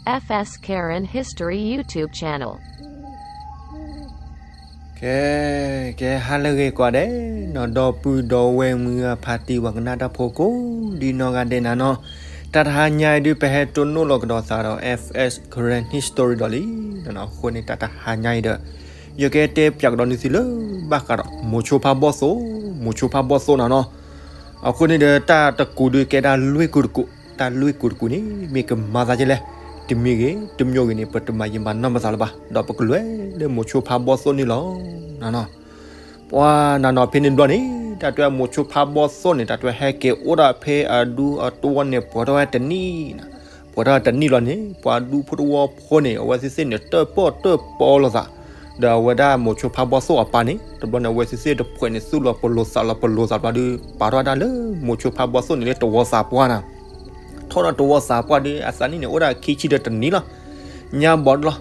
F S Karen History YouTube channel. ကဲ ကဲ ဟါလၢအဂ့ၤကိးဂၤဒဲးနီၤ ဒီပုၢ်ဒီဝဲၢ်မုၢ်ဂၢ်ဖါတံၢ်ပှၤကနၣ်တၢ်ဖိကိးဒ်နီၢ်ဂၤဒဲးနၤနီၤ, တၢ်တဟါညါအံၤဒုး ပဟဲတိၢ်နီၣ်လီၤကဒီးသးဒီး F S Karen History ဒီးလံနီၤ. အဃိန့ၣ် တၢ်တဟါညါအံၤဒီး ယကတဲပၠးကဒီးန့ၢ်သုလၢ ဘၣ်ဃးဒီး မိၤဆိဖါဘီၣ်သိၣ်, မိၤဆိဖါဘီၣ်သိၣ်နၤနီၤ. အဃိန့ၣ်ဒီး တၢ်တကူးဒုးကဲဒၣ်လွံၢ်ကူးတကူး, တၢ်လွံၢ်ကူးတကူးန့ၣ် မ့ၢ်ကမၤသးဒ်လဲၣ်, တမံၤဂ့ၤ တမံၤဂ့ၤန့ၣ် ပတမၤယံာ်မၤနီၢ်ပသးလၢၤဘၣ်, ဒီးပကလဲၤလၢမိၤဆိဖါဘီၣ်သိၣ်န့ၣ်လီၤနၤနီၤ. ပှၤနၤနီၤ ဖဲန့ၣ်တဘျီန့ၣ် တၢ်တဲမိၤဆိဖါဘီၣ်သိၣ်န့ၣ် တၢ်တဲဟဲက့ၤအိၣ်ဒၣ်ဖဲအဒူအတဝီန့ၣ် ပှဲၤထီၣ်ဝဲတနံၣ်နၤ, ပှဲၤထီၣ်တနံၣ်လီၤန့ၣ် ပှၤဒူဖိတဝီဖိန့ၣ် အဝဲသ့ၣ်သ့ၣ်န့ၣ် တၢၣ်ပီၣ်တၢၣ်ပီလိာ်သး, ဒီးအဝဲဒၣ်မိၤဆိဖါဘီၣ်သိၣ်အပၢ်န့ၣ် တဘျီန့ၣ် အဝဲသ့ၣ်သ့ၣ်တဖှဲးန့ၣ် သူၣ်လီၤပလိာ်သးလီၤပလိာ်သးဘျီဒုး ပာ်ထီၣ်ဝဲဒၣ်လၢမိၤဆိဖါဘီၣ်သိၣ်န့ၣ်လၢတဝီသးပှၢ်နၤ. ထီၣ်ဒီးတဝီသးပှၢ်ဒုး အသးနံၣ်န့ၣ်အိၣ်ဒၣ်ခံဆံဒီးတနံၣ်လီၤ, ညါဘီဒ်လီၤ.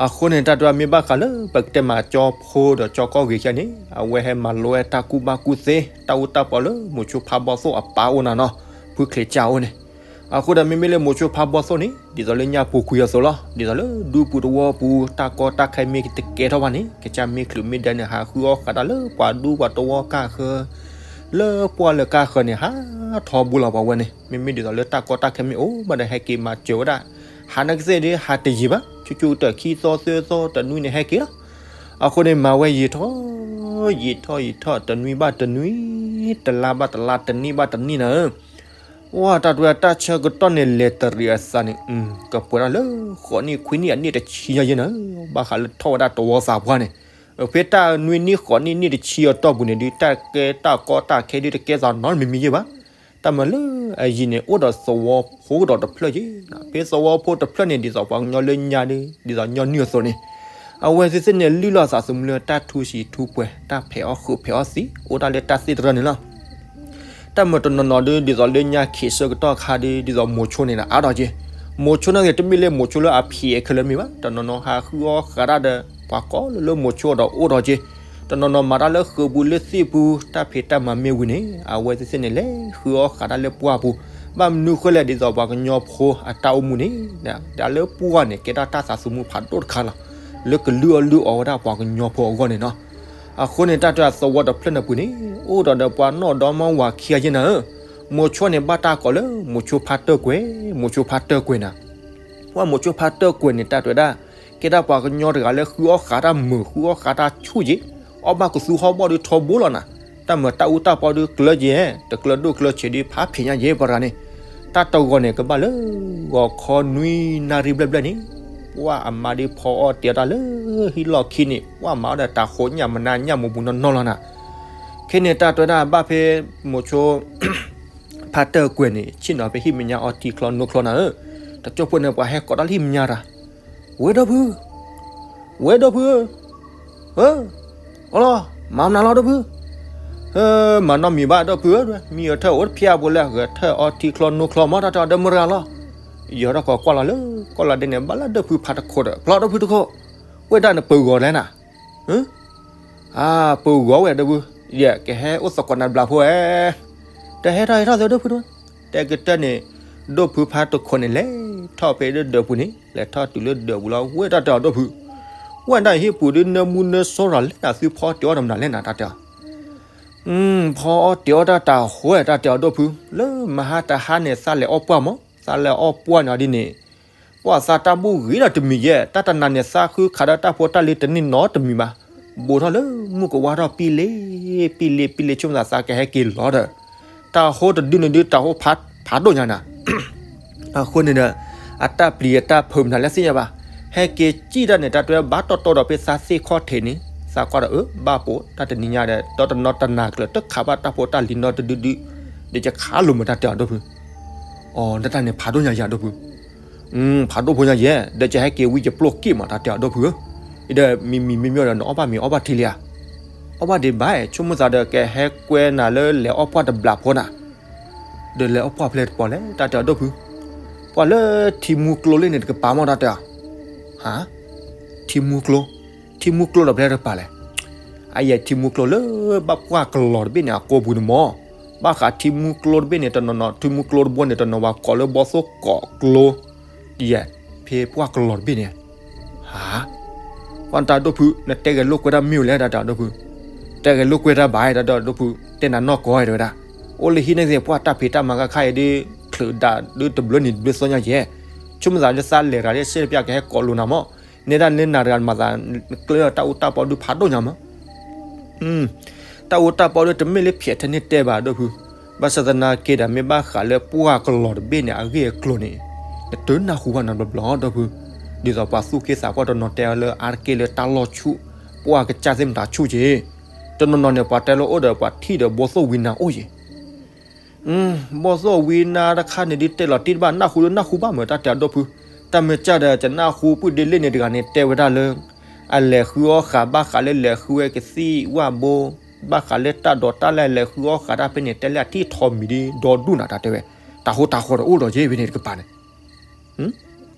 အဃိန့ၣ် တၢ်တဲမ့ၢ်ဘၣ်ဃးလၢ ပကတဲမးကၠီဖိဒီးကၠီကီၢ်ဂ့ၤခံဂၤန့ၣ် အဝဲဟဲမၤလိဝဲတၢ်ကူၣ်ဘၣ်ကူၣ်သ့ တၢ်အူတၢ်ပီလၢမိၤဆိဖါဘီၣ်သိၣ်အပၢ်အိၣ်နၤနီၤ, ဖုချ့ကၢ်အိၣ်န့ၣ်. အဃိဒီးမ့မ့ၢ်လၢမိၤဆိဖါဘီၣ်သိၣ်န့ၣ် ဒ်သိးလၢညါပူၤကွံာ်အသိးလီၤ, ဒ်သိးလၢဒူပူၤတဝီပူၤ တၢ်ကီတၢ်ခဲမ့ၢ်တကဲထီၣ်ဘၣ်န့ၣ် ကစၢ်မ့ၢ်ချုးမ့ၢ်ဒဲန့ၣ် ဟးဃုအီၣ်ဃးတၢ်လၢပှၤဒူပှၤတဝီကၢ်ဃၢ လၢပှၢ်လၢကၢ်ဃၢန့ၣ် ဟးထီဘိလီၤပှၤဝဲန့ၣ်. မ့မ့ၢ်ဒ်သိးလၢတၢ်ကီတၢ်ခဲမ့ၢ်အိၣ်ဘၣ်ဒီး ဟဲက့ၤမၤစၢၤဝဲဒၣ်, ဟးနကသ့ၣ်ဒုး ဟးတယံာ်ဘၣ်, ဆူၣ်ဆူၣ်ကတၢၢ် ခံသီသၢသီတနွံန့ၣ် ဟဲက့ၤလီၤ. အဃိန့ၣ် မၤဝဲယံာ်ထီၣ် ယံာ်ထီၣ်ယံာ်ထီၣ် တနွံဘၣ်တနွံ, တလါဘၣ်တလါ တနံၣ်ဘၣ်တနံၣ်နၤဧၢ. ဝဲတၢ်တဲတၢ်ဆၢကတီၢ်န့ၣ် လဲၤတရံးအသးန့ၣ် ကပှဲၤဒၣ်လၢ ဃိးနံၣ်ခွံနံၣ်အနံၣ်တဆံယဲၢ်ယဲၢ်နၤဧၢ, ဘၣ်ဃးလၢထီၣ်ဝဲဒၣ်တဝီသးပှၢ်န့ၣ်. ဖဲတၢ်နွံနံၣ်ဃိးနံၣ်နံၣ်တဆံအတီၢ်ပူၤန့ၣ်ဒုး တၢ်ကဲတၢ်ကီတၢ်ခဲဒုး တကဲသးနီတမံၤမံၤယဲၢ်ဘၣ်. တၢ်မၤလၢအယံၤန့ၣ် အိၣ်ဒီးသဝီဖိကဒီးတဖျၢၣ်ယဲၢ်, ဖဲသဝီဖိတဖျၢၣ်န့ၣ် ဒ်သိးပှၤကညီလၢညါဒုး ဒ်သိးညီနုၢ်အသိးန့ၣ်, အဝဲသ့ၣ်သ့ၣ်န့ၣ် လုၢ်လီၤသးသမူလၢတၢ်ထူဆံးထူပှဲၤ တၢ်ဖဲးအီၣ်ဃုာ်ဖဲးအီၣ်သံး အိၣ်ဒၣ်လၢတၢ်သ့ၣ်တဖၣ်န့ၣ်လီၤ. တၢ်မၤတနီၤနီၤဒုး ဒ်သိးလၢညါခံးဆၢကတီၢ်ခါဒုး ဒ်သိးမိၤဆိန့ၣ်ဒီး အါထီၣ်က့ၤ, မိၤဆိန့ၣ်ဂ့ၤ တမ့ၢ်လၢမိၤဆိလၢအဖံးအခဲလၢာ်မ့ၢ်ဘၣ်, တနီၤနီၤဟးဃုအီၣ်ဃးတၢ်ဒီး ပှၤကိးလၢလၢမိၤဆိဒီးအိၣ်ထီၣ်က့ၤ, တနီၤနီၤမၤတၢ်လၢဃုာ်ပူၤလၢသ့ၣ်ပူၤ တၢ်ဖံးတၢ်မၤမ့ၢ်ဝံၤန့ၣ် အဝဲသ့ၣ်သ့ၣ်န့ၣ် လဲၤဃုအီၣ်ဃးတၢ်လၢပှၢ်ပူၤ, ဘၣ်မနုၤဃိလဲၣ် ဒ်သိးပှၤကညီဖိအတၢ်အိၣ်မူန့ၣ် ဒီးလၢပှၢ်န့ၣ် ကဲဒၣ်တၢ်သးသမူဖးဒိၣ်တခါလီၤ, လၢကလုၢ်အီၣ်လုၢ်အီဝဲဒၣ်ပှၤကညီဖိအဂီၢ်န့ၣ်နီၤ. အဃိန့ၣ် တၢ်တဲအသဝီတဖျၢၣ်န့ၣ်ပူၤန့ၣ် အိၣ်ဒီးဒီးပှၤနီၢ်ဒီမါဝၤခံဂၤယဲၢ်နၤဧၢ, မိၤဆိန့ၣ် ဘၣ်တၢ်ကိးလၢ မိၤဆိဖါတၢၢ်ကွဲၤ, မိၤဆိဖါတၢၢ်ကွဲၤနၤ, ပှၤမိၤဆိဖါတၢၢ်ကွဲၤန့ၣ် တၢ်တဲဝဲဒၣ် ကဲဒၣ်ပှၤကညီတဂၤလၢဃုအီၣ်ဃးတၢ်မုာ် ဃုအီၣ်ဃးတၢ်ဆူၣ်ယဲၢ်, အီၣ်ဘၣ်ကသူဟီၣ်ဘီၣ်ဒုးထီဘိလီၤနၤ, တၢ်မၤတၢ်အူတၢ်ပီဒုးကျၢၤယဲၢ်, တကျၢၤဒိၣ်ကျၢၤဆံးဒုးဖးဖံးညါယဲၢ်ပှၤတဂၤန့ၣ်, တၢ်တဂီၤန့ၣ် ကဘၣ်လၢ ဂီၤခီနွံနၣ်ရံၣ်ဘျဲၣ်ဘျဲၣ်န့ၣ်, ပှၤအမါဒုးဖီအီၣ်တ့ၤအီၣ်တၢ်လၢဟံၣ်လီၢ်ခံန့ၣ် ပှၤမၤအီၣ်ဒီးတၤဃိးညၣ်မနၤညၣ်မူးဘူးနီၢ်နီၢ်လီၤနၤ. ခဲန့ၣ် တၢ်တဲဝဲဒၣ်ဘၣ်ဖဲ မိၤဆိ ဖါတၢၢ်ကွဲၤန့ၣ် ဆ့ၣ်နီၤဖဲဟံၣ်မဲာ်ညါအီထံချီနိချီနၤဧၢ, တကၠိဖိန့ၣ် ပှၤဟဲကိးတၢ်လၢဟံၣ်မဲာ်ညါတၢ်, ဝဲဒီပုၢ်, ဝဲဒီပုၢ်ဧၢ, အၢ, အီလီၤ, မၤမနုၤလီၤဒီပုၢ်, မၤနီတမံၤဘၣ်ဒီပုၢ်ဧၢ, မ့ၢ်ဂဲၤထၢၣ်အိၣ်တဖျါအပူၤလၢ ဂဲၤထၢၣ်အီထံချီနိချီမး တၢ်တဲအီၤဒီးမုၢ်ရၤလီၤ, ယီၤထီၣ်ကီးကွၢ်လီၤလၢ ကွၢ်လီၤဒ်န့ၣ် ဘၣ်လၢဒီပုၢ်ဖါတခိးဒီး ပျီဒီပုၢ်တခိး, ဝဲဒၣ်န့ၣ်ပဂီၤလဲၣ်နၤ အၢ, အါ ပဂီၤဝဲဒီပုၢ်, ယကဟဲအိၣ်သကိးနၤဘျးဖိဧဲ, တဟဲထီၣ်ဟဲထီၣ်သ့ဒီပုၢ်တဝဲ, တဲကတၢၢ်န့ၣ်, ဒီပုၢ်ဖါတခိးန့ၣ် လဲၤထီၣ်ဖဲဒၢးပူၤန့ၣ် လဲၤထီၣ်တုၤလၢဒၢးပူၤလီၤ ဝဲတၢ်တဲအီၤဒီပုၢ်, ဝဲဒၣ်ဟံၣ်ပူၤဒုးနၢမူနၢစီရၤလဲၣ်နၤ သုဖီအီၣ်တ့ၤအီၣ်တၢ်မနုၤလဲၣ်နၤ တၢ်တဲအီၤ ဖီအီၣ်တ့ၤအီၣ်တၢ်တၤဟိဝဲတၢ်တဲအီၤဒီပုၢ်, လၢမဟါတဟါန့ၣ် သးလဲၤအီၣ်ပှၢ်မး, သးလဲၤအီၣ်ပှၢ်န့ၣ်ဒ်န့ၣ်, ပှၤသးတၢ်ဘူၣ်ဂ့ၤဒီးတမံၤယဲၢ်, တၢ်တနၤန့ၣ် သးဃုခးဒီးတၢ်ဖိတၢ်လံၤတန့ၢ်နီတမံၤဘၣ်, ဘူးထီၣ်လၢမုၢ်ကဝါထီၣ်ပံလ့, ပံလ့ပံလ့ ဆိကမိၣ်သးသးကဟဲက့ၤလီၤဒီး, တၤဟိတဒုန့ၣ်ဒုး တၤဟိဖးဒိၣ်ညါနၤ အဃိန့ၣ်ဒီး, အတၢ်ပျံၤအတၢ်ဖုးမနုၤလဲၣ်သ့ၣ်ညါဘၣ်, ဟဲက့ၤစံၣ်တၢ်န့ၣ် တၢ်တဲဘၣ်တီတီဒီးဖဲသးသ့ၣ်ခီၣ်ထံးန့ၣ်, သးကွၢ်ဒီးအၢဘၣ်ပိာ်တၢ်တနံၤညါဒီး ဒီတနီၤတနၤကျၢၤ တခးဘၣ်တၢ်ဖိတၢ်လံၤနီတဒုဒု, ဒီးယခးလိာ်မးတၢ်တဲအီၤဒီပုၢ်, အီၤ နတၢ်န့ၣ်ဖးဒိၣ်ညါယၤဒီပုၢ်, ဖးဒိၣ်ဖိညါယဲၢ် ဒီးယဟဲက့ၤဝံယပျိၢ်က့ၣ်မးတၢ်တဲအီၤဒီပုၢ်ဧၢ, ဒီးမံၤမံၤမံၤမံၤဒီး နအီၣ်ဘၣ်မ့ၤအီၣ်ဘၣ်ထံလံဧါ, အီၣ်ဘၣ်ဒံးဘၣ် ဆိကမိၣ်သးဒီးကဟဲကွဲနၤလၢလဲၤအီၣ်ပှၢ်တဘျးဖိနၤ ဒီးလဲၤအီၣ်ပှၢ်ဖဲလဲၣ်တပၤလဲၣ် တၢ်တဲအီၤဒီပုၢ်, ပှၤလၢထံမူကျိလၢန့ၣ်တကပၤမးတၢ်တဲအီၤ, ဟါ, ထံမူကျိ, ထံမူကျိဒီးဖဲလဲၣ်တပၤလဲၣ်, အယဲၢ်ထံမူကျိလၢဘၣ်ပှၢ်ကလီၤတဘ့ၣ်န့ၣ် အကိာ်ပူၤန့ၣ်မး, ဘၣ်ဃးထံမူကျိတဘ့ၣ်န့ၣ် တနီၤနီၤ ထံမူကျိတဘိန့ၣ် တနီၤဝဲကိးလၢဘီသိၣ်ကိးကျိ, ယဲၢ် ဖဲပှၢ်ကလီၤတဘ့ၣ်န့ၣ်, ဟါ, ပှၢ်တၢ်ဒိၣ်ဖု နတဲဂဲၤလိာ်ကွဲတၢ်မ့ၢ်ဝဲလဲၣ် တၢ်တဲအဒိၣ်ဖု, တဲဂဲၤလိာ်ကွဲတၢ်ဘၣ် တၢ်တဲအဒိၣ်ဖု, တဲနၤနီၢ်ကီၢ် တဲဝဲဒၣ်, အိၣ်လၢဟံၣ်န့ၣ်သ့ၣ် ပှၢ်တၢ်ဖံးတၢ်မၤခါခါအံၤဒ် ချုးဒၣ်ဒ်တဘျီနံၤတဘျီသီညါယဲၢ်, ဆိကမိၣ်သးလၢသးလဲၤတဂၤလၢစ့တပျၢ်ကဟဲကိးလိာ်နၤမး, နဲဒၣ်လၢနၤတဂၤမၤသး ကျၢၢ်တၢ်အူတၢ်ပီဒုးဖးဒိၣ်ညါမး တၢ်အူတၢ်ပီဒုးတမ့ၢ်လၢဖျဲးထဲန့ၣ်တဲဘၣ် ဒိၣ်ဖု, ဘၣ်ဆၣ်သနာ်က့ဒီး မ့ၢ်ဘၣ်ဃးလၢပှၢ်ကလီၤတဘ့ၣ်န့ၣ် အဂ့ၢ်အကျိၤန့ၣ်, နတနၢ်ဟူဘၣ်နီတဘျီဘျီ ဒိၣ်ဖု, ဒ်သိးပှၤသူၣ်က့သးပှၢ်တနီၤတဲလၢအါတက့ၢ်လၢတၢ်လီၢ်ဆူၣ်, ပှၢ်ကစၢ်သ့ၣ်မတၤဆူၣ်က့ၤ, တနီၤနီၤန့ၣ် ပှၤတဲလၢအိၣ်ဒီးပှၤထံၣ်ဒီးဘီသိၣ်ဝံနၤအိၣ်က့ၤ ဘီသိၣ်ဝံနၤတခါန့ၣ်ဒုးတဲလီၤတံၢ်တဘၣ် နၢ်ဟူဒုးနၢ်ဟူဘၣ်မး တၢ်တဲအဒိၣ်ဖု, တၢ်မ့ၢ်ကၢ်ဒီး ကနၢ်ဟူပုၢ်ဒ့လ့ၣ်န့ၣ်တဂၤန့ၣ် တဲဝဲဒၣ်လၢ အလဲၤဃုအီၣ်ဃာ်ဘၣ်ဃးလၢလဲၤဃုဝဲကသံၣ်ဝၣ်ဘိ, ဘၣ်ဃးလၢတၢ်ဒိးတၢ်လဲၢ်လဲၤဃုအီၣ်ဃာ်တၢ်ဖဲန့ၣ် တဲလၢအထံၣ်ထိးမံၤဒ်ဒီဒူၣ်နၤ တၢ်တဲဝဲ, တၢ်ဟိတၢ်ဃီဒီးအိၣ်ဒီးက့ၤဖဲန့ၣ်တကပၤန့ၣ်,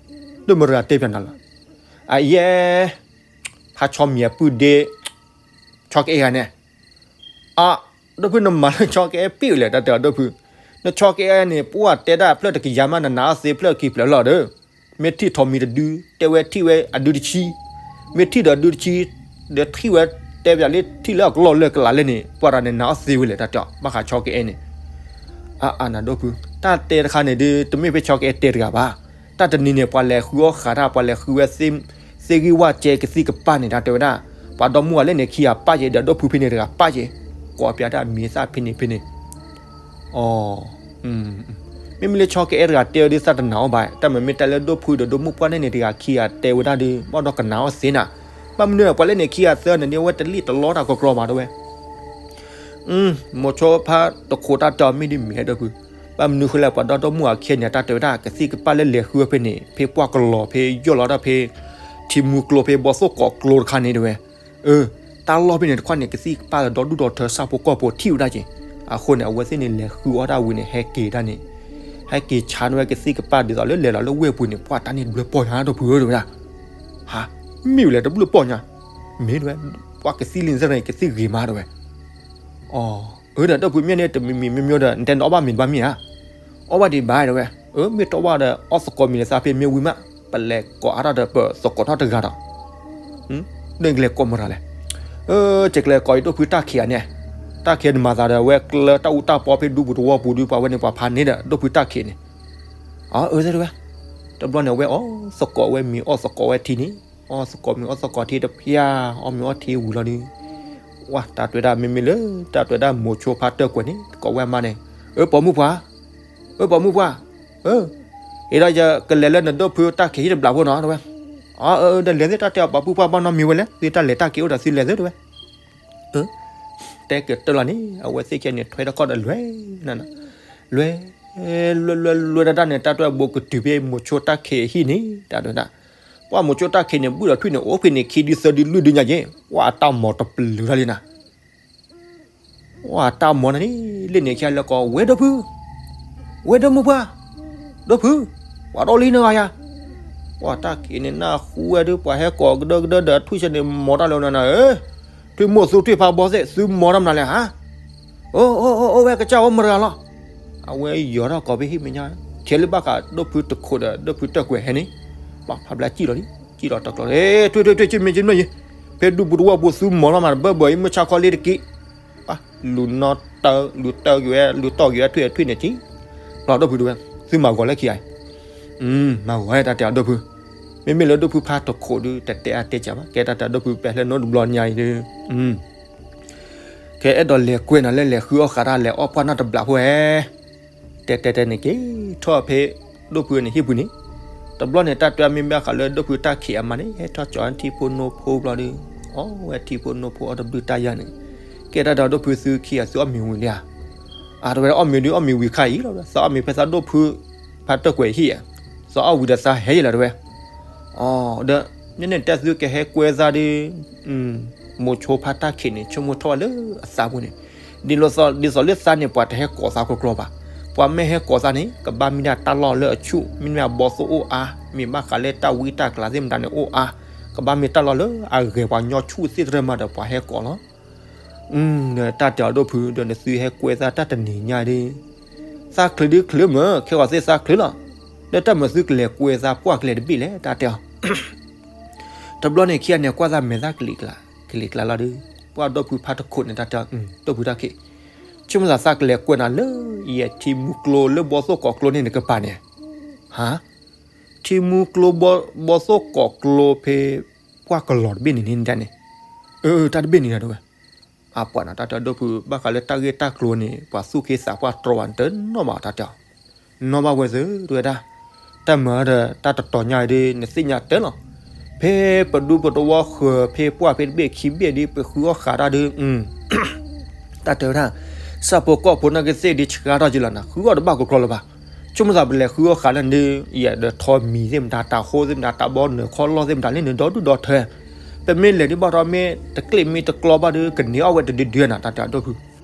ဒိၣ်မတၤတဂၤတဲပျးနၤလီၤ, အယဲ ဖးဆီမံၤအပုၢ်ဒ့ ဆီကအဲၣ်ဂၤန့ၣ်, အ, ဒိၣ်ဖုနမၤလၢဆီကအဲၣ်ပ့ၢ်ဝဲလဲၣ် တၢ်တဲအဒိၣ်ဖု, နဆီကအဲၣ်န့ၣ် ပှၢ်တဲဒၣ်ဖျၢၣ်တကယၤမး နနာ်အီၤသ့ဖျၢၣ်ခံဖျၢၣ်လီၤဒီး, မ့ၢ်ထံၣ်ထိးမံၤတဒု တဲဝဲထံၣ်ဝဲအဒုတဆံ, မ့ၢ်ထံၣ်ဒီးအဒုတဆံ, ဒီးထံၣ်ဝဲတဲပျးလၢထံၣ်လၢအကလီၢ်လၢကလးလဲၣ်န့ၣ် ပှၢ်တၢ်န့ၣ်နာ်အီၤသ့ဝဲလဲၣ် တၢ်တဲအီၤ ဘၣ်ဃးဆီကအဲၣ်န့ၣ် အအနၤဒိၣ်ဖု, တၢ်တဲတခါန့ၣ်ဒုး တမ့ၢ်ဖဲဆီကအဲၣ်တဲတဂၤဘၣ်. တၢ်တနံၤန့ၣ် ပှၤလဲၤဃုအီၣ်ဃာ်တၢ် ပှၤလဲၤဃုဝဲ သ့ၣ်ဂံၢ်ဝၣ်ကဲကသံၣ်ကပၢ်န့ၣ် တၢ်တဲဝဲဒၣ်, ပှၤဒီမါဝၤလဲၣ်န့ၣ် ခံဂၤပၢ်က့ၤ ဒီးဒိၣ်ဖုဖဲန့ၣ်တဂၤပၢ်က့ၤ, ကိးပျးတၢ်မံၤသၣ်ဖဲန့ၣ်ဖဲန့ၣ်, အ, မ့မ့ၢ်လၢဆီကအဲၣ်တဂၤတဲဝဲဒုး သးတနာ်အီၤဘၣ်, တၢ်မ့မ့ၢ်တၢ်လၢဒိၣ်ဖုဒီးဒိၣ်မုၣ်ပှၢ်န့ၣ်န့ၣ် တဂၤခံဂၤတဲဝဲဒၣ်ဒုး ဘၣ်ဒီးကနာ်အီၤသ့နၤ, ဘၣ်မနုၤ ပှၤလဲၣ်န့ၣ် ခံဂၤသၢန့ၣ် ဒ်အဝဲတလံၣ်တလီတၢ်ကီကီဘၣ်တဲဝဲ မိၤဆိဖါတခိးတၢ်တဲအီၤမ့ၢ်ဒ်မ့ၢ်ဒိၣ်ဖု, ဘၣ်မနုၤဃိလဲၣ် ပှၤဒီဒီမါဝၤခံဂၤန့ၣ် တၢ်တဲဝဲဒၣ် ကသံၣ်ကပၢ်လၢလဲၤဃုဝဲဖဲန့ၣ် ဖဲပှၢ်ကလီၤဖဲယီၢ်လီၤတၢ်ဖဲ ထံမူကျိဖဲဘီသိၣ်ကိးကျိတခါန့ၣ်တဲဝဲ, အ, တၢ်လီၢ်ဖဲန့ၣ်တခီန့ၣ် ကသံၣ်ကပၢ်ဒီဒူၣ်ဒီထၢ ဆၣ်ဖိကီၢ်ဖိထံၣ်ဝဲဒၣ်က့ၤ, အဃိန့ၣ် အဝဲသ့ၣ်န့ၣ် လဲၤဃုအီၣ်တၢ်ဝံၤန့ၣ် ဟဲက့ၤတၢ်န့ၣ်, ဟဲက့ၤဆါန့ၢ်ဝဲကသံၣ်ကပၢ်ဒ်သိးလၢလဲၤလီၤလၢဝဲၢ်ပူၤန့ၣ် ပှၢ်တၢ်န့ၣ်တဘျုးပီၢ်ညါဒိၣ်ဖုဧၢ တဲဝဲဒၣ်, ဟါ, မ့ၢ်ဝဲလဲၣ်တဘျုးပီၢ်ညါ, မ့ၢ်တဲဝဲ, ပှၢ်ကသံၣ်လံန့ၣ် ကသံၣ်ဂ့ၤမးတဲဝဲ အ, အၢ ဒီးဒိၣ်ဖုမ့ၢ်န့ၣ် တမံၤမံၤမ့ၢ်မ့ၢ်ဒီး နတဲနအီၣ်ဘၣ်မ့ၤတဘၣ်မ့ၢ်ဧါ, အီၣ်ဘၣ်ဒံးဘၣ်တဲဝဲ, အၢ မ့ၢ်တအီၣ်ဘၣ်ဒီး အီၣ်သကိးမံၤလၢသးဖဲမ့ၢ်ဝံၤမး, ပလဲၤကိးအါထီၣ်ဒီးပသကိးထီၣ်တဂၤဒီး, ဒ်ကလဲၤကိးမတၤလဲၣ်, အၢ ကလဲၤကိးအံၤဒိၣ်ဖုတၢ်ခံးဧါန့ၣ်, တၢ်ခံးန့ၣ်မၤသးဒီး အဝဲကျၢၤတၢ်အူတၢ်ပီဖဲဒူပူၤတဝီပူၤဒုး ပှၤဝဲန့ၣ်ပှၤဖးန့ၢ်ဒီး ဒိၣ်ဖုတၢ်ခံးန့ၣ်, အၢ တဲဝဲ, တဘျီန့ၣ် အဝဲအီၣ်သကိးဝဲမံၤအီၣ်သကိးဝဲထံန့ၣ်, အီၣ်သကိးမံၤအီၣ်သကိးထံတဖျၢၣ် အီၣ်မံၤအီၣ်ထံဝံၤလီၤဒုး, ဝဲတၢ်တဲဝဲဒၣ်မ့မ့ၢ်လၢ တၢ်တဲဝဲဒၣ်မိၤဆိဖါတၢၢ်ကွဲးန့ၣ် ကိးဝဲအမါန့ၣ်, အၢ ပိာ်မုၣ်ပှၢ်, အၢ ပိာ်မုၣ်ပှၢ်, အၢ, အံၤဒီးယကလဲၤလၢနဒိၣ်ဖုတၢ်ခံးဟံၣ်တဘျးဖိနီၤ တဲဝဲ, အၢ အၢ ဒီးလဲၤသ့ၣ်တၢ်တဲအီၤ ပှၤပုၢ်ပှၢ်ဘၣ်နီတမံၤဝဲလဲၣ် သုတၢ်လဲၤတၢ်က့ၤအိၣ်ဒီးသုလဲၤသုတဲဝဲ တဲကတၢၢ်လီၤန့ၣ် အဝဲသ့ၣ်ခဲန့ၣ် ထွဲတၢ်ခီၣ်ဒီးလဲၤ, လဲၤ, လဲၤလဲၤလဲၤတၢ်န့ၣ် တၢ်တဲဝဲဘိးကတုၤဖဲမိၤဆိတၢ်ခံးအဟံၣ်န့ၣ် တၢ်တဲဝဲဒၣ်, ပှၢ်မိၤဆိတၢ်ခံးန့ၣ် ဘုၣ်ဒီးထွံၣ်န့ၣ် အိၣ်ဖဲန့ၣ်ခံဒုသၢဒုလွံၢ်ဒုညါက့ၤ, ပှၢ်အတၢ်မီၤတပျုၤတၢ်လံနၤ ပှၢ်တၢ်မီၤန့ၣ် လ့ၣ်န့ၣ်ခံဂၤလဲၤကိး ဝဲဒိၣ်ဖု, ဝဲဒိၣ်မုၣ်ပှၢ်, ဒိၣ်ဖု, ပှၤဒီလံနဂၤယၤ, ပှၢ်တၢ်ခံးန့ၣ် နၢ်ဟူဝဲဒုး ပှၤဟဲကိးကဒၢကဒၢဒီးထွံၣ်ဆဲန့ၣ် မီၤတၢ်လၢနၤဧၢ, ထွံၣ်မိၢ်သူထွံၣ်ဖးဘီသ့ၣ် သုမီၤတၢ်မနုၤလဲၣ်ဧါ, အိၣ်အိၣ်အိၣ် အိၣ်ဝဲကစၢ်အိၣ်မတၤတဂၤလီၤ အဝဲယီၤထီၣ်ကိးဖဲဟံၣ်မဲာ်ညါ, ထဲလၢဘၣ်ဃးဒိၣ်ဖုတခိးဒီး ဒိၣ်ဖုတၢၢ်ကွဲးဟဲန့ၣ်, ပှၤဖးဘျါစံၣ်လီၤလံ, စံၣ်လီၤတကျိၤ, ထွံၣ်ထွံၣ်ထွံၣ် ကမ့ၢ်ကမ့ၢ်ယံၤ, ဖဲဒူပူၤတဝီပူၤသုမီၤလီၤမး တဘၢဘၢအံၤ မုၢ်ဆါခီလံတက့ၢ်, ပှၤလူၤနီၢ်တၢ် လူၤတၢ်က့ၤဝဲ လူၤတီၢ်က့ၤဝဲထွံၣ်န့ၣ်ထံၣ်, ပှၤဒိၣ်ဖုတဲဝဲ, သုမၤဂီၤလၢခံဂၤအံၤ, မၤဂီၤဝဲတၢ်တဲအီၤဒိၣ်ဖု, မ့မ့ၢ်လၢဒိၣ်ဖုဖါတခိးဒုး တတဲအါတဲစှၤဘၣ်, ကဲတၢ်တဲအီၤဒိၣ်ဖု ပဲာ်လၢနအိၣ်တဘျီညါအံၤဒုး ကဲအဲၣ်ဒိးလဲၤကွဲနၤလၢလဲၤဃုအီၣ်ဃာ်တၢ်လဲၤအီၣ်ပှၢ်နီၢ်တဘျးဖိဧါ, တဲတဲတဲန့ၣ်က့ၤထီၣ်ဖဲဒိၣ်ဖုန့ၣ်ဟံၣ်ပူၤန့ၣ်, တဘျီန့ၣ် တၢ်တဲမ့ၢ်ဘၣ်ဃးလၢဒိၣ်ဖုတၢ်ခံးအမါန့ၣ် ဟဲထီၣ်ကၠီထံဖိနိဖိဘျီဒုး, အီၣ်ဝဲထံဖိနိဖိအီၣ်တဘျုးတၢ်ယါန့ၣ်, ကဲတၢ်တဲအီၤဒိၣ်ဖုသုခံဂၤသုအီၣ်မ့ၤဝံၤလံဧါ, အတဲဝဲအီၣ်မ့ၤဒုးအီၣ်မ့ၤဝံၤခါအံၤလီၤ, သးအီၣ်မ့ၤဖဲသးဒိၣ်ဖု ဖါတၢၢ်ကွဲးဟံၣ်ဧါ, သးအီၣ်ဝံၤဒီးသးဟဲယဲလီၤ တဲဝဲ အ, ဒီး န့ၣ်န့ၣ်တဲသုကဟဲကွဲသးဒ် မိၤဆိဖါတၢ်ခံးန့ၣ် ဆိကမိၣ်ထီၣ်ဝဲလၢအသးပူၤန့ၣ်, ဒ်သိးလၢသးန့ၣ် ပှၤတဟဲကိးသးကျီကျီဘၣ်, ပှၤမ့ၢ်ဟဲကိးသးန့ၣ် ကဘၣ်မ့ၢ်ဒၣ်တၢ်လီၢ်လၢအဆူၣ်, မ့တမ့ၢ်အဘီသိၣ်အိၣ်အါ, မ့ၢ်ဘၣ်ဃးလၢတၢ်ဝံတၢ်ကျးသ့ၣ်မတၤန့ၣ်အိၣ်အါ, ကဘၣ်မ့ၢ်တၢ်လီၢ်လၢအဂဲၤပှၤညီဆူၣ်သ့ၣ်တရၢမးဒီး ပှၤဟဲကိးလီၤ. ဒီးတၢ်တဲအီၤဒိၣ်ဖု ဒီးနသုဟဲကွဲသးတၢ်တနံၤညါဒ် သးချုးဒုးချုးမး ခဲဂီၤသ့ၣ်သးချုးလီၤ. ဒီးတၢ်မၤသုကလဲၤကွဲသးပှၢ်ကျဲတဘ့ၣ်လဲၣ် တၢ်တဲအီၤ. တဘျီန့ၣ်ခံဂၤန့ၣ် ကွၢ်သးမဲာ်သၣ်ကလံၤကျါ ကလံၤကျါလီၤဒီး ပှၢ်ဒီပုၢ်ဖါတခိၣ်န့ၣ် တၢ်တဲအီၤ, ဒီပုၢ်တၢ်ခံး, ဆိကမိၣ်သးသးကလဲၤကွဲနၤလၢ ယဲထံမူကျိလၢဘီသိၣ်ကိးကျိန့ၣ်နကပၤန့ၣ်, ဟါ, ထံမူကျိဘီသိၣ်ကိးကျိဖဲ ပှၢ်ကလီၤတဘ့ၣ်န့ၣ်န့ၣ်တၢ်န့ၣ်, အၢ တၢ်တဘ့ၣ်န့ၣ်တၢ်တဲဝဲ အပှၤန့ၣ် တၢ်တဲအီၤ ဒီပုၢ် ဘၣ်ဃးလၢတၢ်ဂ့ၢ်တၢ်ကျိၤန့ၣ် ပှၤသူၣ်က့သးပှၢ်တြီဘၣ် နတနီၣ်ဘၣ် တၢ်တဲအီၤ, နီၣ်ဘၣ်ဝဲသ့ တဝဲဒၣ်, တၢ်မၤဒီးတၢ်တတီၤညါအံၤဒီး နသ့ၣ်ညါတဲလီၤ, ဖဲပဒူပတဝီဃၢၤ ဖဲပှၢ်ဖဲတဘ့ၣ်ခံဘ့ၣ်ဒီး ပဃုအီၣ်ဃာ်တၢ်ဒီး တၢ်တဲဝဲဒၣ်, ဆၣ်ဖိကီၢ်ဖိနာ်က့သ့ၣ်ဒီး ဆှါထီၣ်က့ၤလီၤနၤ ဃုအီၣ်တဘၣ်ကကျီလၢၤဘၣ်, ဆိကမိၣ်သးပလဲၤဃုအီၣ်ဃာ်လၢနဒီး ယဲဒီးထီမံၤသ့ၣ်မတၤ တၤဟိသ့ၣ်မတၤ တၢ်ဘီနုာ်ခီလီၢ်သ့ၣ်မတၤလၢနဒီဒူၣ်ဒီထၢ, ပမ့ၢ်လဲၤဒ်ဘၣ်ထီၣ် မ့ၢ်တကျ့ၣ်မ့ၢ်တကျီဘၣ်ဒီး ကန့ၢ်အီၣ်ဝဲတဒုဒုနၤ တၢ်တဲအီၤ ဒီပုၢ်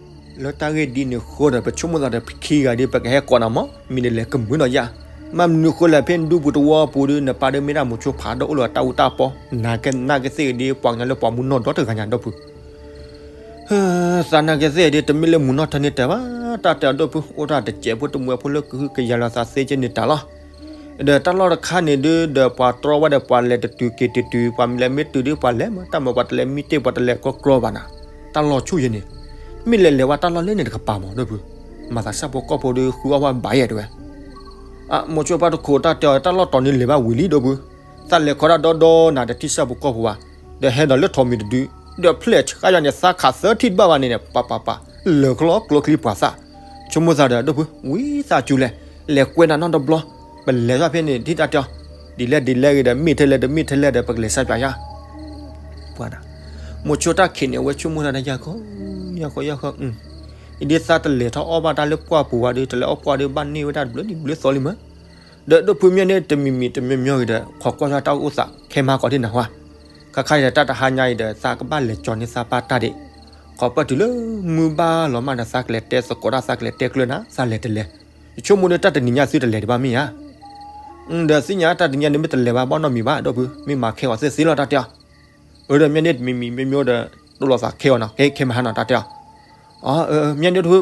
လၢတၢ်ဂ့ၢ်ဒ်န့ၣ်အဃိဒီး ပဆိကမိၣ်သးဒီးပခံဂၤဒီး ပကဟဲကိးနၤမး မ့ၢ်နလဲၤကမုာ်ဒီးယၤ, မ့ၢ်မနုၤဃိလဲၣ် ဖဲနဒူပူၤတဝီပူၤဒီး နပၢ်ဒီးမ့ၢ်ဒၣ်မိၤဆိဖးဒိၣ်အိၣ်လၢတၢ်အူတၢ်ပီ, နာ်က့သ့ၣ်ဒီး ပှၤကညီလၢပှၤမူနီၢ်ဒီတဂၤညါ ဒီပုၢ် သးနာ်က့သ့ၣ်ဒီး တမ့ၢ်လၢမူနီၢ်ထၢန့ၢ်တၢ်ဘၣ်, တၢ်တဲအီၤ ဒီပုၢ် အိၣ်တၢ်တစဲးဖိတမှဲးဖိလၢကဟုကယာ်လီၤသးသ့ကန့ၢ်တၢ်လီၤ. ဒီးတၢ်လီၢ်တခါန့ၣ်ဒုး ဒီးပှၤတြီဝဲဒီးပှၤလဲၤတတုၤက့ၤတတုၤ ပှၤမ့ၢ်လဲၤမ့ၢ်တုၤဒီးပှၤလဲၤမး တၢ်မၤပှၤတလဲၤမံတ့ၢ် ပှၤတလဲၤကီကီဘၣ်နၤ, တၢ်လီၢ်ဆူၣ်ယဲန့ၣ်, မ့ၢ်လဲၤလဲၤဝဲတၢ်လီၢ်လၢန့ၣ်တကပၤမး ဒီပုၢ်, မၤသးဆၣ်ဖိကီၢ်ဖိဒီးဃုအီၣ်ဝဲဘၣ်ယဲတဲဝဲ မိၤဆိဖါတခိၣ် တၢ်တဲအီၤ တၢ်လီၢ်တီၤန့ၣ်လဲၤဘၣ်ဝံၤလံ ဒီပုၢ်, သးလဲၤခီတၢ်ဒီဒီနၤ တထံၣ်ဆၣ်ဖိကီၢ်ဖိဘၣ်, ဒီးဟဲဒီးလၢထိးမံၤတဒု, ဒီးဖျဲၣ်ဆှါယၤန့ၣ် သးခးသၢထံၣ်တဘၣ်ဘၣ်န့ၣ်န့ၣ် ပပပ လၢာ်ကျီကျိချံပှၤသၣ်, ဆိကမိၣ်သးဒီး ဒီပုၢ် ဝံသးစူၤလဲၣ်, လဲၤကွဲနၤနီတဘျီ, ပလဲၤထီၣ်ဖဲန့ၣ် ဒ်တၢ်တဲအီၤ, ဒ်လဲၣ်ဒ်လဲၣ်ဂ့ၤဒီး မ့ၢ်ထဲလဲၣ်ဒီးမ့ၢ်ထဲလဲၣ်ဒီး ပကလဲၤစါပၠးယါ ပှၤနၤ, မိၤဆိတၢ်ခံးန့ၣ် အဝဲဆိကမိၣ်တၢ်ဒီး ယၤခီ, ယၤခီ ယၤခီ, အံၤဒ်သးတလဲၤထီၣ်အီၣ်ဘၣ်တၢ်လၢပှၢ်ပူၤဘၣ်ဒီး တလဲၤအီၣ်ပှၢ်ဒီး ဘၣ်န့ၢ်ဝဲဒၣ်တဘျုးနံၣ်ဘျုးသီလံမး, ဒီးဒီပုၢ်မ့ၢ်န့ၣ် တမံၤမံၤတမံၤမံၤဂ့ၤဒီး ခိးကွၢ်ယွၤတၢ်အိၣ်သးခဲမၤကီးဒ်နၤဝဲ, ခါခါအံၤဒီး တၢ်တဟါညါအံၤဒီး သးကဘၣ်လဲၤကၠီၤန့ၢ်သးပၢ်တၢ်ဒံး, ခီပၢၢ်တုၤလၢမုၢ်ဘၣ်လီၤမးဒီး သးကလဲၤတဲသကိးတၢ် သးကလဲၤတဲကျၢၤနၤ သးလဲၤတလဲၤ, ယဆိကမိၣ်န့ၣ် တၢ်တနံၤညါသုတလဲၤဒံးဘၣ်မ့ၢ်ဧါ ဒီးသ့ၣ်ညါတၢ်တနံၤညါန့ၣ် မ့ၢ်တလဲၤဘၣ်ဘၣ်နီတမံၤဘၣ် ဒီပုၢ် မ့ၢ်မၤခဲအီၤသ့သ့လီၤ တၢ်တဲအီၤ, အၢ ဒီးမ့ၢ်န့ၣ်တမံၤမံၤမ့ၢ်မ့ၢ်ဒီး တိၢ်လိာ်သးခဲအီၤနီၤ ခဲခဲမဟါနီၤ တၢ်တဲအီၤ, အၢ မ့ၢ်န့ၣ်တဖု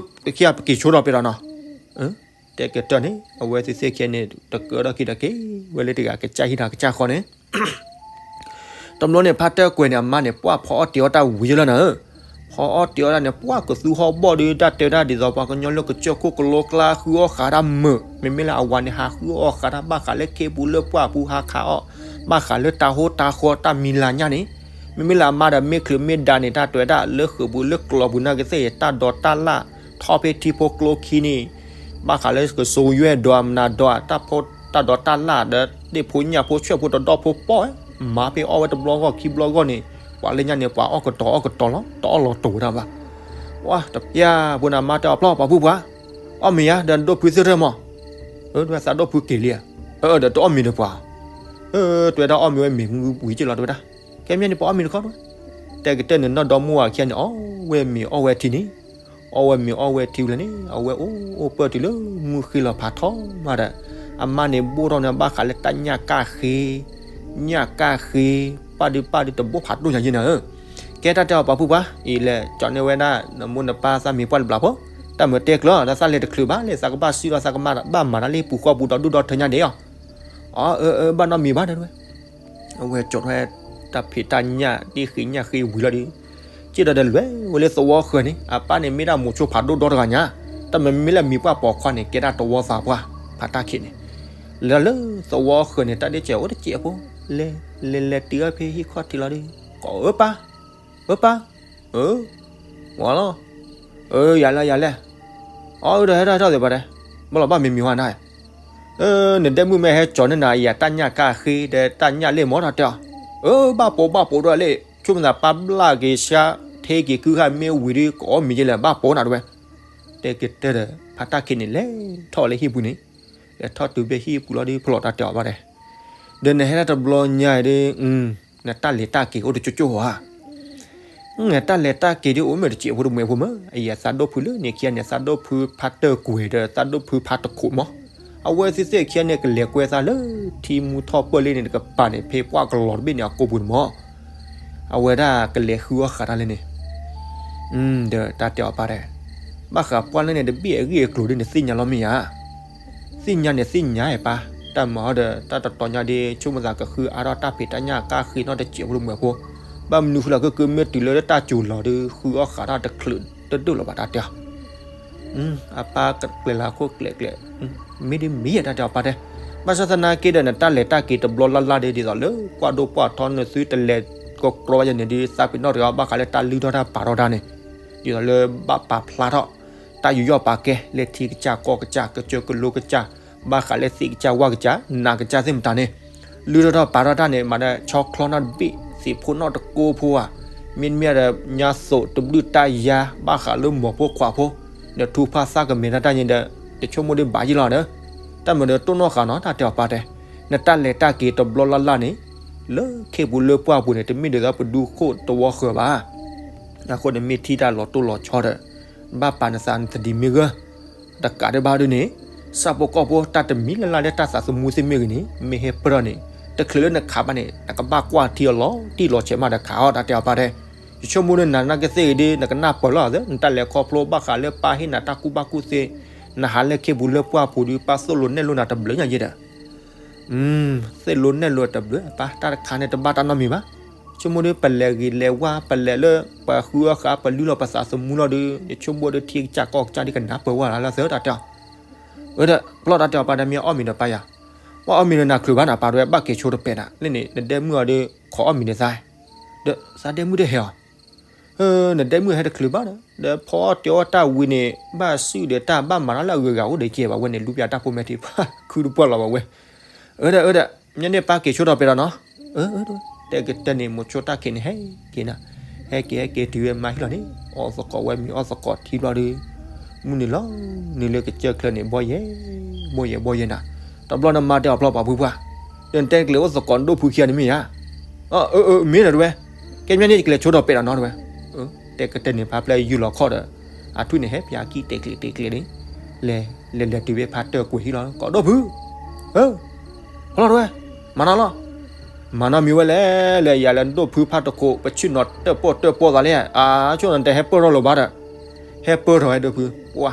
ပက့ၤဆိဒီးပ့ၤဒီးနီၤ, တဲကတၢၢ်န့ၣ် အဝဲသ့ၣ်သ့ၣ်ခဲန့ၣ် တကၢထီၣ်က့ၤဒီးက့ၤဝဲလၢတဂၤကစၢ်ဟံၣ်နီၤ ကစၢ်ဃီန့ၣ် တဘျီန့ၣ် ဖါတၢၢ်ကွဲးန့ၣ် အမါန့ၣ် ပှၢ်ဖီအီၣ်တ့ၤအီၣ်တၢ်ဝံၤလီၤနၤဧၢ, ဖီအီၣ်တ့ၤအီၣ်တၢ်န့ၣ် ပှၢ်ကသူဟီၣ်ဘီၣ်ဒီး တၢ်တဲဝဲဒၣ်ဒ်သိးပှၤကညီလၢကစၢၢ်ခိၣ်ကလိကျါ ဃုအီၣ်ဃာ်တၢ်မုာ်, မ့မ့ၢ်လၢအဝၤန့ၣ် ဟးဃုအီၣ်ဃာ်တၢ်ဘၣ်ဃးလၢခ့ပူၤလၢပှၢ်ပူၤ ဟးခးအီၣ် ဘၣ်ဃးလၢတၢ်ဟိတၢ်ဃီတၢ်မံၤလၤညါန့ၣ်, မ့မ့ၢ်လၢအမါဒီး မ့ၢ်ချုးမ့ၢ်ဒါန့ၣ် တၢ်တဲဝဲဒၣ်လၢဃုာ်ပူၤလၢကျီပူၤနာ်က့သ့ၣ် တၢ်ဒိးတၢ်လၣ် ထီၣ်ဖဲထံဖိကျိခံန့ၣ် ဘၣ်ဃးလၢကစိယွဲၢ်ဒီးမနၤဒီး တၢ်ဒိးတၢ်လၣ်ဒီး သ့ၣ်ဖိညၣ်ဖိဆွဲၣ်ဖိတဒီဖိပီၢ်, မၤဖဲအီၣ်ဝဲတဘျီဂီၢ်ခံဘျီဂီၢ်န့ၣ် ပှၤလၢညါန့ၣ် ပှၤအီၣ်ကတီၤအီၣ်ကတီၤလီၤ တအီၣ်လီၤတိာ်ဝဲဒၣ်ဘၣ်. ပှၤတပျၢ်ဖိန့ၣ် မါတဲအီၤ ဖျီပှၤဖုပှၤ, အီၣ်မ့ၤယါဒီး ဒိၣ်ဖုသ့ၣ်ထၢၣ်မး, ဒီးသးဒိၣ်ဖုက့ၤလံဧါ, ဒီးတအီၣ်မ့ၤဒီးပှၤ, တဲဝဲဒၣ်အီၣ်မ့ၤဝဲမ့ၤဝံၤက့လီၤ တဲဝဲဒၣ်, ကဲမ့ၢ်န့ၣ် ပှၤအီၣ်မ့ၤတခီ, တဲကတၢၢ်န့ၣ် နီၢ်ဒီမါဝၤခံဂၤန့ၣ် အီၣ်ဝဲမ့ၤအီၣ်ဝဲထံန့ၣ် အီၣ်ဝဲမ့ၤအီၣ်ဝဲထံဝံၤလၢန့ၣ် အဝဲအိၣ်အိၣ်ပၢၢ်တုၤလၢမုၢ်ဃ့လီၤဖးထီမးဒီး အမါန့ၣ်ဘိၣ်ထီၣ်န့ၣ် ဘၣ်ဃးလၢတၢ်ညၣ်ကၣ်ဃ့, ညၣ်ကၣ်ဃ့, ပၢ်ဒုပၢ်ဒုတဘိဖးဒိၣ်ညါယဲနၤဧၢ, ကဲတၢ်တဲအီၤပှၤဖုပှၤ, အံၤလဲၤကၠီန့ၢ်ဝဲဒၣ် နမိၢ်နပၢ်သးမံၤပှၢ်တဘျီဖိ, တၢ်မၤတဲကျၢၤဒီးသးလဲၤတချုးဘၣ်လၢ သးကဘၣ်စံၣ်လီၤ သးကဘၣ်မၤတၢ်လၢဟံၣ်ပူၤဃီပူၤဒီးဒူၣ်ဒီထၢညါဒံးအီၤ, အၢ အၢ ဘၣ်နီတမံၤဘၣ်တဲဝဲ အဝဲကၠီထီၣ်ဝဲ တၢ်ဖံးတၢ်ညၣ် ဒ့ၣ်ဃ့ညၣ်ဃ့ဝံၤလီၤဒီး စံၣ်ဒီးဒီးလဲၤဝဲလၢသဝီဃၢၤန့ၣ် အပၢ်န့ၣ်မ့ၢ်ဒၣ်မိၤဆိဖးဒိၣ်ဒီတဂၤညါ, တၢ်မၤမ့မ့ၢ်လၢမံၤပှၢ်ပိာ်ခွါန့ၣ် ကဲဒၣ်တဝီသးပှၢ် ဖးတၢ်ခံးန့ၣ်, လဲၤလၢသဝီဃၢၤန့ၣ် တၢ်ဒ့ၣ်စဲးအိၣ်တစဲးဖိ, လဲၤလဲၤလဲၤတုၤအီၤဖဲဟံၣ်ခီၣ်ထံးလီၤဒီး ကိးအၢပၢ်, အၢပၢ်, အၢ, ဝၤလီၤ, အၢ ယၤလဲၣ်ယၤလဲၣ်, အၢ ဒီးဟဲထီၣ်ဟဲထီၣ်သ့ၣ်ပှၤတဲ, ဘၣ်လီၤဘၣ်မံၤမံၤဝဲနၤ နဒဲမုၣ်မ့ၢ်ဟဲကၠီန့ၢ်နၤ ယတၢ်ညၣ်ကၣ်ဃ့ဒီးတၢ်ညၣ်လ့ၣ်မ့ၢ်ထီၣ်တဲအီၤ, အၢ ဘၣ်ပိာ်ဘၣ်ပိာ်ဒီးလ့ၣ် ဆိကမိၣ်သးပၢ်ဘျၣ်က့ၤဆါ ထဲက့ၤကုဟၣ်မ့ၢ်ဝံၤဒီး ကိးမံၤယဲလဲၣ် ဘၣ်ပိာ်နၤတဝဲ, တဲကတၢၢ်ဒီး ဖါတၢ်ခံးန့ၣ် လဲၤထီၣ်ဝဲလၢဟံၣ်ပူၤန့ၣ်, လဲၤထီၣ်တုၤဖဲဟံၣ်ပူၤလီၤဒီး ဖျီၣ်တၢ်တဲအီၤဘၣ်တဲ ဒီးနဟဲဒၣ်တဘျီညါအံၤဒီး နတၢ်လဲၤတၢ်က့ၤအိၣ်တကၠိကၠိဧါ, နတၢ်လဲၤတၢ်က့ၤဒ်အိၣ်မ့ၢ်တစဲးဖိတမှဲးဖိမး အယဲသးဒိၣ်ဖုလၢန့ၣ်ခံဂၤန့ၣ် သးဒိၣ်ဖုဖါတၢၢ်ကွဲၤဒီးသးဒိၣ်ဖုဖါတခိးမး, အဝဲသ့ၣ်သ့ၣ်ခံဂၤန့ၣ် ကလဲၤကွဲသးလၢထံမူထီၣ်ပၢၢ်လံန့ၣ်တကပၤန့ၣ် ဖဲပှၢ်ကလီၤတဘ့ၣ်န့ၣ် အကိာ်ပူၤန့ၣ်မး အဝဲဒၣ်ကလဲၤဃုအီၣ်ဃာ်တၢ်လၢန့ၣ်, ဒီးတၢ်တဲအီၤပၢ်တဲ, ဘၣ်ဃးပှၢ်လၢန့ၣ်တဘ့ၣ်အဂ့ၢ်အကျိၤဒ်နသ့ၣ်ညါလီၤမ့ၢ်ဧါ, သ့ၣ်ညါန့ၣ်သ့ၣ်ညါပၢ်, တၢ်မၤဟီဒီး တၢ်တတီၤညါဒ် ဆိကမိၣ်သးကဃုအါထီၣ်တၢ်ဖံးတၢ်ညၣ်ကါဃ့နီၣ်တစဲးဖိတမုာ်ဖိ, ဘၣ်မနုၤဃိလီၤ ကကမ့ၢ်တုၤလၢတၢ်စူၤလီၤဒီး ဃုအီၣ်ဃးထီၣ်တချုးတဒိၣ်လီၤဘၣ်တၢ်တဲအီၤ အပၢ်ကျဲၤလၢခိၣ်ကျဲၤကျဲၤ, မ့ၢ်ဒ်မ့ၢ်ယဲတၢ်တဲအီၤပၢ်တဲ, ဘၣ်ဆၣ်သနာ်က့ဒီး နတၢ်လဲၤတၢ်က့ၤတဘျီလၢ်လၢ်ဒ် ဒ်သိးလၢပှၢ်ဒိၣ်ပှၢ်ထီ နသုတလဲၤကကြီဘၣ်ယဲန့ၣ်ဒီး သးပ့ၤနီၣ်တဂၤဘၣ်ဃးလၢတၢ်လုၢ်ထီၣ်တၢ်ပာ်ထီၣ်တၢ်န့ၣ်, ဒ်သိးလၢဘၣ်ပာ်ဖျါထီၣ် တၢ်ယူးယီၣ်ပာ်ကဲ လၢထံကစၢ်ကီၢ်ကစၢ် ကစၢၢ်ကလိကစၢ်, ဘၣ်ဃးလၢသ့ၣ်ကစၢ်ဝၣ်ကစၢ် နးကစၢ်သ့ၣ်မတၤန့ၣ်, လုၢ်ထီၣ်ထီၣ်ပာ်ထီၣ်တၢ်န့ၣ် မၤဒီးဆီချီနီၣ်တဘ့ၣ် သံးဖိနီၣ်တကိးဖိဧါ, မ့တမ့ၢ်ဒီး ညါသိးတဘျုးတၢ်ယါ ဘၣ်ဃးလၢမိၢ်ဖိခွါဖိ, နထူဖၣ်သၣ်ကမဲာ်တၢ်တၢ်န့ၣ်ဒီး တဆိကမိၣ်ဒ်ဘၣ်ယံလီၤဒီး, တၢ်မၤဒီးတိၢ်နီၣ်ဃာ်နီၤ တၢ်တဲအီၤပၢ်တဲ, နတၢ်လဲၤတၢ်က့ၤတဘျီလၢ်လၢ်န့ၣ် လၢခ့ပူၤလၢပှၢ်ပူၤန့ၣ် တမ့ၢ်ဒ်သိးပဒူခိၣ်တဝီဃၢၤဘၣ်. အဃိန့ၣ်မ့ၢ်ထံၣ်တၢ်လီၤတိၢ်လီၤဆီဒီး ဘၣ်ပာ်နသးနသဒံးမ့ၢ်ဂၢၢ် တကးဒံးဘၣ်ဒ်န့ၣ်, ဆၣ်ဖိကီၢ်ဖိတၢ်တမံၤလၢ်လၢ်လၢတၢ်သးသမူသ့ၣ်မ့ၢ်ဂ့ၤန့ၣ် မ့ၢ်ဟဲပၢၢ်ထီၣ်န့ၣ် တချုးလၢနခးဘၣ်န့ၣ် နကဘၣ်ကွၢ်ထံအီၤလီၤတံၢ်လီၤဆဲးမးဒီးခးအီၤ တၢ်တဲအီၤပၢ်တဲ, ယဆိကမိၣ်န့ၣ် နၤနာ်က့သ့ၣ်ဂ့ၤဒ် နကနၢ်ပၢၢ်လီၤသ့ နတၢ်လဲၤခီဖျိဘၣ်ဃးလၢပၢ်ဟ့ၣ်နၤတၢ်ကူၣ်ဘၣ်ကူၣ်သ့, နဟးလၢခ့ပူၤလၢပှၢ်ပူၤဒီး ပၢ်သိၣ်လိနဲၣ်လိနၤတဘျုးညါယဲဒီး သ့ၣ်လိနဲၣ်လိတဘျုး ပၢ်တၢ်တခါန့ၣ်တဘၣ်တၢ်နီတမံၤဘၣ်. ဆိကမိၣ်ဒီး ပလဲၤဂ့ၤလဲၤဝါ ပလဲၤလၢ ပဃုအီၣ်ဃာ် ပလုၢ်လီၤပသးသမူလီၤဒီး ယဆိကမိၣ်ဒီးထံကစၢ်ကီၢ်ကစၢ်ဒ်ကနၢ်ပၢၢ်ဝဲလၢသၢတၢ်တဲအီၤ, အၢဒီး ပျီၢ်တၢ်တဲအီၤပၢ်ဒီး မ့ၢ်အီၣ်မ့ၤဒီးပၢ်ယၤ, ပှၤအီၣ်မ့ၤဒီးနၤချုးဘၣ်နၤပၢ်တဲဝဲ ဘၣ်က့ၤဆိတပဲာ်နၤ လၢန့ၣ် နဒဲမုၣ်အီၤဒီး ခိးအီၣ်မ့ၤဒီးသး, ဒီးသးဒဲမုၣ်တဟဲအီၤ နဒဲမုၣ်ဟဲတချုးဘၣ်ဒီး ဒီးဖီအီၣ်တဲအီၣ်တၢ်ဝံၤန့ၣ် ဘၣ်စုၣ်ဒီးတၢ်ဘၣ်မၤတၢ်လၢအဂုၤအဂၤအိၣ်ဒီးကဲဘၣ်ဝဲန့ၣ် လူပျၢ်တၢ်ဖိမဲာ်ထံ ပှၤခုတပှၢ်လီၤဘၣ်ဝဲ, အၢဒီး အၢဒီး မ့ၢ်န့ၣ်ပၢ်က့ၤဆိဒီးပဲာ်ဒီးနီၤ, အၢ တဲကတၢၢ်န့ၣ် မိၤဆိတၢ်ခံးန့ၣ် ဟဲက့ၤနၤ, ဟဲက့ၤဟဲက့ၤတုၤဝဲမါဟံၣ်လီၤန့ၣ် အီၣ်သကိးဝဲမ့ၤအီၣ်သကိးထံဘျီဒီး မုၢ်နုာ်လီၤနုာ်လၢကစၢၢ်ချၢန့ၣ် ဘီယဲၢ် ဘီယဲၢ်ဘီယဲၢ်နၤ, တဘျီနမါတဲအီၤပျီၢ်ပှၤဖုပှၢ်, ဒီးနတဲနကလဲၤအိၣ်သကိးနဒိၣ်ဖုခံဂၤန့ၣ်မ့ၢ်ဧါ အၢ အၢ မ့ၢ်ဒီးတဲဝဲ, ကဲမ့ၢ်န့ၣ်ယကလဲၤဆိဒီးပဲာ်ဒီးနီၤတဲဝဲ, တဲကတၢၢ်န့ၣ် ဖါပျဲၢ်ယုၢ်လီၤခီၣ်ဒီး အထွံၣ်န့ၣ် ဟဲပၠးကံၣ်တဲာ်ကျဲၤတဲာ်ကျဲၤန့ၣ်, လဲၤလဲၤလဲၤတုၤဝဲဖါတၢၢ်ကွံာ်ဟံၣ်လီၤ ကိးဒိၣ်ဖု, ဟၢ ဖီလီၤတဲဝဲ, မၤနီၤလီၤ, မၤနီတမံၤဝဲလဲၣ်, လဲၤယၤလၢနဒိၣ်ဖုဖါတခိး ပဆ့ၣ်နီၤတၢၣ်ပီၣ်တၢၣ်ပီၣ်သးလံ, အါ ဆိၣ်နတဟဲပၢၢ်ထီၣ်လၢၤဘၣ်ဒီး, ဟဲပၢၢ်ထီၣ်ဝဲဒိၣ်ဖု, ပှၤ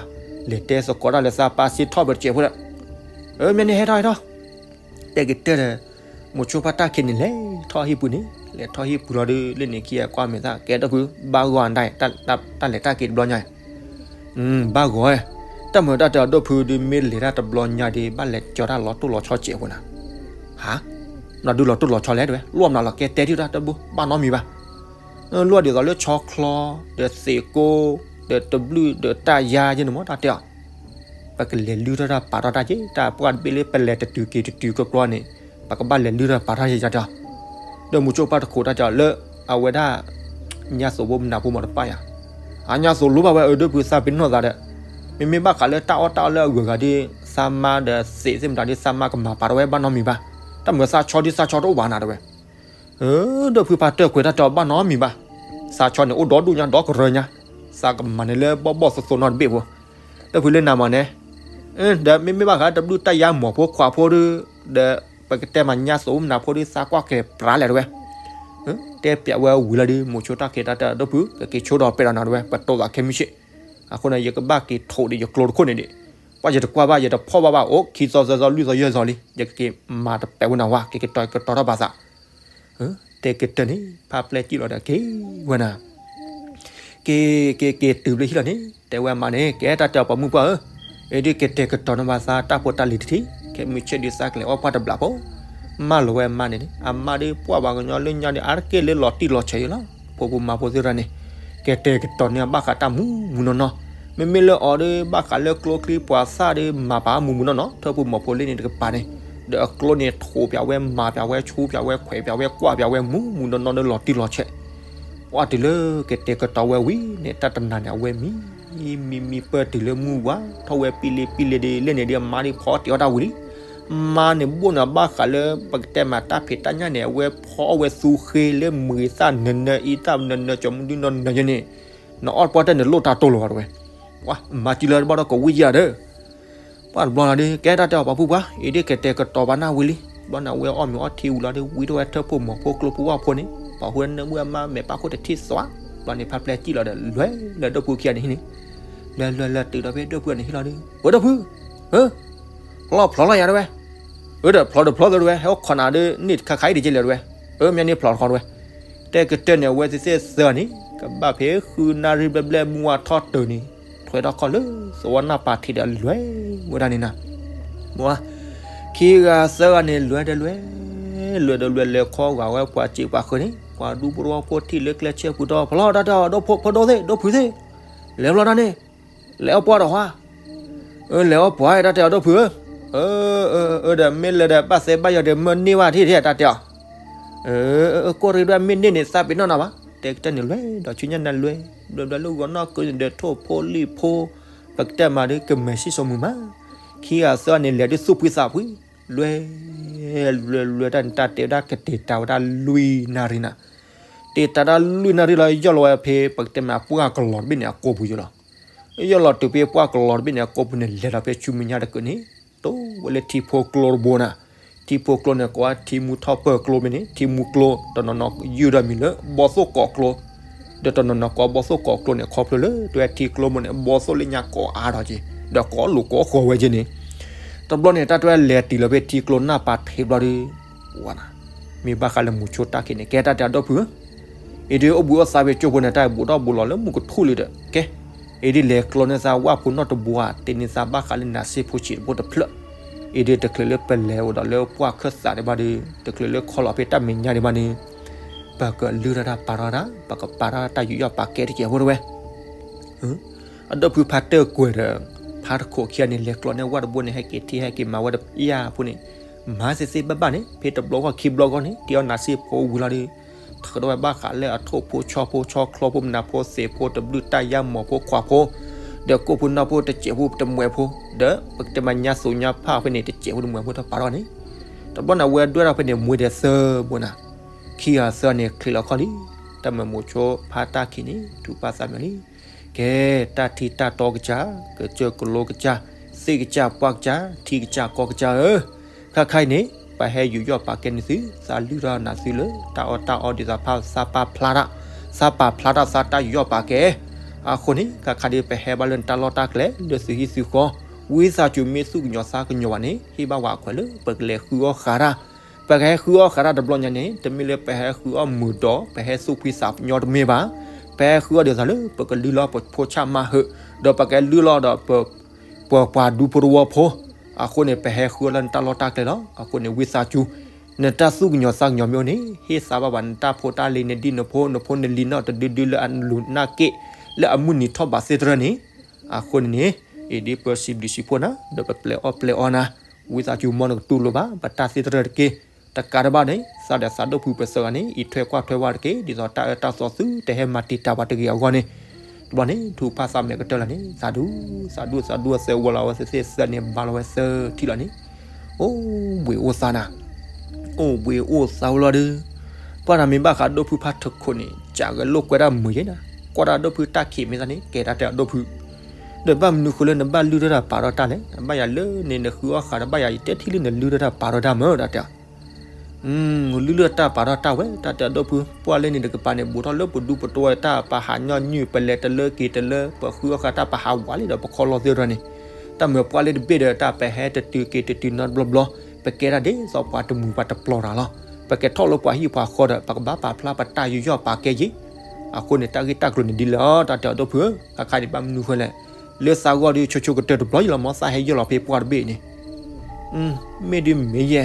လဲၤတဲသကိးတၢ်လၢသးပၢ်စ့ထီၣ်ပတစဲးဖိဒီး, အၢ မ့ၢ်န့ၣ်ဟဲထီၣ်ဟဲထီၣ် တဲကတၢၢ်ဒီး မိၤဆိဖါတၢ်ခံးန့ၣ် လဲၤထီၣ်ဟံၣ်ပူၤန့ၣ် လဲၤထီၣ်ဟံၣ်ပူၤလီၤဒီး လၢန့ၣ်ခံကွၢ်မဲာ်သၣ် ကဲဒိၣ်ဖု ဘၣ်ဂီၤဒၣ် တၢ်လဲၤတၢ်က့ၤတဘျီညါ, ဘၣ်ဂီၤ, တၢ်မၤတၢ်တဲအီၤဒိၣ်ဖုဒီး မ့ၢ်လဲၤတၢ်တဘျီညါဒီး ဘၣ်လဲၤကၠီတၢ်လီၤတိၢ်လီၤဆီစဲးဖိနၤ, ဟါ, နီၢ်ဒုလီၤတိၢ်လီၤဆီလဲၣ်တဲဝဲ လီၢ်မနုၤလီၤ ကဲတဲထံၣ်တၢ်တဘိ ဘၣ်နီတမံၤဘၣ် လီၢ်ဒ်သိးလၢဆီချီ, ဒီးသ့ၣ်ကိ, ဒီးတဘျုး ဒီးတၢ်ယါယဲန့ၣ်မ့ၢ်တၢ်တဲအီၤ, ပကလဲၤလုၢ်ထီၣ်တၢ်ပာ်ထီၣ်တၢ်က့ၤ တၢ်ပှၢ်တဘ့ၣ်လၢပလဲၤတတုၤက့ၤတတုၤကီကီန့ၣ်, ပကဘၣ်လဲၤလုၢ်ထီၣ်ပာ်ထီၣ်ယဲယါတဲအီၤ, ဒီးမိၤဆိဖါတခိးတၢ်တဲအီၤလၢ အဝဲဒၣ် ညါသိးဖိမနၤဖိမၤတပၣ်ယၤ, အညါသိးလိၣ်ဘၣ်ဝဲအဒိၣ်ဖု သးပ့ၤနီၣ်သးဒီး, မ့မ့ၢ်ဘၣ်ဃးလၢတၢ်အီၣ်တၢ်အီလၢအဂုၤအဂၤဒီး သးမါဒီးသ့ၣ်သ့ၣ်မတၤဒီး သးမါကမၤပာ်ထီၣ်ဝဲဘၣ်နီတမံၤဘၣ်, တၢ်မၤသးဆီဒ်သးဆီတအိၣ်ဘၣ်နၤတဲဝဲ ဒိၣ်ဖုဖါတၢၢ်ကွဲးတၢ်တဲအီၤဘၣ်နီတမံၤဘၣ်, သးဆီန့ၣ်အိၣ်ဒီဒူၣ်ညါဒီကရၢညါ, သးကမၤန့ၢ်လၢဘီၣ်ဘီၣ်သိသိးနီတဘ့ၣ်ဖိ, ဒိၣ်ဖုလၢနၤမၤန့ၣ်, ဒီးမ့မ့ၢ်ဘၣ်ဃးတဘျုးတၢ်ယါမီၤဖိခွါဖိဒီး, ဒီးပကတဲမၤညါသိးမနၤဖိဒီး သးကွၢ်ကဲၤပြးလဲၣ်တဲဝဲ, တဲပျးဝဲဝံၤလီၤဒီး မိၤဆိတၢ်ခံးတၢ်တဲအီၤဒိၣ်ဖု ကက့ၤဆိဒီးပဲာ်ဒီးနၤတဲဝဲ ပတိၢ်သးခဲမုၢ်ဆ့ၣ်, အဃိန့ၣ် ယကဘၣ်က့ၤထိးဒီးယကျိတခိၣ်န့ၣ်ဒီး, ပှၤယတကွၢ်ဘၣ် ယတဖီၣ်ဘၣ်ဘၣ် အိၣ်ခံသီသၢသီလွံၢ်သီယဲၢ်သီလံ ယကက့ၤမၤတပဲာ်ဝဲနၤဝဲ ကကတီၤကတီၤထီၣ်ပာ်သး တဲကတၢၢ်န့ၣ် ဖါပျဲၢ်စံၣ်လီၤဒီးက့ၤဝဲနၤ, က့ၤက့ၤက့ၤတုၤဘျီဟံၣ်လီၤန့ၣ် တဲဝဲအမါန့ၣ် ကဲတၢ်တဲအီၤပိာ်မုၣ်ပှၢ်ဧၢ, အ့ဒုးကတဲာ်ကတီၤန့ၢ်ဘၣ်သးတၢ်ဖိတၢ်လံၤတထံၣ်, ခဲမုၢ်ဆ့ၣ်ဒုးသးကလဲၤအီၣ်ပှၢ်တဘျီဖိ, မၢလီၤဝဲအမါန့ၣ်န့ၣ် အမါဒုးပှၢ်ပှၤကညီလၢညါဒီး အါတက့ၢ်လၢလီၤတံၢ်လီၤဆဲးယံလီၤ, ဖိပူၤမါဖိသ့ၣ်တဖၣ်န့ၣ် ကတဲာ်ကတီၤန့ၢ်ဘၣ်ဃးတၢ်မူမူနီၢ်နီၢ်, မ့မ့ၢ်လၢအီၤဒီး ဘၣ်ဃးလၢကျိချံပှၤသၣ်ဒီး မၤပာ်မူမူနီၢ်နီၢ် ထၢပူၤမီၤဖိလၢန့ၣ်တကပၤန့ၣ်, ဒီးအကျိန့ၣ်ထိးပၠးဝဲ မၤပၠးဝဲ ဆူပၠးဝဲ ခွဲးပၠးဝဲ ကွၢ်ပၠးဝဲမူမူနီၢ်နီၢ်လၢလီၤတံၢ်လီၤဆဲး ပှၢ်တုၤလၢကတဲာ်ကတီၤဝဲဝံၤန့ၣ် တၢ်တနၤန့ၣ် အဝဲမံ မံမံပၢၢ်တုၤလၢမုၢ်ဝါထီၣ်ဝဲပံလ့ပံလ့ဒီး လၢန့ၣ်ဒီးအမါဒုးဖီအီၣ်တ့ၤအီၣ်တၢ်ဝံၤလံ, မါန့ၣ်ဘိၣ်န့ၣ်ဘၣ်ဃးလၢ ပကတဲမးတၢ်ဖံးတၢ်ညၣ်န့ၣ် အဝဲဖီအီၣ်ဝဲသူဃ့လၢမုၢ်သၣ်နၢၤနၢၤ အံသၣ်နၢၤနၢၤ ကၠီမုၢ်ဒုနီၢ်နၢၤယဲန့ၣ်, နအီၣ်ပှၢ်တၢၢ်န့ၣ်လိၣ်တၢ်တိၢ်လီၤဘၣ်တဲဝဲ, ပှၢ်မၤစံလၢတဘၣ်ဒီးကဝံၣ်ယၤဒီး ပှၢ်တဘျီလီၤဒီး ကဲတၢ်တဲအီၤပှၤဖုပှၢ် အ့ဒုးကတဲာ်ကတီၤဘၣ်နၢ်ဝံၤလံ, ဘျီန့ၣ်အဝဲအီၣ်မ့ၤအီထံဝံၤလီၤဒီး ဝံထီၣ်ဝဲထၢဖှိၣ်မီၤဖိကျိဖိဝၣ်ဖိန့ၣ် ပှၤဟူနၢမုၢ်အမါမဲာ်ပၢ်ခိၣ်တထံၣ်သွး, ဘျီန့ၣ်ဖါပျဲၢ်စံၣ်လီၤဒီး လဲၤလၢဒိၣ်ဖုခံဂၤန့ၣ်ဟံၣ်န့ၣ်, လဲၤလဲၤလဲၤတုၤဒီးဖဲဒိၣ်ဖုန့ၣ်ဟံၣ်လီၤဒီး ပှၤဒိၣ်ဖု, ဟၢ, လီၤဖျိလီၤယၤတဲဝဲ အၢ ဒီးဖျီတဖျီသ့ဝဲ ဟဲအိၣ်ခိးနၤဒီး န့ၢ်တခါခါအံၤဒ်ကဲလဲၣ်တဝဲ, အၢ မ့ၢ်န့ၣ်ဖျီတခီတဝဲ, တဲကတၢၢ်န့ၣ် အဝဲသ့ၣ်သၢဂၤန့ၣ် ကဘၣ်ဖဲဃုနၣ်ရံၣ်ဘျဲၣ်ဘျဲၣ် မုၢ်ဝါထီၣ်တုၤန့ၣ် ထွဲထီၣ်ခီၣ်လၢ သဝီနၢ်ပၤထံးဒီးလဲၤဝဲဒၣ်န့ၣ်နၤ, မ့ၢ် ခံဂၤသၢဂၤန့ၣ် လဲၤဒီးလဲၤ, လဲၤဒီးလဲၤ လဲၤခီဂာ်ဝဲပှၤစံးပှၤဃၢၤန့ၣ် ပှၤဒူဖိတဝီဖိထံၣ်လၢကျဲဆဲပူၤဒီး ဖျီတၢ်တဲအီၤ ဒိၣ်ဖိဒိၣ်သ့ၣ် ဒိၣ်ဖုသ့ၣ်, လဲၤဖျီတၢ်န့ၣ်, လဲၤအီၣ်ပှၢ်ဒီးဟါ, အၢ လဲၤအီၣ်ပှၢ်တၢ်တဲအီၤ ဒိၣ်ဖုဧၢ, အၢ အၢ ဒီးမ့ၢ်လဲၤဒီးဘၣ်သဲဘၣ်ယီၤဒီး မၢန့ၢ်ဘၣ်ထံၣ်တၢ်တဲအီၤ, အၢ ကိၣ်ရ့ဒီးမ့ၢ်န့ၢ်န့ၣ် သးပ့ၤနီၣ်နၤဘၣ်, တဲကတၢၢ်န့ၣ် လဲၤဒီးဆူညါနၤလဲၤ, ဘျီဘျီလၢဂီၤနီၢ်ကၢန့ၣ်ဒီး ထိၣ်ဖိလံၣ်ဖိ, ပကတဲမးဒီး ကမဲာ်ဆံၣ်စိမုာ်မး, ခံဂၤသၢဂၤန့ၣ် လဲၤဒ်သူၣ်ဖှံသးဖှံ, လဲၤ လဲၤ လဲၤတၢ်န့ၣ် တၢ်တဲဝဲဒၣ်ကတ့ၤတၢ်ဝဲဒၣ်လွံၢ်နၣ်ရံၣ်နၤ, တ့ၤတၢ်ဒၣ်လွံၢ်နၣ်ရံၣ်လီၤ ယီၢ်လီၤဝဲဖဲ ပကတဲမး ပှၢ်ကလီၤတဘ့ၣ်န့ၣ် အကိာ်ပူၤယိလီၤ, ယီၢ်လီၤတုၤဖဲပှၢ်ကလီၤတဘ့ၣ်န့ၣ် အကိာ်ပူၤန့ၣ် လဲၤဒီးဖဲဆူမဲာ်ညါတကုာ်န့ၣ်, တိၢ်ဝဲလၢထံဖိကျိတဘိနၤ, ထံဖိကျိန့ၣ် ကိးဝဲထံမူထီၣ်ပၢၢ်ကျိမ့ၢ်န့ၣ် ထံမူကျိ, တနီၤနီၤယုၢ်ဒီးမံၤလၢ ဘီသိၣ်ကိးကျိ, ဒီးတနီၤနီၤကိးဘီသိၣ်ကိးကျိန့ၣ် ခီဖျိလၢ တဝဲထံကျိမ့ၢ်န့ၣ် ဘီသိၣ်လၢညါကိးအါထီၣ်က့ၤ, ဒီးကိးလိာ်ကိးဃီၤဝဲက့ၤန့ၣ်, တဘျီန့ၣ် တၢ်တဝဲလဲၤတုၤလီၤဖဲထံကျိနၢ်ပၤထံးဘျီဒီး ဝဲနၤ, မ့ၢ်ဘၣ်ဃးလၢမုဆိတၢ်ခံးန့ၣ် ကဲတၢ်တဲအဒိၣ်ဖုဧၢ, အံၤဒ်အိၣ်ဘှံးအိၣ်သါဖဲကၠိဖိန့ၣ် တၢ်ဘူးထီၣ်ဘူးလီၤလၢမုၢ်ကထူၣ်လံဒီး ကဲ, အံၤဒ်လဲၤကျီန့ၢ်သးဝၣ်ဖိနီၣ်တဘိဧါ တ့န့ၢ်သးဘၣ်ဃးလၢနၤစ့ဖိဆံးတဘိတဖျၢၣ်, အံၤဒ်တချုးလၢပလဲၤအိၣ်ဒီးလၢပှၢ်ခၢၣ်သးဒံးဘၣ်ဒီး တချုးလၢခီလီၤဖဲတၢ်မဲာ်ညါဒံးဘၣ်န့ၣ် ပကလုၢ်ထီၣ်တၢ်ပာ်ထီၣ်တၢ် ပကပာ်ထီၣ်တၢ်ယူးယီၣ်ပာ်ကဲတကဲးဖိတဝဲ အဒိၣ်ဖုဖါတၢၢ်ကွဲၤဒီး ဖါတခိးခံဂၤန့ၣ် လဲၤကျီန့ၢ်ဝၣ်တဘိန့ၣ် ဟဲက့ၤထံဟဲက့ၤမၤဝဲတယၢ်ဖိန့ၣ်, မၤသ့သ့ဘၣ်ဘၣ်န့ၣ် ဖဲတဘျီဂီၢ်ခံဘျီဂီၢ်န့ၣ် တ့အီၣ်နၤစ့ဖိဝံၤလီၤဒီး ထုးထီၣ်ဝဲဘၣ်ဃးလၢအထိၣ်ဖိဆီဖိဆီချီဖိမနၤဖိသ့ၣ်ဖိတဘျုးတၢ်ယါမီၤဖိခွါဖိ, ဒီးကိၣ်ဖိနီၢ်ဖိတစဲးဖိတမှဲးဖိ, ဒီးပကတဲမၤညါသိးညါဖၣ်ဖဲန့ၣ် တစဲးဖိတမှဲးဖိတပာ်ထီၣ်န့ၣ်, တဘျီန့ၣ် အဝဲဒွဲၣ်ထီၣ်ဖဲန့ၣ် မှ့ဒဲးသၢဘိနၤ, ခံဂၤသၢဂၤန့ၣ် ချံးလီၤခီၣ်လံ, တၢ်မၤမုဆိဖါတၢ်ခံးန့ၣ် ထုးဖးသးမးလံ ကဲ, တၢ်ထံတၢ်တီကစၢ်, ကစၢၢ်ကလိကစၢ်, သ့ၣ်ကစၢ်ပှၢ်ကစၢ်, ထံကစၢ်ကီၢ်ကစၢ်ဧၢ, ခါခါအံၤန့ၣ် ပဟဲယူးယီၣ်ပာ်ကဲန့ၢ်သု, သးလုၢ်ထီၣ်နၤသုလၢ တၢ်အီၣ်တၢ်အီဒ်သိးဖးသးပာ်ဖျါတၢ်, သးပာ်ဖျါထီၣ်သးတၢ်ယူးယီၣ်ပာ်ကဲ, အဃိန့ၣ် ခါခါဒ်ပဟဲဘၣ်လၢနတၢ်လီၢ်တၢ်ကျဲ လၢသုဟံၣ်သုဃီ, ဝံသးစူၤမ့ၢ်သူၣ်ကညီၤသးကညီၤဘၣ်န့ၣ် ဟ့ၣ်ဘၣ်ဝဲအခွဲးလၢ ပကလဲၤဃုအီၣ်ဃးတၢ် ပကဟဲဃုအီၣ်ဃးတၢ်တဘျီညါန့ၣ် တမ့ၢ်လၢပဟဲဃုအီၣ်မုာ်ဒီး ပဟဲသူၣ်ဖှံသးညီတမ့ၢ်ဘၣ်. ပဟဲဃုအီၣ်ဒ်သိးလၢ ပကလုၢ်လီၤပဖိဆၣ်မါဟၢၣ်, ဒီးပကလုၢ်လီၤဒီး ပပှၤဒူဖိတဝီဖိ, အဃိန့ၣ် ပဟဲဃုအီၣ်လၢနတၢ်လီၢ်တၢ်ကျဲလီၤ. အဃိန့ၣ် ဝံသးစူၤ, နတၢ်သူၣ်ကညီၤသးကညီၤမ့ၢ်အိၣ်န့ၣ် ဟ့ၣ်သးဘၣ်ဘၣ် နတၢ်ဖိတၢ်လံၤ နဒံၣ်နဖိ နဖိနလံၤနီၢ်တဒုဒုလၢအလူၤနၢ်က့ၣ် လၢအမုၢ်နံၤထီၣ်ဘးသ့ၣ်တဖၣ်န့ၣ်, အဃိန့ၣ်န့ၣ် အံၤဒ်ပစံးဘျုးစံးဖှိၣ်နၤ ဒီးပပျဲအီၣ်ပျဲအီနၤ, ဝံသးစူၤမ်နကတူၢ်လိာ်ဘၣ် ပတၢ်သ့ၣ်တဖၣ်တက့ၢ်. တကးဒံးဘၣ်န့ၣ် သးဒီးသးဒိၣ်ဖုပသၢဂၤန့ၣ် အံးထွဲကွၢ်ထွဲဝဲတက့ၢ်. ဒ်သိးတၢ်အၢတၢ်သီသုတဟဲမၤတံာ်တာ်ပှၤတဂ့ၤအဂီၢ်န့ၣ်, တဘျီန့ၣ် ထုကဖၣ်သးမဲာ်ကတၢၢ်လီၤန့ၣ် သးဒူ, သးဒူ, သးဒူအသၢဝဲလီၤဝဲသ့ၣ်သၢန့ၣ် ဘါလီၤဝဲသၢထံၣ်လီၤန့ၣ်, အိၣ်ဘှံးအိၣ်သါနၤ, အိၣ်ဘှံးအိၣ်သါဝဲလီၤဒီး, ပှၢ်နၤမ့ၢ်ဘၣ်ဃးဒိၣ်ဖုဖါတခိးန့ၣ် ကးဂဲၤလိာ်ကွဲတၢ်မုာ်ယဲနၤ, ကွၢ်တၢ်ဒိၣ်ဖုတၢ်ခံးမ့ၢ်သးန့ၣ် ကဲတၢ်တဲအဒိၣ်ဖု, ဒီးဘၣ်မနုၤဃိလၢနဘၣ်လုၢ်ထီၣ်တၢ်ပာ်ထီၣ်တၢ်လဲၣ်. ဘၣ်ယၤလၢန့ၣ် နဃုအီၣ်ဃးဒီး ဘၣ်ယၤယတဲထံၣ်လၢနလုၢ်ထီၣ်တၢ်ပာ်ထီၣ်တၢ်မ့ၢ်တၢ်တဲ လုၢ်လၢတၢ်ပာ်ထီၣ်တၢ်ဝဲ တၢ်တဲအဒိၣ်ဖု, ပှၢ်လၢန့ၣ်တကပၤန့ၣ် ဘူးထီၣ်လၢပဒူပတဝီတၢ်ပဟးညီနုၢ် ပလဲၤတလၢက့ၤတလၢ ပဃုအီၣ်ဃာ်တၢ်ပဟးဝးလံဒီးပခီလီၤသ့ၣ်တဖၣ်န့ၣ်, တၢ်မၤပှၢ်လၢတဘ့ၣ်ဒီး တၢ်ပဟဲတတုၤက့ၤတတုၤနီတဘျီဘျီ, ပကဲဒၣ်ဒ်သိးပှၤတမုာ်ပှၤတပျီၤတၢ်လီၤ. ပကဲထီၣ်လၢပှၤဟံၣ်ပှၤဃီဒီး ပကဘၣ်ပာ်ဖျါပတၢ်ယူးယီၣ်ပာ်ကဲယ့ၣ်. အဃိန့ၣ် တၢ်ဂ့ၢ်တၢ်ကျိၤန့ၣ်ဒ်လဲၣ် တၢ်တဲအဒိၣ်ဖုဧၢ, အခါန့ၣ်ဘၣ်မနုၤဃိလဲၣ် လၢသးဂီၢ်ဒီးဆိဆိကတၢၢ်တဘျီယလီၤမ့ၢ်သးဟဲယၢၢ်လီၤဖဲပှၢ်တဘ့ၣ်န့ၣ် မ့ၢ်ဒ်မ့ၢ်ယဲ,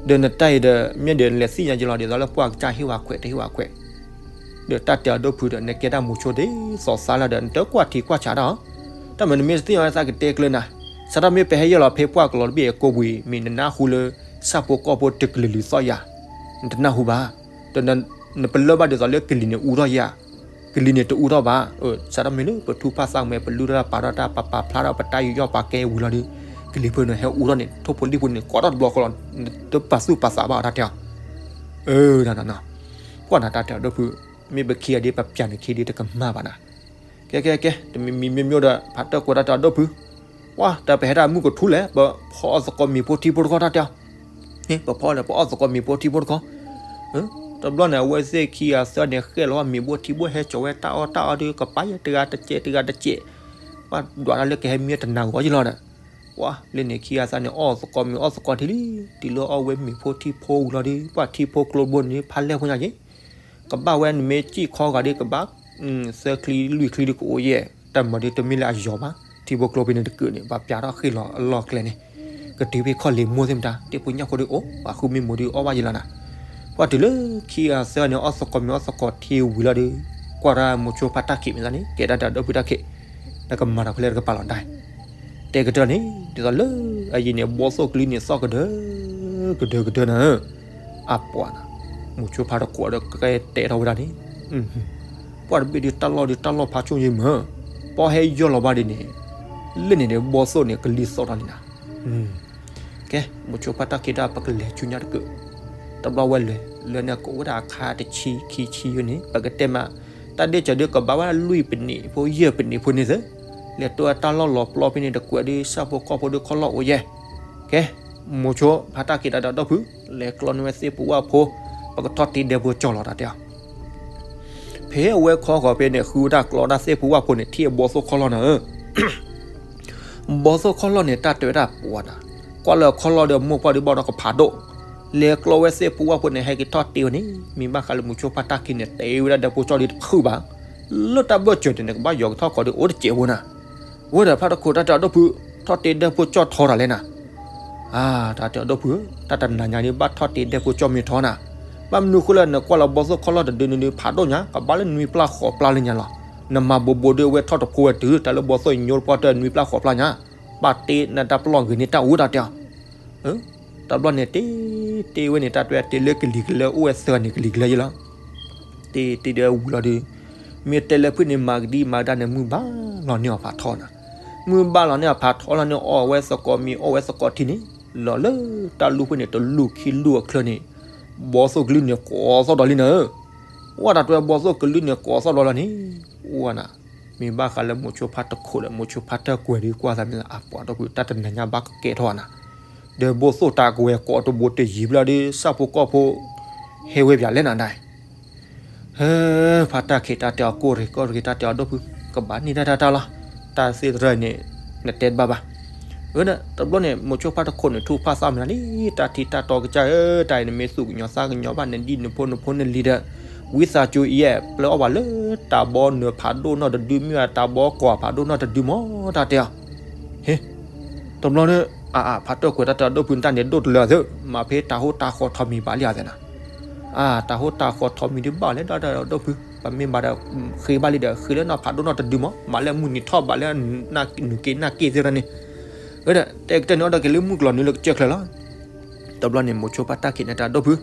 ဒီးနတၢ်အံၤဒီး မ့ၢ်ဒီးနလဲၤသ့ၣ်ညါယလီၤ ဒ်သိးလၢပှၢ်ကစၢ်ဟ့ၣ်ဝဲခွဲးတဟ့ၣ်ဝဲခွဲး, ဒီးတၢ်တဲအဒိၣ်ဖုဒီး နကဲတၢ်မုဆိဒ်သိးသးလီၤဒီး နတကွၢ်ထံကွၢ်ဆးတၢ်အီၤ, တၢ်မၤနမ့ၢ်တသ့ၣ်ညါသးကတဲကျၢၤနၤ, စးထီၣ်မ့ၢ်ပဟဲယၢၢ်လီၤဖဲပှၢ်ကလီၤတဘ့ၣ်အကိာ်ပူၤအံၤ မ့ၢ်နနၢ်ဟူလၢ ဆၣ်ဖိကီၢ်ဖိတကလုာ်လုာ်သီၣ်ယၤ, နတနၢ်ဟူဘၣ်, ဒီးနပလၢၢ်ဘၣ်ဒ်သိးလၢကလံၤန့ၣ်အူထီၣ်ယၤ ကလံၤန့ၣ်တအူထီၣ်ဘၣ်, စးထီၣ်မ့ၢ်လၢပထူၣ်ဖၣ်သးမဲာ် ပလုၢ်ထီၣ်တၢ်ပာ်ထီၣ်တၢ် ပပာ်ဖျါထီၣ်ပတၢ်ယူးယီၣ်ပာ်ကဲဝံၤလီၤဒီး ကလံၤဖိန့ၣ်ဟဲအူထီၣ်န့ၣ် ထိၣ်ဖိလံၣ်ဖိန့ၣ်ကိးထီၣ်တဘျီဃီလီၤ, တပာ်သူၣ်ပာ်သးဘၣ်အီၤတၢ်တဲအီၤ, အၢ နနီၤ, ကွၢ်နၤတၢ်တဲအဒိၣ်ဖု, မ့ၢ်ပခံဂၤဒ်ပပျးန့ၣ်ခံဒ်တကမၣ်ဘၣ်နၤ, ကဲကဲကဲ တမံၤမံၤမ့ၢ်မ့ၢ်ဒီး ဖးတၢၢ်ကွဲးတၢ်တဲအဒိၣ်ဖု, ပှၢ်တၢ်ပဟဲတၢ်မုၢ်ကထူၣ်လဲၣ် ပဖီအီၣ်သကိးမ့ၤဖိထံဖိတခီတၢ်တဲအီၤ ပဖီလဲၣ် ပအီၣ်သကိးမ့ၤဖိထံဖိတခီ, တဘျီန့ၣ် အဝဲသ့ၣ်ခံဂၤသၢဂၤန့ၣ် ဃဲၣ်လီၤမ့ၤဘိၣ်ထံဘိၣ် ဟဲစိာ်ဝဲတၢ်အီၣ်တၢ်အီဒီး ကပၤယဲၢ်တဂၤတစဲး တဂၤတစဲး, ပှၢ်ဒွးတၢ်လၢကဟဲမံတနၤဂီၤယလီၤဒီး, ပှၤလၢန့ၣ်ခံဂၤသၢဂၤန့ၣ် အီၣ်သကိးမ့ၤအီၣ်သကိးထံလံ, တုၤလၢအီၣ်ဝဲမ့ၤဖိထံဖိဝံၤလီၤဒီး ပှၤထံဖိကျိတဘိန့ၣ် ဖးလဲၢ်ဖိညါက့ၤ, ကဘၣ်ဝဲနမ့ၢ်စံၣ်ခီဂာ်ဒီး ကဘၣ် သၢချံလွံၢ်ချံဒီးကအိၣ်ယဲၢ်, တၢ်မၤဒီးတမ့ၢ်လၢအယီၤဘၣ်, ထံဖိကျိဖဲန့ၣ်တကုာ်န့ၣ် ဘၣ်ပျးထီၣ်ဃ့ၢ်လီၤအလီၢ်ကျဲန့ၣ်, ကတုၤဖဲခီၣ်လ့ၤမိၢ်သ့ၣ်မတၤ တ့ၢ်ဖိညၣ်ဖိဒီးအိၣ် ပှၤဃုမ့ၢ်မိၢ်ဒီးအီၣ်ဘၣ်ယံၤလီၤနၤ, ပှၤတုၤလၢခံဂၤသၢဂၤန့ၣ် အီၣ်သကိးမ့ၤအီၣ်သကိးထံဝံၤလီၤဒီး ကွၢ်တၢ်မိၤဆိဖါတၢ်ခံးမ့ၢ်သးန့ၣ် ကဲဒၣ်တၢ်ဒီပုၢ်တၢ်ခံး, နကမၤတၢ်ဖဲလဲၣ်တကပၤလီၤဒၣ် တဲကတၢၢ်န့ၣ် ဒ်သိးလၢအယံၤန့ၣ် ဘီသိၣ်ကလုၢ်န့ၣ်သီၣ်ကဒၢ ကဒၢကဒၢနၤဧၢ, အပှၤနၤ, မိၤဆိဖါတခိးဒီးကဲတဲထီၣ်ဝဲဒၣ်န့ၣ်, ပှၤတဘ့ၣ်ဒုးတၢ်လီၢ်ဒုးတၢ်လီၢ်ဖးဆူၣ်ယံၤမၢ, ပီဟဲယီၢ်လီၤဘၣ်ဒ်န့ၣ်, လၢန့ၣ်ဒီးဘီသိၣ်န့ၣ်ကလံၤသီၣ်ထီၣ်န့ၣ်နၤ ကဲ, မိၤဆိဖါတၢ်ခံးဒၣ်ပကလဲၤဆူညါတကုာ်, တဘျီဝဲလဲၤ လၢန့ၣ်ကအိၣ်ဝဲဒၣ်အခါတဆံခံဆံယိန့ၣ် ပကတဲမး, တၢ်ဒ့ၣ်စၢၤဒုးကဘၣ်ဝဲဒၣ်လွံၢ်ပနံးဖိယဲၢ်ပနံးဖိန့ၣ်သ့, လဲၤတိၢ်ဝဲတၢ်လီၢ်လီၤပျီဖဲန့ၣ်တကွဲးဒုး ဆၣ်ဖိကီၢ်ဖိဒုးခီၣ်လီၢ်အိၣ်ယဲၢ်, ကဲ, မိၤဆိဖါတၢ်ခံးတၢ်ဒီးဒီပုၢ်, လဲၤကျီန့ၢ်ဝဲသ့ၣ်ပူၤဝၣ်ဖိ, ပကထီၣ်တ့ဒဲဖိကၠီၢ်လီၤတၢ်တဲအီၤ ဖဲအဝဲခီဃီၤဖဲန့ၣ် ဃုဝဲဒၣ်ကျီဒၣ်သ့ၣ်ပူၤဝၣ်ဖိန့ၣ် ထံၣ်အဘီသိၣ်ခီၣ်လီၢ်နၤဧၢ, ဘီသိၣ်ခီၣ်လီၢ်န့ၣ် တၢ်တဲဝဲဒၣ်ပှၤနၤ, ကွၢ်လၢခီၣ်လီၢ်ဒီးမိၢ်ပှၢ်ဒုးဘၣ်ဒီးကဖးဒိၣ်, လဲၤကျီဝဲသ့ၣ်ပူၤဝၣ်ဖိန့ၣ် ဟဲက့ၤထီၣ်တ့ဝဲန့ၣ် မ့ၢ်ဘၣ်ဃးလၢမိၤဆိဖါတၢ်ခံးန့ၣ် တဲဝဲဒၣ်ဒဲဖိကၠီၢ်ဒုးတဖုဘၣ်, လၢတၢ်ဘၢၣ်စၢၤန့ၣ် နကဘၣ်ယီၤကထီၣ်ကီးဒုးအိၣ်တစဲးဖိနၤ, ဝဲဒီးဖါတခိးတၢ်တဲအီၤဒီပုၢ်, ထီၣ်တ့ဒဲဖိကၠီၢ်ထီတၢ်လဲၣ်နၤ အါ, တၢ်တဲအီၤဒီပုၢ်ဧၢ, တၢ်တနၤညါဒုးဘၣ်ထီၣ်တ့ဒဲဖိကၠီၢ်မ့ၢ်ထီနၤ, ဘၣ်မနုၤဃိလၢနကွၢ်လၢဘီသိၣ်ခီၣ်လီၢ်တဒုန့ၣ်ဒုး ဖးဒိၣ်ညါ ကဘၣ်လၢနွံပျၢ်ဃိးပျၢ်လၢညါလီၤ, နမၤဘိးဘိးဒုးအဝဲထီၣ်တဖိဝဲတုၤ တၢ်လၢဘီသိၣ်ညိတပှၢ်တၢ်နွံပျၢ်ဃိးပျၢ်ညါ, ဘၣ်တ့နတၢ်ပလီၢ်ဂ့ၤန့ၢ်တၢ်အိၣ်တၢ်တဲအီၤ တဘျီန့ၣ်တ့, တ့ဝဲန့ၣ် တၢ်တဲတဲလၢကလံၤကလၢအိၣ်ဝဲသၢဂၤန့ၣ် ကလံၤကလၢယဲလီၤ, တ့တ့ဒီးဝံၤလီၤဒုး, မ့ၢ်တဲလၢဖုၣ်န့ၣ်မၤကဒံမၤကဒါန့ၣ် မုၢ်ဘၣ်လီၤန့ၢ်အီၤဖးထီနၤ, မုၢ်ဘၣ်လီၤန့ၢ်အီၤဖးထီလီၤန့ၣ် အီၣ်ဝဲသကိးမ့ၤအီၣ်ဝဲသကိးထံန့ၣ်, လီၤလၢတၢ်လူၢ်ဖုၣ်န့ၣ် တလူၢ်ခံလူၢ်အချၢန့ၣ်, ဘီသိၣ်ကလုၢ်န့ၣ်ကိးသီၣ်ဒီးလံနၤဧၢ, ဝဲဒၣ်တဲဘီသိၣ်ကလုၢ်န့ၣ်ကိးသီၣ်ဒီးလီၤန့ၣ်, ဝဲနၤ မ့ၢ်ဘၣ်ဃးလၢမိၤဆိဖါတခိးဒီးမိၤဆိဖါတၢ်ကွဲးဒုးကွၢ်သးမ့ၢ်အပှၤဒီပုၢ် တၢ်တနၤညါဘၣ်ကကဲထီၣ်နၤ, ဒီးဘီသိၣ်တၢ်ကဝဲၤကိးတဘိတယံၤဘျီဒုး ဆၣ်ဖိကီၢ်ဖိ ဟဲဝဲပၠးလဲၣ်နၤဒၣ် ဟဲ, ဖါတၢ်ခံးတၢ်တဲအီၤ ကိၢ်ရ့ၣ်ကိၢ်ရ့ၣ်တၢ်တဲအီၤဒီပုၢ်, ကဘၣ်န့ၢ်တၢ်တၢ်တၢ်လီၤ, တၢ်သ့ၣ်တဖၣ်န့ၣ် နတဲတဘၣ်ဘၣ်, အၢ တဘျီန့ၣ် မိၤဆိဖါတခိးန့ၣ် ထူၣ်ဖးသးမနၤလံ, တၢ်ထံတၢ်တီကစၢ်ဧၢ, တၢ်အံၤနမ့ၢ်သူၣ်ကညီၤသးကညီၤဘၣ် နဒ်နဖိနဖိနလံၤဒီး, ဝံသးစူၤအံၤ ပျဲအီၣ်ဘၣ်လၢတၢ်ဘီနၢၤဖးဒိၣ်နီၢ်တဒု မ့ၢ်အတၢ်ဘီကွၢ်ဖးဒိၣ်နီၢ်တဒုမး တၢ်တဲအီၤ ဟ့, တဘျီန့ၣ် အါအါ ဖါတၢ်ကွဲးတၢ်တဲအီၤဒီပုၢ် နတၢ်န့ၣ်ဒိၣ်တလၢအသၢ, မၤဖဲတၢ်ဟိတၢ်ဃီထီးမံၤဘၣ်လံအသးနၤ, အါ တၢ်ဟိတၢ်ဃီထီးမံၤဒုးဘၣ်လဲၣ်ဒီးဒီပုၢ်, ပမ့ၢ်ဘၣ်ဒီး ဃ့ဘၣ်လံဒီး ဃ့လၢနီၢ်ဖးဒိၣ်နီၢ်တဒုမး, မၤလၢမုၢ်နံၤထီၣ်ဘၣ်လၢ နုာ်က့ၤနၢ်က့ၤသ့ၣ်တဖၣ်န့ၣ်, အၢ ဒီး တဲကတၢၢ်န့ၣ်အီၤဒီးက့ၤလၢမုၢ်ကျီၤနုာ်လၢကစၢၢ်ချၢလီၤ. တဘျီန့ၣ် မိၤဆိဖါတၢ်ခံးန့ၣ်တၢ်ဒီပုၢ်,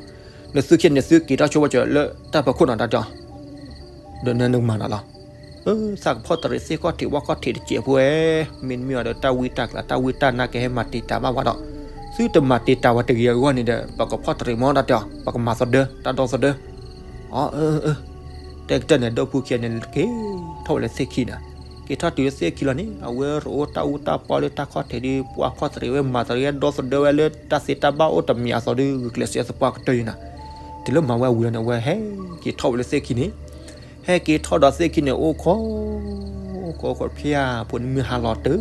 နသုခံန့ၣ်သုက့ၤထီၣ်ဆိဝဲစၢၤလၢတၢ်ဖီခိၣ်နီၤတၢ်တဲအီၤ ဒီးနနကမၤနၤလီၤ. သးကဖီၣ်တရံးသ့ၣ်ခီၣ်ထံးဝၣ်ခီၣ်ထံးတစဲးဖိဧၢ, မ့တမ့ၢ်အီၤဒီးတၢ်ဝံတၢ်ကျးတၢ်ဝံတၢ်နါကဟဲမၤတံာ်တာ်ဘၣ်ဝဲဒီး, သုတမၤတံာ်တာ်ဝဲတဂ့ၤအဂီၢ်န့ၣ်ဒီး ပကဖီၣ်တရံးမီတၢ်တဲအီၤ ပကမၤသဒၢ တၢ်ဒီသဒၢ အၢ အၢ တဲကတၢၢ်န့ၣ် ဒီပုၢ်ခံဂၤန့ၣ် က့ၤထီၣ်ဝဲလၢသ့ၣ်ခံန့ၣ်, က့ၤထီၣ်တုၤလၢသ့ၣ်ခံလီၤန့ၣ် အဝဲရိအိၣ်တၢ်အူတၢ်ပီလၢတၢ်ခီၣ်ထံးဒီး ပှၤဖီၣ်တရံးဝဲမၤတရံးဝဲဒီသဒၢဝဲလၢတၢ်သ့တၢ်ဘၣ်အိၣ်တမံၤအသိးဒီး ဂုာ်ကျဲးစၢးသပှၢ်ကတၢၢ်ယံၤနၤ, တုၤလၢမၤဝဲဝံၤလီၤန့ၣ် အဝဲဟဲက့ၤထီၣ်ဝဲလၢသ့ၣ်ခံန့ၣ် ဟဲက့ၤထီၣ်ဒီးသ့ၣ်ခံန့ၣ် အိၣ်ခိး အိၣ်ခိး အိၣ်ခိးဖဲအဖိန့ၣ် မုၢ်ဟါလီၤတုၤ,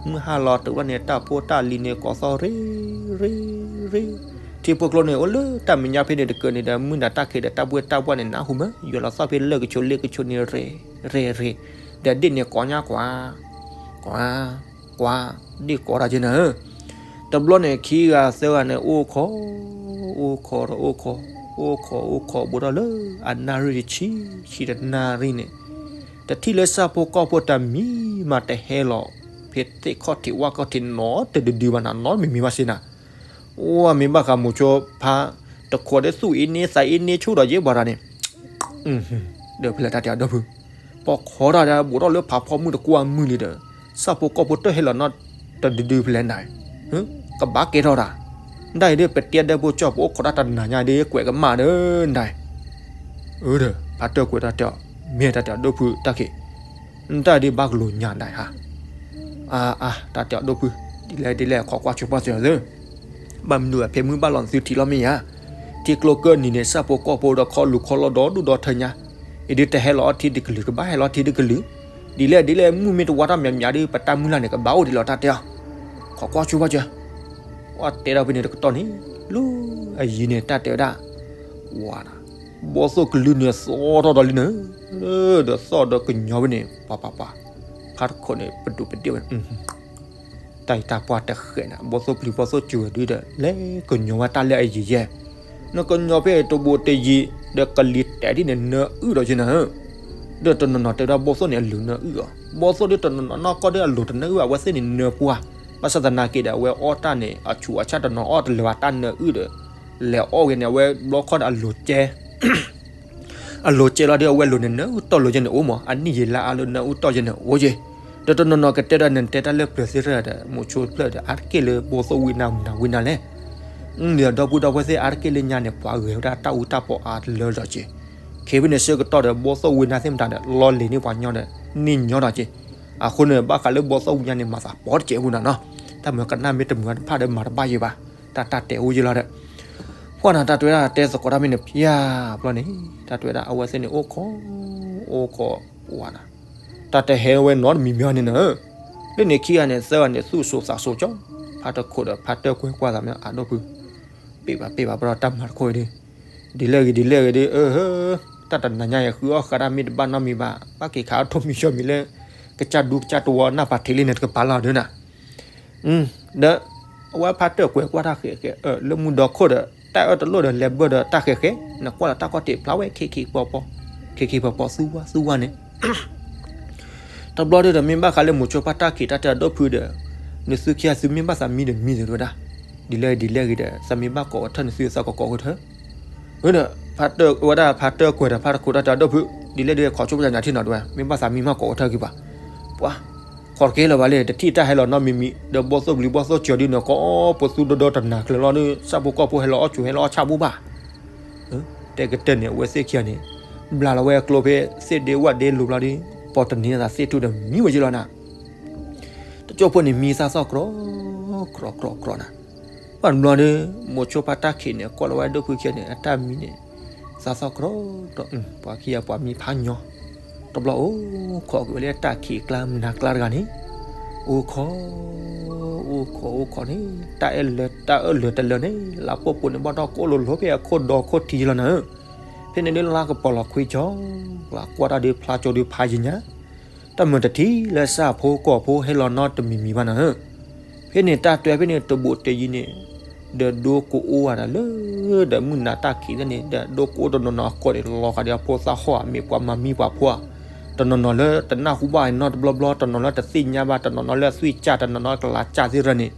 မုၢ်ဟါလီၤတုၤလီၤန့ၣ် တၢ်ဖိတၢ်လံၤန့ၣ် ကိးသီၣ်ရ့ ရ့ ရ့, ထံဖိကျိန့ၣ် အိၣ်လၢတၢ်မဲာ်ညါဖဲန့ၣ်တကၢၢ်န့ၣ်ဒီး မုၢ်နၤတၢ်ခံးဒီးတၢ်ဘှ့ၣ်တၢ်ဘှၣ်န့ၣ် နၢ်ဟူမး ယွၤလီၤသီၣ်ဖဲလၢၢ်ကဆိးလ့ၣ်ကဆိးန့ၣ် ရ့ ရ့ ရ့, ဒီးဒ့ၣ်န့ၣ်ကိးညါကွၢ် ကွၢ် ကွၢ်, ဒ့ၣ်ကိးတၢ်က့နၤဧၢ တဘျီန့ၣ် ခံဂၤသၢဂၤန့ၣ် အိၣ်ခိး အိၣ်ခိးဒီးအိၣ်ခိး အိၣ်ခိးအိၣ်ခိးဘူးထီၣ်လၢအနၣ်ရံၣ်တဆံ ဆံတနၣ်ရံၣ်န့ၣ်, တထံၣ်လၢဆၣ်ဖိကီၢ်ဖိတၢ်မံၤမးတဟဲလီၤ ဖဲသ့ၣ်ခီၣ်ထံးဝၣ်ခီၣ်ထံးနီတဒုဒုဘၣ်နၤ နီတမံၤမံၤဘၣ်စ့နၤ, အိၣ်မ့ၢ်ဘၣ်ဃးမိၤဆိဖါ တခိးဒီးသူၣ်အ့န့သးအ့န့ဆူၣ်ဒီးယ့ၢ်ဘၣ်တၢ်န့ၣ် ဒီးဖဲလဲၣ်တၢ်တဲအီၤဒီပုၢ်, ပိာ်ခိးတၢ်ဒီးဘူးထီၣ်လၢဖးဖီမုၢ်တကွၢ်မုၢ်လံဒီး, ဆၣ်ဖိကီၢ်ဖိတဟဲလီၤနီတဒုဒုဖဲလဲၣ်နၤ, ကဘၣ်ကဲထီၣ်တၢ်, ဒ်အံၤဒီး ပတဲဒီပုၢ်ကၠီၢ် ပအိၣ်ခိးတၢ်တနၤညါဒီး ကွဲးကမၣ်ဒီးနၤ, အၢဒီး ဖါတၢ်ကွဲးတၢ်တဲအီၤ မ့ၢ်တၢ်တဲအီၤဒီပုၢ်တၢ်ခံး နတၢ်ဒ်ဘၣ်ကလိာ်ညါဒၣ်ဧါ, အါအါ တၢ်တဲအီၤဒီပုၢ်, ဒ်လဲၣ်ဒ်လဲၣ် ခိးကွၢ်ဆိပှၢ်စၢၤသၢ, ဘၣ်မနုၤအဖဲမုၢ်ဘၣ်လီၤနသုထံၣ်လီၤမ့ၢ်ဧါ, ထံကျိကၢၢ်နံၤန့ၣ် ဆၣ်ဖိကီၢ်ဖိဒီးခီလူၤခီလီၤဒီဒူၣ်ဒီထၢညါ, အံၤဒုးတဟဲလီၤအီထံတကလုာ် ကဘၣ်ဟဲလီၤထံတကလုာ်, ဒ်လဲၣ်ဒ်လဲၣ် မုၢ်မ့ၢ်တဝါတၢ်မံၤမံၤဒီး ပတၢ်မုၢ်လၢ်န့ၣ် ကဘၣ်အိၣ်ဒံးလီၤတၢ်တဲအီၤ, ခိးကွၢ်ဆိဘၣ်စၢၤ, ကွၢ်တဲဒီးဖဲန့ၣ်တကတီၢ်န့ၣ် လၢအယံၤန့ၣ် တၢ်တဲဝဲဒၣ်, ဝၤ, ဘီၣ်သိၣ်ကလုၢ်န့ၣ်သီၣ်ထီၣ်ဒီးလံနၤ, ဒီးသီၣ်ဒီးကညီဖဲန့ၣ် ပှၤပှၤပှၤ, ဖါတခိးန့ၣ် ပဒူးပဒ့ၣ်ဝဲ တၢ်အံၤတၢ်ပှၢ်တဃဲးနၤ, ဘီၣ်သိၣ်ပျံၤဘီၣ်သိၣ်စၢၤဝဲဒုဒီး လဲၤကညီဝဲတၢ်လၢအယံၤယဲၢ်, နကညီဖဲတဘူးတယံၤ ဒီးကလံၤတဲာ်ဒ်န့ၣ် နၢအုၣ်ဒီးက့နၤဧၢ, ဒီးတနီၤနီၤတဲဝဲဒၣ်ဘီၣ်သိၣ်န့ၣ်အလိၤနၢအုၣ်အီၤ, ဘီၣ်သိၣ်ဒ်တနီၤနီၤနီၢ်ကီၢ်ဒ်အလိၤတနၢအုၣ်ဘၣ် အဝဲသ့ၣ်န့ၣ်နၢပှၢ်, ဘၣ်ဆၣ်သနာ်က့ဒီး အဝဲအီၣ်တၢ်န့ၣ် အဆူးအဆၣ်တနီၤအီၣ်တလၢာ်ဘၣ် တၢ်နၢအုၣ်ဒီး လဲၤအီၣ်ဝဲန့ၣ် အဝဲဘျီခီဒီးအလိၤကဲ အလိၤကဲလီၤဒီး အဝဲလိၤန့ၣ် နၢအုၣ်တီၢ်လိၤယဲန့ၣ်အိၣ်မး, အနံၣ်ယံာ်လါအါလၢနၢအုၣ်တီၢ်ယဲန့ၣ်အိၣ်က့, ဒီးတနီၤနီၤကတဲဒီး နတဲတၢ်လၢပျၢၤသ့ၣ်တဖၣ်ဒီး မိၤဆိတဖျၢၣ်ဒီး အါတက့ၢ်လၢဘီၣ်သိၣ်ဝံနၤမနၤဝံနၤလဲၣ်, ဒီးဒီပုၢ်ဒီဝဲၢ်သ့ၣ် အါတက့ၢ်လၢညါန့ၣ် ပှၤဂဲၤဝဲဒၣ်တၢ်အူတၢ်ပီအါတလၢဒီးက့, ခဲဖဲန့ၣ်ဆၢကတီၢ်ဒီး ဘီၣ်သိၣ်ဝံနၤသ့ၣ်မတၤဒီး လီၤလ့ၤန့ၢ်ပှၤညီဒီး န့ၢ်ညီဒီးက့, အဃိန့ၣ် ဘၣ်ဃးလၢဘီၣ်သိၣ်ဝံညါန့ၣ် မၤသးပီတကဲးပူၤနၤနီၤ, တၢ်မၤကနၣ်မ့ၢ်တမုာ်တဖၣ်ဒီးမၤတဘၣ်ယဲဘၣ်, တၢ်တၢ်တဲအိၣ်ယဲလီၤဒီး ပှၢ်နၤ တၢ်တဲဝဲဒၣ်တဲသကိးတၢ်မ့ၢ်န့ၣ် ဖျါဘျီန့ၣ် တၢ်တဲဝဲဒၣ် အဝဲသ့ၣ်န့ၣ် အိၣ်ခိး အိၣ်ခိးပှၢ်နၤ, တၢ်တဟဲဝဲနီတမံၤမံၤန့ၣ်နၤ, လၢန့ၣ်ခံဂၤန့ၣ် သၢဂၤန့ၣ် သူၣ်စိၤသးစိၤကၠီ, ဖါတခိးဒီးဖါတၢၢ်ကွဲၤကွၢ်သးမ့ၢ် အဒိၣ်ဖု, ပ့ၢ်ဘၣ်ပ့ၢ်ဘၣ်ဘျီတၢ်မၤတခိၣ်အံၤဒု, ဒ်လဲၣ်ဂ့ၤဒ်လဲၣ်ဂ့ၤဒု, တၢ်တနၤညါအံၤ ဃုအီၣ်ဃာ်တၢ်မ့ၢ်တဘၣ်နီတမံၤဘၣ်, ဘၣ်က့ၤခးအီၣ်ထိးမံၤဆှီမံၤလၢ ကစၢ်ဒူကစၢ်တဝီနၢ်ပာ်ထံးလံန့ၣ် တကပၤလီၤဒုနၤ ဒီး အဝဲဖါတၢၢ်ကွဲၤကွၢ်တၢ်ဃဲးဃဲး လၢမူဒီခိၣ်ဒီး တၢ်အၢၣ်တလိၣ်ဒီးလဲၤဘၢၣ်ဒီးတၢ်ဃဲးဃဲး, နကွၢ်လီၤတၢ်ခီၣ်ထံးဖျါဝဲ ခ့ခ့ပီပီ, ခ့ခ့ပီပီ သူဝါသူဝါန့ၣ်, တဘျီဒုဒီး မ့ၢ်ဘၣ်ဃးလၢမိၤဆိဖါတၢ်ခံးတၢ်တဲအဒိၣ်ဖုဒီး နသုခံဂၤသုမ့ၢ်ဘၣ်သးမံဒီးမံသ့ဝဲဒၣ်, ဒ်လဲၣ်ဒ်လဲၣ်ဂ့ၤဒီး သးမ့ၢ်ဘၣ်ကိးဝဲထၢၣ် နသုသးကကိးဝဲထၢၣ် ဒီး ဖါတၢၢ်ဝဲဒၣ်ဖါတၢၢ်ကွဲၤဒီးဖါတခိးတၢ်တဲအဒိၣ်ဖု, ဒ်လဲၣ်ဒ်လဲၣ် ခိးဆိပညါညါထံၣ်နီၤတဲဝဲ မ့ၢ်ဘၣ်သးမံမးကိးဝဲထၢၣ်က့ၤပှၤ, ပှၤ ခိးတက့ၢ်လၢၤဘၣ်လၢ တထံၣ်တၢ်ဟဲလီၤနီတမံၤမံၤ ဒီးဘီၣ်သိၣ်ပျံၤဘီၣ်သိၣ်စၢၤဒ်န့ၣ် ကိးပသူဒီဒီတနၤကျၢၤလီၤဒီး ဆၣ်ဖိကီၢ်ဖိဟဲလီၤအီၣ်ဆူၣ်ဟဲလီၤအီၣ်ဆၣ်ဘိဘၣ်, တဲကတၢၢ်န့ၣ် အဝဲသ့ၣ်ခံဂၤန့ၣ် ဘျးလီၤဝဲအကျိဖဲသ့ၣ်ဒ့ဝၣ်ဒ့လိၤဘျီဒီး ပိာ်တနံၤသးသ့ၣ်ထူၣ်ဒီးမံဝဲယ့ၢ်လီၤနၤ, တကၠိၢ်ဖိန့ၣ် မံသးသီၣ်ကြီ ကြီကြီကြီနၤ, ဘၣ်ဘျီဒီး မိၤဆိဖါတၢ်ခံးန့ၣ် ကွၢ်လီၤဝဲဒိၣ်ဖုခံဂၤန့ၣ် အတၢ်မံန့ၣ် သးသီၣ်ကြီကြီ, ပှၤခံဂၤပှၤမံဖးညီ, တဘျီအိၣ်ခိးက့ၤဝဲလၢတၢ်ခံးကျါမနၤကျါတဂၤန့ၣ်, အိၣ်ခိး အိၣ်ခိးအိၣ်ခိးန့ၣ် တၢ်အၢၣ်လၢတၢ်အၢၣ်လၢတလၢန့ၣ် လါပိာ်ပိာ်န့ၣ် ဘၣ်ဒီးကိၣ်လိၤလိၤဖဲအခိၣ်ဒီခိၣ်ထံလီၤနၤဧၢ, ဖဲန့ၣ်ဒုးလါကပီၤလီၤခွံကၠီ, လၢကွၢ်တၢ်ဒုးဖျါကၠိဒုးဖးယံၤညါ တၢ်မၤတထံၣ်လၢဆၣ်ဖိကီၢ်ဖိဟဲလီၤနီတမံၤမံၤဘၣ်နၤဧၢ, ဖဲန့ၣ်တၢ်တဲဖဲန့ၣ်တဘူးတယံၤန့ၣ်, ဒီးဒိကအိၣ်ဝဲဒၣ်လၢ ဒီးမုၢ်နၤတၢ်ခံးသ့ၣ်န့ၣ် ဒီးဒိကအိၣ်တနီၤနီၤအကိာ်န့ၣ် လီၤဃာ်ဒီးအဖိသၣ်ဟီၣ်ဧါ မ့ၢ်ပှၤမၤမံပှၤဖိဧါ, တနီၤနီၤလၢတနၢ်ဟူဘၣ်နီတဘျီဘျီ တနီၤလၢတသ့ၣ်ညါဘၣ် တနီၤနီၤလၢအသွံၣ်ကၢ် တနီၤနီၤကလၤကၢ်သ့ၣ်တဖၣ်န့ၣ်,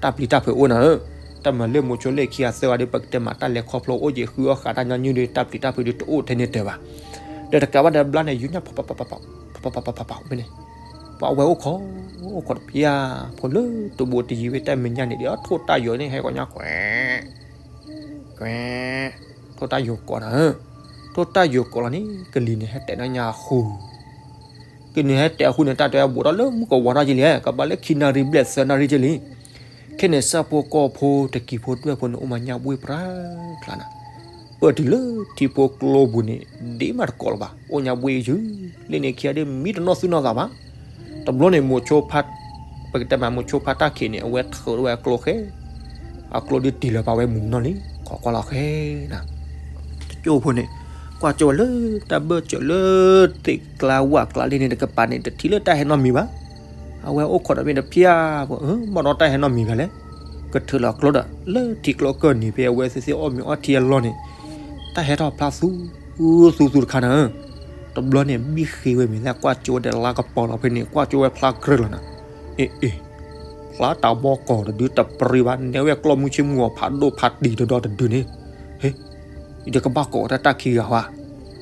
တၢ်ပျံၤတၢ်ဖုးအိၣ်နၤဧၢ, တၢ်မၤလၢမိၤဆိလၢခံဂၤသၢဂၤဒီး ပကတဲမးတၢ်လဲၤခီဖျိအိၣ်က့ၤ ဃုအီၣ်ဃာ်တၢ်ညီနုၢ်ဒီး တၢ်ပျံၤတၢ်ဖုးဒီးတအိၣ်ထဲန့ၣ်တၢၤဘၣ်, ဒီးတကးဘၣ်ဒီးဘျါန့ၣ် ယူၤညါ ဖးဖးဖးဖးဖးဖးဖးဖးဖဲန့ၣ်, ပှၤဝဲအိၣ်ခိး အိၣ်ခိးတပျၢ်ဖိလၢတဘူးတယံၤဝဲတၢ်မဲာ်ညါန့ၣ်ဒီး ထိၣ်တၢ်ယိာ်န့ၣ် ဟဲကိးညါကွဲး ကွဲး, ထိၣ်တၢ်ယိာ်ကိးနၤဧၢ, ထိၣ်တၢ်ယိာ်ကိးလီၤန့ၣ် ကလံၤန့ၣ်ဟဲတဲာ်နီၢ်ညါအဃူ, ကလံၤန့ၣ်ဟဲတဲာ်အဃူန့ၣ် တၢ်တဲဘိးထီၣ်လၢမုၢ်ကဝီၤထီၣ်က့ၤလံ, ကဘၣ်လၢခံနၣ်ရံၣ်ဘျဲၣ်သၢနၣ်ရံၣ်က့ၤလံ, ခဲန့ၣ်ဆၣ်ဖိကီၢ်ဖိတကံၤဖိဒွဲၣ်ဖိန့ၣ် အိၣ်မးညၣ်ဘှ့ၣ်ပြၢကျါနၤ, ပၢၢ်တုၤလၢထံဖိကျိပူၤန့ၣ် ဒ့မးတကိးလၢၤဘၣ် အိၣ်ညါဘှ့ၣ်ယုၤ, လၢန့ၣ်ခံဂၤဒီးမံတနီၢ်သူၣ်နီၢ်သးဘၣ်, တဘျီန့ၣ်မိၤဆိ ပကတဲမးမိၤဆိဖါတၢ်ခံးန့ၣ် အဝဲထုးထီၣ်ဝဲအကျိဃဲ, အကျိဒုးတံၢ်လၢၤဘၣ်ဝဲမုၢ်နီၢ်လံ, ခိးကွၢ်လီၤဃဲနၤ တကၠိၢ်ဖိန့ၣ်, ကွၢ်ကၠိဝဲလၢတၢ်ဘၢၣ်စၢၤလၢသ့ၣ်ကျါဝၣ်ကျါလံန့ၣ်တကပၤန့ၣ် တထံၣ်လၢတၢ်ဟဲနီတမံၤဘၣ်, အဝဲအိၣ်ခိးဒီးမ့ၢ်တပျၢ်ဖိ, ဘၣ်ဒီးတၢ်ဟဲနီတမံၤဘၣ်လဲၣ်, ကထုးလီၤကျိဒီး လၢထံကျိကၢၢ်နံၤဖဲအဝဲသ့ၣ်သ့ၣ်အီၣ်မ့ၤအီထံအလီၢ်န့ၣ်, တၢ်ဟဲထီၣ်ဖျါသူ သူသူတခါနၤဧၢ, တဘျီန့ၣ် ဘံၣ်ဃ့ဝဲမ့ၢ်သၣ်ကွၢ်ကၠိဝဲဒီးလါကပီၤလီၤဖဲန့ၣ် ကွၢ်ကၠိဝဲဖျါကြၢးလီၤနၤ, အ့ၣ်အ့ၣ်, ဖျါတၢ်ဘီကီၢ်တဒုတပရံဘၣ် နဲဝဲကျီၢ်မုၢ်ဆ့ၣ်မုၢ်ဂီၤဖးဒိၣ်ဖးတံၢ်တဒီတဒုန့ၣ်, ဟ့, ယကဘၣ်ကိးဒီးတၢ်ခံဂၤဧါ,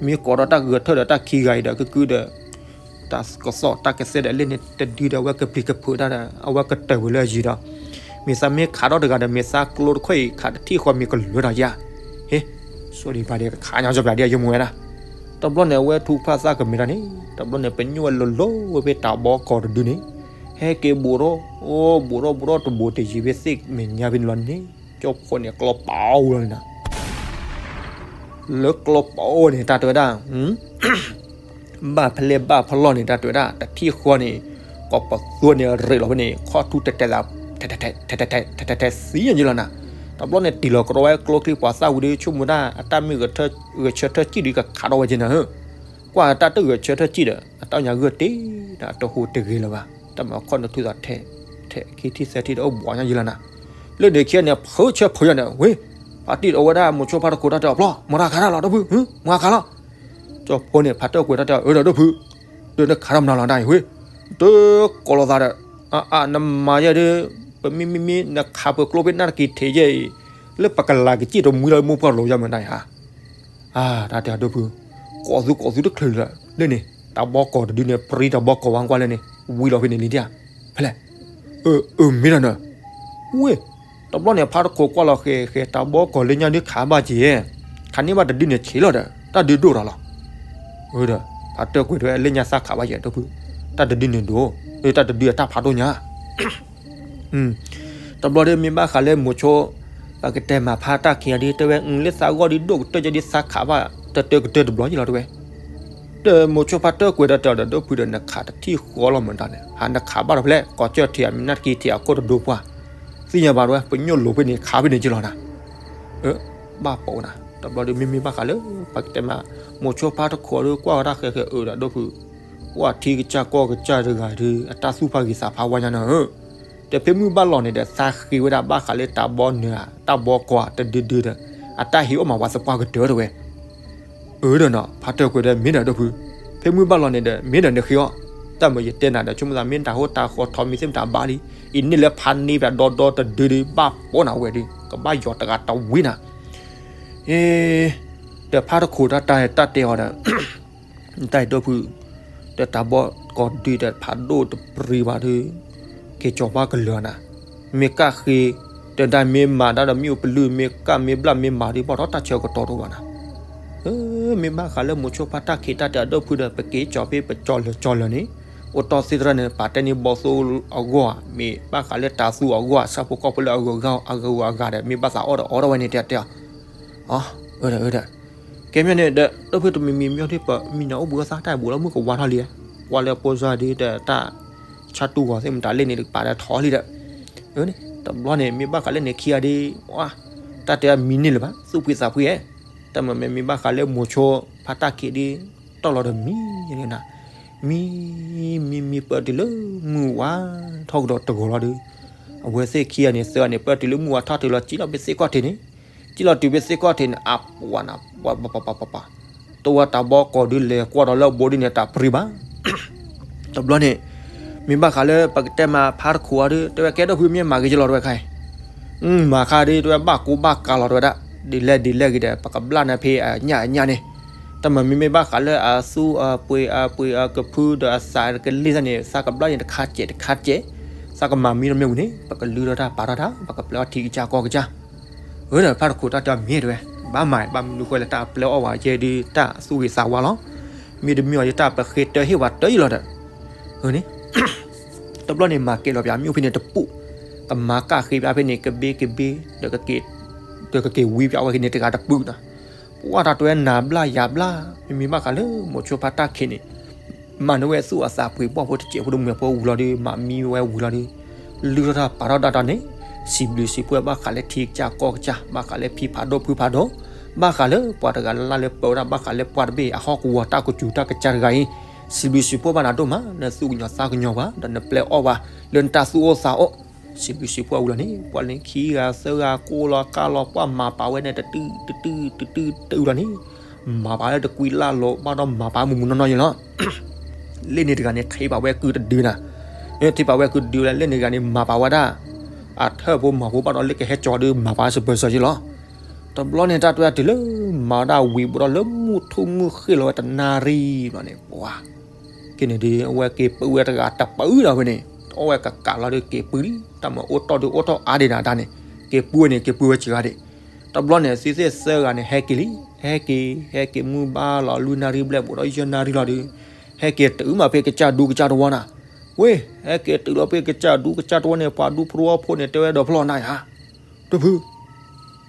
မ့ၢ်ကိးဒီးတၢ်ဂဲၤထၢၣ်ဒီးတၢ်ခံဂၤအံၤဒီး ကကုဒီး တၢ်ကစီၣ်တၢ်ကသဲဒီးလၢန့ၣ်တဒုဒီး အဝဲကပျံၤကဖုးတၢ်ဒီး အဝဲကတၢၢ်ဝဲလၢအယံၤဒီး, မ့ၢ်သးမ့ၢ်ခးထီၣ်တဂၤဒီး မ့ၢ်သးကျိတခီအံၤ ခးတထံၣ်ဃီမ့ၢ်ကလုာ်ဒီးယၤ, ဟ့, ဆိဒံးဘၣ်ဒံးတခါညါကဘျးဒံးယမိၢ်ဝဲဒၣ်, တဘျီန့ၣ် အဝဲထူဖၣ်သၣ်ကမဲာ်တၢ်န့ၣ် တဘျီန့ၣ် ပညိၣ်ဝဲလိၤလိၤဝဲဖဲတၢ်ဘီကီၢ်တဒုန့ၣ်, ဟဲက့ၤဘူးထီၣ်, အိၣ်ဘူးထီၣ်ဘူးထီၣ်တဘူးတယံၤဖဲသ့ၣ်မဲာ်ညါဖဲန့ၣ်လီၤန့ၣ်, ကၠိဖိန့ၣ်ကျီပာ်အီၤလီၤန့ၣ်နၤ လၢကျီပာ်အီၤန့ၣ် တၢ်တဲဝဲဒၣ်, ဘၣ်ဖဲလဲၣ်ဘၣ်ဖဲလဲၣ်န့ၣ် တၢ်တဲဝဲဒၣ် တထံၣ်ဃီန့ၣ်, ကိးပသူန့ၣ်ရ့းလီၤဖဲန့ၣ် ခီၣ်ထူတတဲသး ထဲထဲထဲထဲထဲထဲထဲသံယဲၢ်ယဲၢ်လီၤနၤ. တဘျီန့ၣ်တံၢ်လီၤကရီဝဲကျိချံပှၤသၣ်ဝံၤဒီး ဆိကမိၣ်တၢ်အတၢ်မ့ၢ်ဂဲၤဆၢထၢၣ်စံၣ်ဒီးကခးထီၣ်ဝဲက့ၤနၤဧၢ. ကွၢ်တၢ်တဂဲၤဆၢထၢၣ်စံၣ်ဒီး အတၢ်ညါဂၢၢ်တ့ၢ်ဒီး အတဟူးတဂ့ၤလၢၤဘၣ်. တၢ်မၤခီၣ်နထူသးထဲ ထဲခံထံၣ်သၢထံၣ်ဒီးအိၣ်ဘှီညါယဲၢ်လီၤနၤ. လၢန့ၣ်ခံဂၤန့ၣ် ဖုဆၢဖုယီၤန့ၣ် ဝ့ၢ် ဖါတံၢ်အဝဲဒၣ်မိၤဆိဖါတခိးတၢ်တဲအီၤ ပျီ မၤတၢ်ခးတၢ်လီၤ ဒိၣ်ဖု မၤခးလီၤ. ကၠီဖိန့ၣ် ဖါတၢၢ်ကွဲးတၢ်တဲအီၤ အၢဒီးဒိၣ်ဖု ဒီးနခးတၢ်မနုၤလီၤတၢ်အံၤဝ့ၢ်, တကိးလိာ်သးဒီး အါအါ နမၤယဲၢ်ဒီး ပမ့မ့မ့ၢ်နခးပကျိဖဲနၣ်တက့ၤထံးယဲၢ်အံၤ လၢပကလၤကစံၣ်တမှံလီၤမိၢ်ပှၢ်လိာ်ယါမတၤအံၤဧါ. အါ တၢ်တဲအီၤဒိၣ်ဖု, ကိးသူကိးသူတချုးလၢၤ, လၢန့ၣ် တၢ်ဘီကီၢ်တဒုန့ၣ် ပြံတၢ်ဘီကီၢ်ဝဲကွၢ်လၢန့ၣ် ဝံၤလီၤဖဲန့ၣ်လံဒၣ်ဧါ, ဖဲလဲၣ်, အၢ အၢ မ့ၢ်ဒီးနၤ, ဝ့ၢ်, တဘျီန့ၣ် ဖါတခိးကွၢ်လီၤဃဲၤဃဲၤ တၢ်ဘီကီၢ်လၢညါဒုခးဘၣ်က့ၤ, ခးန့ၢ်ဘၣ်တဒုန့ၣ်ဆံးလီၤဒီး တၢ်ဒုဒိၣ်ထီၣ်လီၤ. ဒီး ဖါတၢၢ်ကွဲးတဲဝဲလၢညါသးခးဘၣ်ယဲၢ်ဒိၣ်ဖု, တၢ်တဒုန့ၣ်ဒိၣ်, တၢ်တဒုအတၢ်ဖးဒိၣ်ညါ တဘျီဒီးမ့ၢ်ဘၣ်ဃးလၢမိၤဆိ, ပကတဲမၤဖါတၢ်ခံဂၤဒ်တဲဝဲ လၢသးဂီၢ်ဒ်ဒိၣ်ကတၢၢ်ကဲဒ်သးခးဘၣ် တတၢၢ်ကတၢၢ်တဘျီယဲၢ်လီၤတဲဝဲ, ဒီးမိၤဆိဖါတၢၢ်ကွဲးဒီးတဲအီၤဒီးဒိၣ်ဖုဒီး နခးတထံၣ်ဃီလီၤမတၤန့ၣ် ဟးနခးဘၣ်ဒီးဖဲလဲၣ် ကီၢ်ကၢၢ်ထံးအမံၤနၢ်တက့ၤထံးအခိၣ်တဒိပှၢ်, သ့ၣ်ညါဘၣ်တဲဝဲ ပညိၣ်လိၤဖဲန့ၣ်ခးဖဲန့ၣ်က့လီၤနၤ ဘၣ်ပိာ်နၤ, တဘျီဒီးမ့မ့ၢ်ဘၣ်ဃးလၢ ပကတဲမး, မိၤဆိဖါတခိးဒီးကွၢ်ဝဲဒၣ်ဃဲၤဃဲၤအၢဒီးဒိၣ်ဖု, ပှၤထံကစၢ်ကီၢ်ကစၢ်တဂၤဒီး အတၢ်သူၣ်ဖးဂ့ၤသးဖးဝါညါနၤဧၢ, ဒီးဖဲမုၢ်ဘၣ်လီၤန့ၣ်ဒီး သးဃ့ဝဲဒၣ်ဘၣ်ဃးလၢတၢ်ဘီနၢၤ တၢ်ဘီကီၢ်တဒုဒုဒီး အတၢ်ဟ့ၣ်အိၣ်မးပှၤသပှၢ်ကတၢၢ်တဲဝဲ အၢဒီးနီၤ ဖါတၢၢ်ကွဲးဒီးမ့ၢ်ဒီးဒိၣ်ဖု, ဖဲမုၢ်ဘၣ်လီၤန့ၣ်ဒီး မ့ၢ်ဒီးနဃ့အီၣ်, တၢ်မၤယတဲနၤဒီး ဆိကမိၣ်သးမ့ၢ်တၢ်ဟိတၢ်ဃီထီမံၤသ့ၣ်မတၤဘၣ်လံ, အံၤန့ၣ်လၢဖးန့ၢ်ပၠးဒီဒီတဒုဒီး ဘၣ်ပိာ်နၤဝဲဒီး ကဘၣ်ယီၤတဂၤတဝံၤနၤ, အ့ ဒီးဖါတခိးတၢ်တၢ်တၢ်တဲအီၤဒီး တၢ်အံၤဒိၣ်ဖု, ဒီးတၢ်ဘီကီၢ်ဒုဒီးဖးဒိၣ်တပျံၤဘၣ်ဒီး က့ၤကၠီၤပှၢ်ကလၢၤနၤ, မ့ၢ်ကၣ်ဃ့, ဒီးဒၣ်မ့ၢ်မၤဒၣ်ဒီးမ့ၣ်အူပလုၢ် မ့ၢ်ကၣ်မ့ၢ်ဘျၣ်မ့ၢ်မၤဒီး ဘၣ်ထီၣ်တၢ်ဆၢကတီၢ်တအိၣ်ဘၣ်နၤ, မ့ၢ်ဘၣ်ဃးလၢမိၤဆိဖါတၢ်ခံးတၢ်တဲအီၤဒိၣ်ဖုဒီး ပက့ၤကၠီၤဖဲပကၠီၤလၢာ်ကၠီၤလၢာ်န့ၣ်, အိၣ်တီၢ်သ့ၣ်တဖၣ်န့ၣ် ပာ်တဲန့ၢ်ဘီသိအဂီၢ်, မ့ၢ်ဘၣ်ဃးလၢတၢ်သူအဂီၢ် ဆၣ်ဖိကီၢ်ဖိလၢအဂုၤအဂၤဒီး မ့ၢ်ဘၣ်သးအီၣ်ဒီးအီၣ်ထီၣ်ဝဲန့ၣ်တဲတဲအီၤ, အၢ အၢဒီး ကဲမ့ၢ်န့ၣ်ဒီး ဒိၣ်ဖုတမံၤမံၤမ့ၢ်ဒ်ပမံၤန့ၣ် အိၣ်ဘှံးအိၣ်သါတၢ်ဘူးလီၤမုၢ်ကဝါထီၣ်လံ, ကွၢ်လၢအပိၢ်စၢ်ဒ်ဒီးတၢ်ဆါတူၢ်ဂီၤသ့ၣ်မတၤလၢန့ၣ် တကပၤဒီးထီၣ်လံဒီး, တဘျီန့ၣ် မ့ၢ်ဘၣ်ဃးလၢန့ၣ်ခံဂၤဒ်, တၢ်တဲအမံၤန့ၢ်လၢၤဘၣ် သူၣ်ဖှံသးဖှံဧါ, တၢ်မၤမ့ၢ်မ့ၢ်ဘၣ်ဃးလၢမိၤဆိဖါတၢ်ခံးဒ်, တီၢ်လီၤဒီးမံၤနၤ, မံၤ မံၤမံၤပၢၢ်တုၤလၢမုၢ်ဝါထီၣ်ကဒီးတဂီၤလီၤဒီး, အဝဲသ့ၣ်ခံဂၤန့ၣ် သၢဂၤန့ၣ် ပၢၢ်တုၤလၢမုၢ်ဝါထီၣ်တုၤလီၤ စံၣ်လီၤဖဲသ့ၣ်ခီၣ်ထံးန့ၣ်, စံၣ်လီၤတုၤဖဲသ့ၣ်ခီၣ်ထံးန့ၣ် အပှၤနၤ ပှၤပှၤပှၤပှၤပှၤ, တဝဲတၢ်ဘီကီၢ်ဒုးလဲၤကွၢ်ဒီးလၢအဘိဒ်န့ၣ် တၢ်ပြံဘၣ် တဘျီန့ၣ် မ့ၢ်ဘၣ်ဃးလၢပကတဲမးဖါတခိးအီၤဒီး တဲဝဲကဲဒိၣ်ဖုမ့ၢ်မၤဂ့ၤကလီၤတဲဝဲခါအံၤ, မၤခါဒီး တဲဝဲဘၣ်ကူဘၣ်ကၤလီၤတဲဝဲဒၣ်, ဒ်လဲၣ်ဒ်လဲၣ်ဂ့ၤဒီး ပကဘျၣ်နၤဖဲအညၣ်အညၣ်န့ၣ်, တၢ်မၤမ့ၢ်မ့ၢ်ဘၣ်ဃးလၢအသူအပှ့ၤအပှ့ၤအကဖုဒီးအသးကလ့ၢ်သၣ်န့ၣ် သးကဘျၣ်န့ၣ်တခါစဲးတခါစဲး, သးကမၤမံဒီးမ့ၢ်ဝံၤန့ၣ် ပကလုၢ်ထီၣ်တၢ်ပာ်ထီၣ်တၢ် ပကပျဲအီၣ်ထံကစၢ်ကီၢ်ကစၢ် အၢဒီးဖါတခိးတၢ်တဲအီၤမ့ၢ်တဲဝဲ, ဘၣ်မၤဘၣ်မနုၤဃိလဲၣ် တၢ်ပျဲအီၣ်ဝဲကဲဒုးတၢ်သူၣ်ဂ့ၤသးဝါလီၤ, မ့တမ့ၢ်အီၤယတၢ်ပဃ့တၢဟ့ၣ်ဝဲတၢ်အံၤလီၤဒီး, န့ၣ်, တဘျီန့ၣ် မၤကဲလီၤပၠးမ့ၣ်အူဖဲန့ၣ်တပူၤ, ကမၤကၣ်ဃ့ပၠးဖဲန့ၣ် ကဘ့ကဘ့, ဒီးကက့ၤဝံပၠးဝဲက့ၤန့ၣ်တဂၤတပုၢ်နီၤ, ပှၤတၢ်တဲဝဲနၤဘျါယၤဘျါ, မ့မ့ၢ်ဘၣ်ဃးလၢမိၤဆိဖါတၢ်ခံးန့ၣ် မၤန့ၢ်ဝဲသူၣ်အသးပှ့ၤဘီၣ်ဖိတစဲးဖိတမှဲၤဖိဝံၤလီၤဒီး မၤမံဝဲဝံၤလီၤဒီး, လုၢ်ထီၣ်တၢ်ပာ်ထီၣ်ဒၣ်တၢ်န့ၣ်, စံးဘျုးစံးဖှိၣ်ဘၣ်ဃးလၢထံကစၢ်ကီၢ်ကစၢ် ဘၣ်ဃးလၢဖံဖးဒိၣ်ဖုဖးဒိၣ်, ဘၣ်ဃးလၢပှၤတဂၤလၢ်လၢ်လၢပၢဝဲဒၣ်ဘၣ်ဃးလၢပှၤတဘ့ၣ်အဟီၣ်ကဝီၤတၢ်ကစူၤတၢ်ကစၢ်တဂၤအံၤ, စံးဘျုးစံးဖှိၣ်ဘၣ်နၤဒိၣ်မး နသူၣ်ကညီၤသးကညီၤပှၤ ဒီးနပျဲအီၣ်ပှၤ လၢနတၢ်သူၣ်အိၣ်သးအိၣ်, စံးဘျုးစံးဖှိၣ်ဝံၤလီၤန့ၣ် ပှၤလၢခံဂၤသၢဂၤကိးလီၤကၢ်လီၤ ပှၤမၤပာ်ဝဲန့ၣ် တတုၤတတုၤတတုၤတအုလီၤန့ၣ်, မၤပာ်လၢတကွံလၢ်လီၤ ဘၣ်ဒီးမၤပာ်မုၢ်မုၢ်နီၢ်နီၢ်ယဲလီၤ. လၢန့ၣ်တဂၤန့ၣ် ထံၣ်ပာ်ဝဲကုတဒုနၤ, ထံၣ်ပာ်ဝဲကုတဒုဝဲလၢန့ၣ်တဂၤန့ၣ် မၤပာ်ဝဲဒၣ် အထၢၣ်ဖိမၤဖိဘၣ်ဒီးလၢကဟဲကၠီဒုးမၤပာ်စပၢၤစၢၤယဲလီၤ. တဘျီန့ၣ် တၢ်တဲဝဲတုၤလၢ မၤဒၣ်ဝံၤဘၣ်ဒီးလၢမုၢ်ထူၣ်မုၢ်ဃ့ၢ်လီၤဝဲတနၣ်ရံၣ်ဘျီန့ၣ် ပှၤ က့န့ၣ်ဒီး အဝဲက့ၤပုၢ်ဝဲတဂၤတပၢၢ်ဒီးဝဲန့ၣ် အီၣ်ဝဲကကးလီၤဒီးက့ၤပုၢ်လံ တၢ်မၤအိၣ်တီၢ်ဒုးအိၣ်ထီၣ်အါဒံးနၤတၢ်န့ၣ် က့ၤပုၢ်ဝဲန့ၣ် က့ၤပုၢ်ဝဲစှၤဂၤဒံး. တဘျီန့ၣ် သုသ့ၣ်သၢဂၤန့ၣ် ဟဲက့ၤလံ ဟဲက့ၤ ဟဲက့ၤမုၢ်ဘၣ်လီၤ လွံၢ်နၣ်ရံၣ်ဘျဲၣ်ဘူးဒီးယဲၢ်နၣ်ရံၣ်လီၤဒီး ဟဲက့ၤတုၤမးဖဲကစၢ်ဒူကစၢ်တဝီနၤ. ဝ့ၢ် ဟဲက့ၤတုၤလီၤဖဲကစၢ်ဒူကစၢ်တဝီန့ၣ် ပှၤဒူဖိတဝီဖိန့ၣ် တဲဝဲဒီးဖျီနၤယါ ဒိၣ်ဖု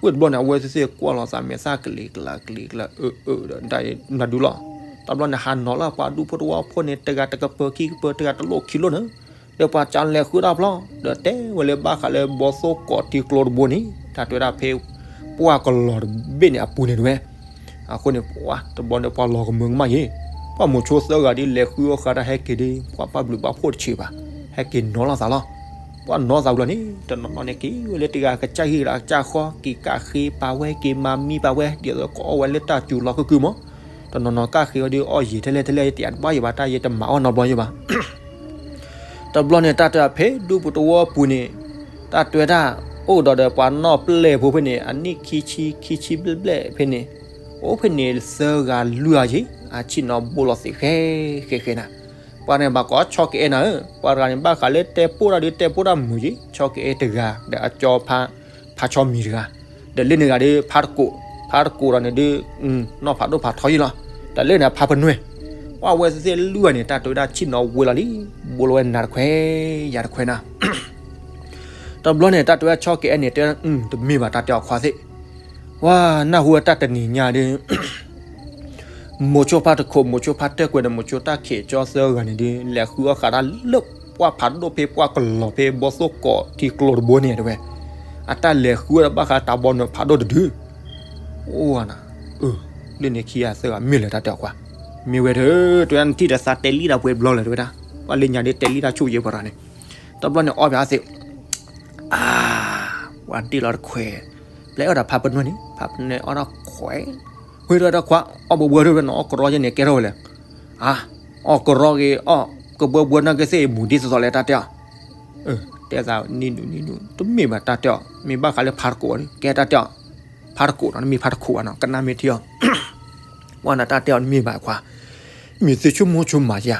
ဝ့ၢ်တဘျီန့ၣ် အဝဲသ့ၣ်သ့ၣ်ကွၢ်လီၤသးမဲာ်သၣ်ကလံၤကျါကလံၤကျါ အၢ အၢ ဒီး နဒူလီၤ. တဘျီန့ၣ် ဟးနီၤလၢပှၤဒူဖိတဝီဖိန့ၣ် တဂၤတကပၤခံကပၤ တဂၤတလိၣ်ခံလိၣ်န့ၣ် ဒီးပှၤကလဲၤဃုတၢ်ဖျီ ဒီးတဲဝဲလၢဘၣ်ဃးလၢဘီသိၣ်ကိးထံကျိတဘိန့ၣ် တၢ်တဲဝဲဒၣ်ဖဲ ပှၢ်ကလီၤတဘ့ၣ်န့ၣ်အပူၤန့ၣ်တဝဲ. အဃိန့ၣ် တဘျီန့ၣ်ပှၤလီၤကမၢကမၣ်ယ့ၤ, ပှၢ်မိၤဆိသၢဂၤဒ်လဲၤဃုအီၣ်ဃာ်တၢ်ဟဲက့ၤဒီး ပှၢ်ဘၣ်ဘျုးဘၣ်ဖှိၣ်တဆံးဘၣ်, ဟဲက့ၤနီၤလီၤသးလီၤ. ပှၢ်နီၤသးဘျီန့ၣ် တနီၤနီၤန့ၣ်က့ၤဝဲလၢတဂၤ ကစၢ်ဟံၣ်ကစၢ်ဃီ က့ၤကၣ်ဃ့ပာ်ဝဲ က့ၤမၤမံပာ်ဝဲ ဒ်သိးကအီၣ်ဝဲလၢတၢ်စူၤလီၢ်ခုၣ်ခုၣ်မး. တနီၤနီၤကၣ်ဃ့ဝဲဒ်အီၣ်ယံာ်ထဲလဲၣ်ထဲလဲၣ် ယတဘၣ်ယဘၣ်တၢ် ယတမၤအီၣ်နီတဘျီယဘၣ်. တဘျီန့ၣ် တၢ်တဲဖဲဒူပူၤတဝီပူၤန့ၣ် တၢ်တဲဝဲဒၣ် အိၣ်ဒီးဒီးပှၤနီၢ်ပျဲၢ်ဖိဖဲန့ၣ် အနံၣ်ခံဆံ ခံဆံဘျဲၣ်ဘျဲၣ်ဖဲန့ၣ်, အိၣ်ဖဲန့ၣ်သၢဂၤလွံၢ်ဂၤယ့ၤ အဆ့ၣ်နီၤဘိလီၤသ့ၣ်ဃဲဃဲဃဲနၤ. ပှၤန့ၣ်ဘၣ်ကိးဆီကအဲၣ်နၤဧၢ, ပှၤတဂၤန့ၣ် ဘၣ်ဃးလၢတဲပိၢ်တၢ်ဒုးတဲပိၢ်တၢ်မုာ်ယ့ၤ ဆီကအဲၣ်တဂၤ ဒီးအကၠီဖါ ဖါဆီမံၤတဂၤ, ဒီးလၢန့ၣ်ဂၤဒုး ဖါတကိး, ဖါတကိးဒီးန့ၣ်ဒုး နီၢ်ဖးဒိၣ်ဖးထီယ့ၤလီၤ. တၢ်လၢန့ၣ်ဖါပနွဲၢ်, ပှၢ်ဝဲသ့ၣ်လွံၢ်ဂၤန့ၣ် တၢ်တဲဝဲဒၣ်ဆ့ၣ်နီၤဝဲလီၤလံ, ဘိလီၤဝဲနၤတခွဲး ယၤတခွဲးနၤ. တဘျီန့ၣ် တၢ်တဲဝဲဆီကအဲၣ်န့ၣ် တဲ တမ့ၢ်ဘၣ်တၢ်တဲအီၤခွါသ့ၣ်, ဝဲနၢ်ဟူဝဲတၢ်တနံၤညါဒုး မိၤဆိဖါတခိး မိၤဆိဖါတဲာ်ကွဲးဒီး မိၤဆိတၢ်ခံးကၠီသၢဂၤန့ၣ်ဒုး လဲၤဃုအီၣ်ဃာ်တၢ်လၢပှၢ်ဖးဒိၣ်ဖဲပှၢ်ကလီၤဖဲဘီသိၣ်ကိးထံကျိတဘိန့ၣ်တဲဝဲ, အတၢ်လဲၤဃုဝဲဒီးဘၣ်ဃးတၢ်ဘီနုာ်ဖးဒိၣ်တဒု, အိၣ်နၤ, လၢန့ၣ်ခံဂၤသၢဂၤမ့ၢ်လဲၤတၢ်တဲအီၤခွါ, မ့ၢ်ဝဲဒၣ် တဲဝဲဒၣ်နထံၣ်ဒီးသးတဲလံတၢ်ပှဲၤဘျီလၢၤတဲဝဲဒၣ်, ပှၤလၢညါဒုးတဲလံတၢ်ဆူၣ်ယဲပှၤတဂၤန့ၣ်, တဘျီန့ၣ်အီၣ်ဘၣ်သ့ၣ် အါ, ပှၤဒ့ၣ်လီၤတခွဲး, ပျဲအီၣ်ဒီးဖါပနွဲၢ်န့ၣ် ဖါပနွဲၢ်အီၣ်ဒီးခွဲး, ဝဲဒၣ်တခွါ အီၣ်ဘှီဘှီထီၣ်ဝဲန့ၣ် အီၣ်ကရီယဲန့ၣ် ကဲထီၣ်ဝဲလဲၣ်, အါ, အီၣ်ကရီဂ့ၤ အီၣ်ကဘှီဘှီနာ်က့သ့ၣ်မူၤဒ်သိးသိးလဲၣ်တၢ်တဲအီၤ, တဲသးနံၤနုၤနံၤနုၤ တမ့ၢ်ဘၣ်တၢ်တဲအီၤ မ့ၢ်ဘၣ်ဃးလၢဖါတကိးန့ၣ် ကဲတၢ်တဲအီၤ, ဖါတကိးနီၤ နမ့ၢ်ဖါတခိးဘၣ်နီၤ ကနၣ်မ့ၢ်ထံအီၤ ဝဲနတၢ်တဲအီၤနမ့ၢ်ဘၣ်ခွါ, မ့ၢ်သုဆိကမိၣ်ဆိကမးဧါ,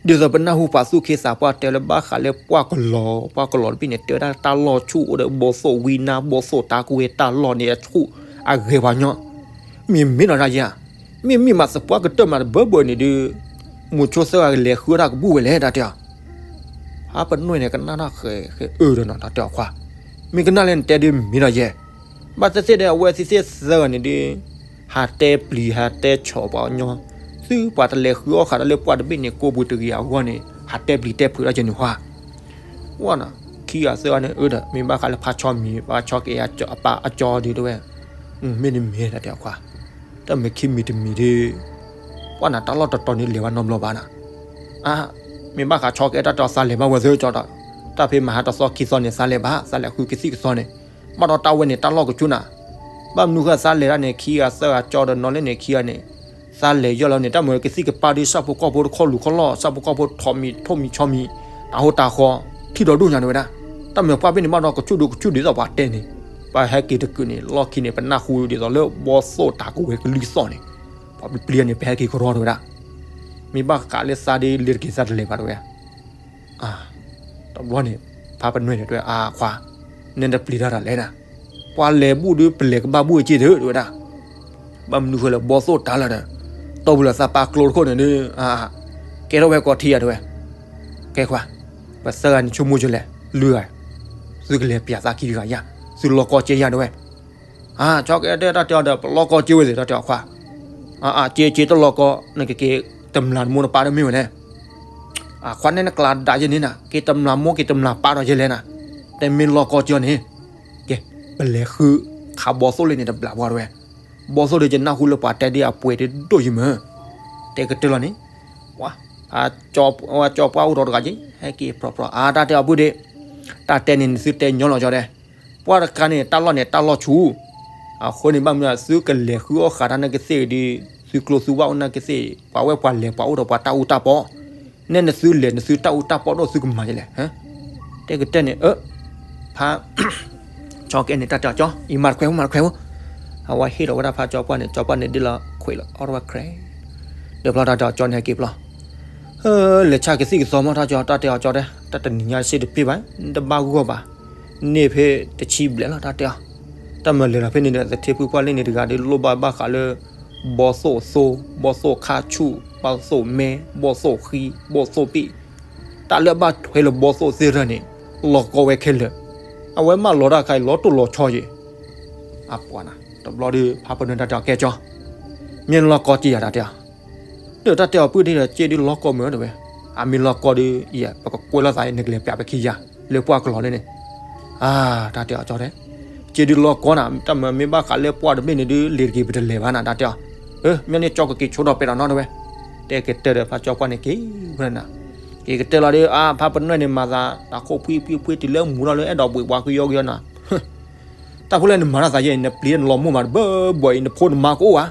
ဒ်သိးပနၢ်ဟူပာ်သူၣ်ခ့သးပှၢ်တဲလၢဘၣ်ဃးလၢပှၢ်ကလီၤ ပှၢ်ကလီၤတဘ့ၣ်န့ၣ် တဲဝဲဒၣ်တၢ်လီၢ်ဆူၣ်အိၣ်ဒီးဘီသိၣ်ဝံနါ ဘီသိၣ်တၢ်ကဝဲတၢ်လီၢ်န့ၣ်အဆူၣ်အဂဲၤပှၤညီ, မ့ၢ်မ့ၢ်နီၤတၢ်ယဲဧါ, မ့မ့ၢ်မးသပှၢ်ကတၢၢ်မးတဘၢဘၢန့ၣ်ဒုး, မိၤဆိသၢဂၤကလဲၤဃုအီၣ်တၢ်ကဘူၣ်ဝဲလဲၣ်တၢ်တဲအီၤ ဖါပနွဲၢ်န့ၣ် ကနၣ်တၢ်ဃဲၤဃဲၤအၢဒီးနီၤ တၢ်တဲအီၤခွါ, မ့ၢ်ကနၣ်လၢနတဲဒုးမ့ၢ်ဒီးယဲ, ဘၣ်သ့ၣ်သ့ၣ်ဒီးအဝဲသ့ၣ်သ့ၣ်သၢဂၤန့ၣ်ဒုး, ဟးတဲပျံၤဟးတဲဆီၣ်ပှၤကညီ, သုပှၤတလဲၤဃုအီၣ်ဃာ်တၢ်လၢပှၢ်တဘ့ၣ်န့ၣ် ကိးပူၤတဂ့ၤအဂီၢ်န့ၣ် ဟးတဲပျံၤတဲဖုးတၢ်ကဲန့ၣ်ဟါ, ဝဲနၤ, ခံဂၤသၢဂၤန့ၣ်အၢဒီး မ့ၢ်ဘၣ်ဃးလၢဖါဆီမံၤ ဖါဆီကအဲၣ်အပၢ်အကၠီဒုးတဲဝဲ, မ့ၢ်တမ့ၢ်တၢ်တဲအီၤခွါ တၢ်မ့ၢ်ခံမံၤတမံၤဒုး, ပှၢ်နၤတၢ်လီၢ်တတီၤန့ၣ်လဲၤဘၣ်နီတဘျီဘၣ်နၤ, အါ, မ့ၢ်ဘၣ်ဃးဆီကအဲၣ်တၢ်တဲအီၤသးလဲၤဘၣ်ဝဲသ့ၣ်ကၠီဒီး, တၢ်ဖဲမဟါတသီခံသီန့ၣ် သးလဲၤဘၣ် သးလဲၤဃုကသံၣ်ကသီန့ၣ်, ဘၣ်ဒီးတၢ်ဝဲန့ၣ် တၢ်လီၢ်ကဆူၣ်နၤ, ဘၣ်မနုၤဃိသးလဲၤတၢ်န့ၣ် ခံဂၤသၢဂၤကၠီဒီးနီၤလၢန့ၣ်ခံဂၤန့ၣ်, သးလဲၤယီၢ်လီၤန့ၣ် တၢ်မ့ၢ်ကသံၣ်ကပၢ်ဒုး ဆၣ်ဖိကီၢ်ဖိတခီလူၤခီလီၢ် ဆၣ်ဖိကီၢ်ဖိထိးမံၤထိၣ်မံၤဆီမံၤ, တၢ်ဟိတၢ်ဃီ, ထံၣ်ဒီးဒိၣ်ညါန့ၣ်ဝဲဒၣ်, တၢ်မ့ၢ်ပှၢ်ဘ့ၣ်န့ၣ် ဘၣ်ဒီးကဆူၣ်ဒုးကဆူၣ်ဒ်သိးပှၤတဲန့ၣ်, ပှၤဟဲက့ၤတကုာ်န့ၣ် လီၢ်ခံန့ၣ် ပနၢ်ဟူဒ်သိးလၢဘီသိၣ်တၢ်ကဝဲကလုၢ်သီၣ်န့ၣ်, ပှၤပျံၤန့ၣ် ပဟဲက့ၤကရီတဝဲဒၣ်, မ့ၢ်ဘၣ်ဃးလၢသးဒ်လဲၤတက့ၤသးတလဲၤဘၣ်တဝဲ တဘျီန့ၣ် ဖါပနွဲၢ်န့ၣ်တဲ အါခွါ, နတပျံၤတၢ်တလဲၤနၤ, ပှၤလဲၤဘူၣ်ဒုး ပလဲၤကဘၣ်ဘူၣ်အက့ၢ်တဝဲဒၣ်, ဘၣ်မနုၤဃိလဲၣ် ဘီသိၣ်တၢ်လီၢ်ဒီး, တီၢ်ပူၤလၢသးပာ်ကျိတခိၣ်န့ၣ်ဒုး, ကဲထီၣ်ဝဲကီးထံယၤတဝဲ, ကဲခွါ, ပသၢဂၤန့ၣ်ဆိကမိၣ်ကလဲၣ်, လွံၢ်ဂၤ, သုကလဲၤပျးသးခံတဂၤယၤ, သုလီၢ်ကီကဲယၤတဝဲ အါ ဆီကအဲၣ်တဲတၢ်တဲအီၤဒီး ပလီၢ်ကီက့ၤဝဲသ့ၣ်တၢ်တဲအီၤခွါ, အါအါက့ၤက့ၤတလီၢ်ကီ နကက့ၤတမျၢ်တမိၢ်တပၢ်ဒီးမ့ၢ်ဝဲလဲၣ်, အခွါန့ၣ်နကျါဒၣ်ယဲန့ၣ်နၤ က့ၤတမျၢ်မိၢ်က့ၤတမျၢ်ပၢ်ဒီးယဲလဲၣ်နၤ, တဲမ့ၢ်လီၢ်ကီက့ၤအီၤန့ၣ်, ကဲ, ပလဲၤဃုခးဘီသိၣ်လၢန့ၣ်တဘျီဘၣ်တဝဲ, ဘီသိၣ်ဒီးယနၢ်ဟူလၢပှၤတဲဒ်အပှဲၤဒ်ဒိၣ်ယံၤမး, တဲကတၢၢ်လီၤန့ၣ်, ပှၤ, ပှၤကၠီပှၢ်အိၣ်ဒီးတဂၤက့ၤ ဟဲက့ၤပြီပြီ အါတၢ်တဲအီၤပုၢ်ဒ့ၣ်, တၢ်တဲန့ၣ် နသုတဲညီလီၤကၠီဒဲး ပှၢ်တခါန့ၣ် တၢ်လီၢ်န့ၣ် တၢ်လီၢ်ဆူၣ်, အဃိန့ၣ် ဘၣ်မနုၤ သုကလဲၤဃုအီၣ်ဃာ်တၢ်နာ်က့သ့ၣ်ဒီး သုကျိသုဝၣ်အိၣ်နာ်က့သ့ၣ် ပှၤဝဲပှၤလဲၤပှၤအိၣ်ဒီးပှၤတၢ်အူတၢ်ပီ, နဲနသုလဲၤနသုတၢ်အူတၢ်ပီဒိၣ်သုကမၤယလဲၣ်, တဲကတဲန့ၣ် အၢ, ဖါ ဆီကအဲၣ်န့ၣ်တၢ်တဲအီၤကၠီ အံၤမၤတခွဲးမၤတခွဲး, အဝဲဟ့ၣ်ဒီးဝဲဒၣ်ဖါကၠီပှၢ်န့ၣ် ကၠီပှၢ်န့ၣ်ဒ်လီၤခွဲးလီၤအီၣ်တဝဲခွဲး, ဒီးဖျီတၢ်တဲအီၤကၠီန့ၣ်ဟဲက့ၤဖျီ ဟၢ, လဲၤဆါကသံၣ်ကသီမး တၢ်ကၠီ တၢ်တဲအီၤကၠီတဲ, တၢ်တနံၤညါစ့တပ့ၢ်ဘၣ်, တဘၣ်ဂီၢ်ဘၣ်, န့ၢ်ဖဲတဆံဘျဲၣ်လီၤ တၢ်တဲအီၤ, တၢ်မၤလဲၤလီၤဖဲန့ၣ်ဒီး သထ့ဖုပှၢ်လ့ၣ်န့ၣ်တဂၤဒီး လိၣ်ဘၣ်ဘၣ်ဃးလၢ ဘီသိၣ်အသိ, ဘီသိၣ်ခါဆူၣ်, ဘီသိၣ်မဲ, ဘီသိၣ်ဃံ, ဘီသိၣ်ပ့ၣ်, တၢ်လၢအဘၣ်ထွဲလၢဘီသိၣ်သ့ၣ်တဖၣ်န့ၣ် လီၤကီဝဲခဲလၢာ်, အဝဲမၢလီၤတၢ်ခါအံၤ လီၤတိၢ်လီၤဆီယံၤ အပှၤနၤ, တဘျီဒီး ဖါပနွဲၢ်တၢ်တဲအီၤကဲကၠီ, မ့ၢ်လီၤကီက့ၤယၤတၢ်တဲအီၤ, ဒီးတၢ်တဲအီၤပုၢ်ဒ့ၣ်ဒီး က့ၢ်ဒုးလီၤကီမုာ်တဲဝဲ, အမ့ၢ်လီၢ်ကီဒုး ယဲ ပကကွဲးလိာ်သး နကလဲၤပျးပခံယၤ လၢပှၢ်ကလီၤလၢန့ၣ်, အါ တၢ်တဲအီၤကၠီတဲ, က့ဒုးလီၢ်ကီနၤ တၢ်မၤမ့ၢ်ဘၣ်ဃးလၢပှၢ်တဘ့ၣ်န့ၣ်ဒုး လ့ၤတက့ၤပတလဲၤဘၣ်နၤ တၢ်တဲအီၤ, မ့ၢ်န့ၣ်ကၠီကက့ၤဆိဒီးပဲတၢ်နီတဝဲ, တဲကတၢၢ်ဒီးဖါကၠီပှၢ်န့ၣ်က့ၤဝဲနၤ, က့ၤကတၢၢ်လီၤဒုး အါ ဖါပနွဲၣ်န့ၣ် မၤသး တၢ်ခိၣ်ဖှံဖှံဖှံတုၤလၢမူထီၣ်လၢ အဲၣ်ဒိးဘှံးပှၤကယီကယီနၤ တၢ်ဖိလဲၣ်နမၤတၢ်သးယဲအံၤ နပျံၤနလီၤမိၢ်မးတဘၢဘၢအံၤ နဖိနမါကအိၣ်ဧါ,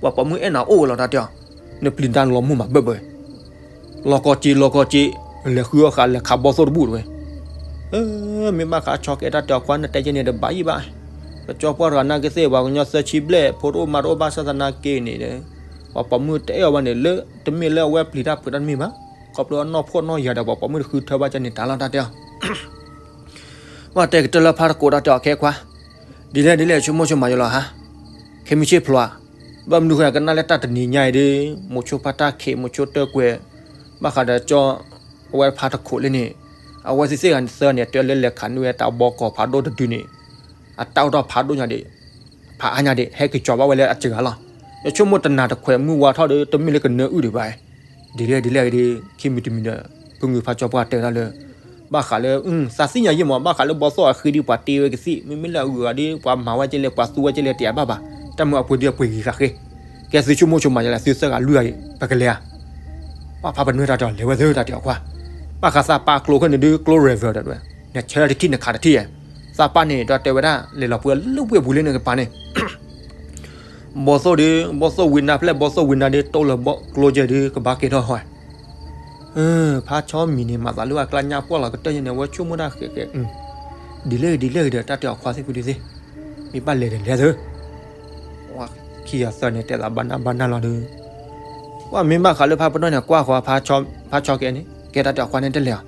ပှၤပိာ်မုၣ်အဲၣ်နၤအိၣ်ဝဲလီၤ တၢ်တဲအီၤ, နပျံၤတၢ်နလီၤမိၢ်မးဘၢဘၢ, လီၢ်ကီက့ လီၢ်ကီက့, လဲၤဃုအီၣ်ဃာ် လဲၤခးဘီသိၣ်တဘူၣ်တဝဲ, မ့ၢ်ဘၣ်ဃးဆီကဲတၢ်တဲအီၤခွါ နတဲယဲန့ၣ်တဘၣ်ယံၣ်ဘၣ်, ပကၠီပှၢ်တဂၤနာ်က့သ့ၣ် ပှၤကညီသၢဆံဘျဲၣ် ဖိတအိၣ်မါတအိၣ်ဘၣ်ဆၣ်သနာ်က့န့ၣ်, ပှၤပိာ်မုၣ်တအဲၣ်အီၤဘၣ်န့ၣ် လၢတမ့ၢ်လၢအဝဲပျံၤတၢ်ဖုးတၢ်တမ့ၢ်ဘၣ်, ခီဖျိအနီၢ်ဖှီၣ်နီၢ်ယာ်ဒီး ပှၤပိာ်မုၣ်တဃုထၢဘၣ်ကန့ၣ်တၢ်လီၤ တၢ်တဲအီၤ ပှၤတဲကတၢၢ်လၢဖါတကိးတၢ်တဲအီၤခဲခွါ, ဒ်လဲၣ်ဒ်လဲၣ် ဆိကမိၣ်ဆိကမးယလီၤဟါ, ခဲမုၢ်ဆ့ၣ်ဖျိဧါ, ဘၣ်မနုၤဃိကနၣ်လၢတၢ်တနံၤညါအံၤဒီး မိၤဆိဖါတၢ်ခံး မိၤဆိတၢၢ်ကွဲၤ, ဘၣ်ဃးဒီးကၠီ အဝဲဖါတခိးလၢန့ၣ်, အဝဲသ့ၣ်သ့ၣ်ဂၤန့ၣ်သၢန့ၣ် တဲလၢလဲၤခးန့ၢ်ဝဲတၢ်ဘီကီၢ်ဖးဒိၣ်တဒုန့ၣ်, အတၢ်အိၣ်ထီၣ်ဖးဒိၣ်ညါဒံး, ဖးအါညါဒံး ဟဲက့ၤကၠီၤဘၣ်ဝဲလၢအစှၤလီၤ, ယဆိကမိၣ်တနၤတခွဲးမုၢ်ဝါထီၣ်ဒီး တမ့ၢ်လၢကနၢအုၣ်ဒံးဘၣ် ဒ်လဲၣ်ဒ်လဲၣ်ဂ့ၤဒီး ခံမံၤတမံၤဒီး ဖုမုၢ်ဖါကၠီပှၢ်တဲဝဲဒၣ်လၢ ဘၣ်ဃးလၢ သးသ့ၣ်ညါယဲမး ဘၣ်ဃးလၢဘီသိၣ်အဃ့ဒ်ပှၤတ့ဝဲကသံၣ် မ့မ့ၢ်လၢအဂုၤအဂၤဒီး ပှၤမၤဝဲကလဲၣ် ပှၤသူဝဲကလဲၣ် တယာ်ဘၣ်ဘၣ်, တၢ်မ့ၢ်အပှ့ၤဒ်အပှ့ၤဂ့ၤဃာ်ဃ့, ကဲသုဆိကမိၣ်ဆိကမးယလဲၣ် သုသၢဂၤလွံၢ်ဂၤအံၤ ပကလဲၤဧါ, ပှၤဖါပနွဲၣ်တၢ်တဲအီၤ လဲၤဝဲသၢတၢ်တဲအီၤခွါ, ဘၣ်ဃးသးပာ်ကျိခဲန့ၣ်ဒုး ကျိ river တဝဲ, နဆၢတထံၣ်နခးတထံၣ်ဧါ, သးပာ်န့ၣ် တၢ်တဲဝဲဒၣ် လဲၤလီၤပှဲၤလၢဝ့ၢ်ပူၤလၢနကပၤန့ၣ် ဘီသိၣ်ဒီး ဘီသိၣ်ဝံနါဖျဲၣ် ဘီသိၣ်ဝံနါဒီး တိၢ်လၢကျိကဲဒီး ကဘၣ်ကဲထီၣ်ဟီ, ဖါဆီမံၤန့ၣ် မၤသးလၢအကျါညါပှၢ်လီၤကတၢၢ်ညါန့ၣ် အဝဲဆိကမိၣ်တၢ်ဃဲးဃဲး, ဒ်လဲၣ်ဂ့ၤဒ်လဲၣ်ဂ့ၤဒီး တၢ်တဲအီၤခွါသ့ၣ်ဖုဒုသ့ၣ်, မ့ၢ်ဘၣ်လဲၤဒီးလဲၤသၢ, ခံဂၤသၢန့ၣ် တဲသးဘၣ်နၢ်ဘၣ်နၢ်လီၤဒီး, ပှၤမ့ၢ်ဘၣ်ဃးလၢဖါပနီၣ်န့ၣ် ကွၢ်ဃီ ဖါဆီကဲန့ၣ် ကဲတၢ်တဲအီၤခွါန့ၣ်တလဲၤအီၤ,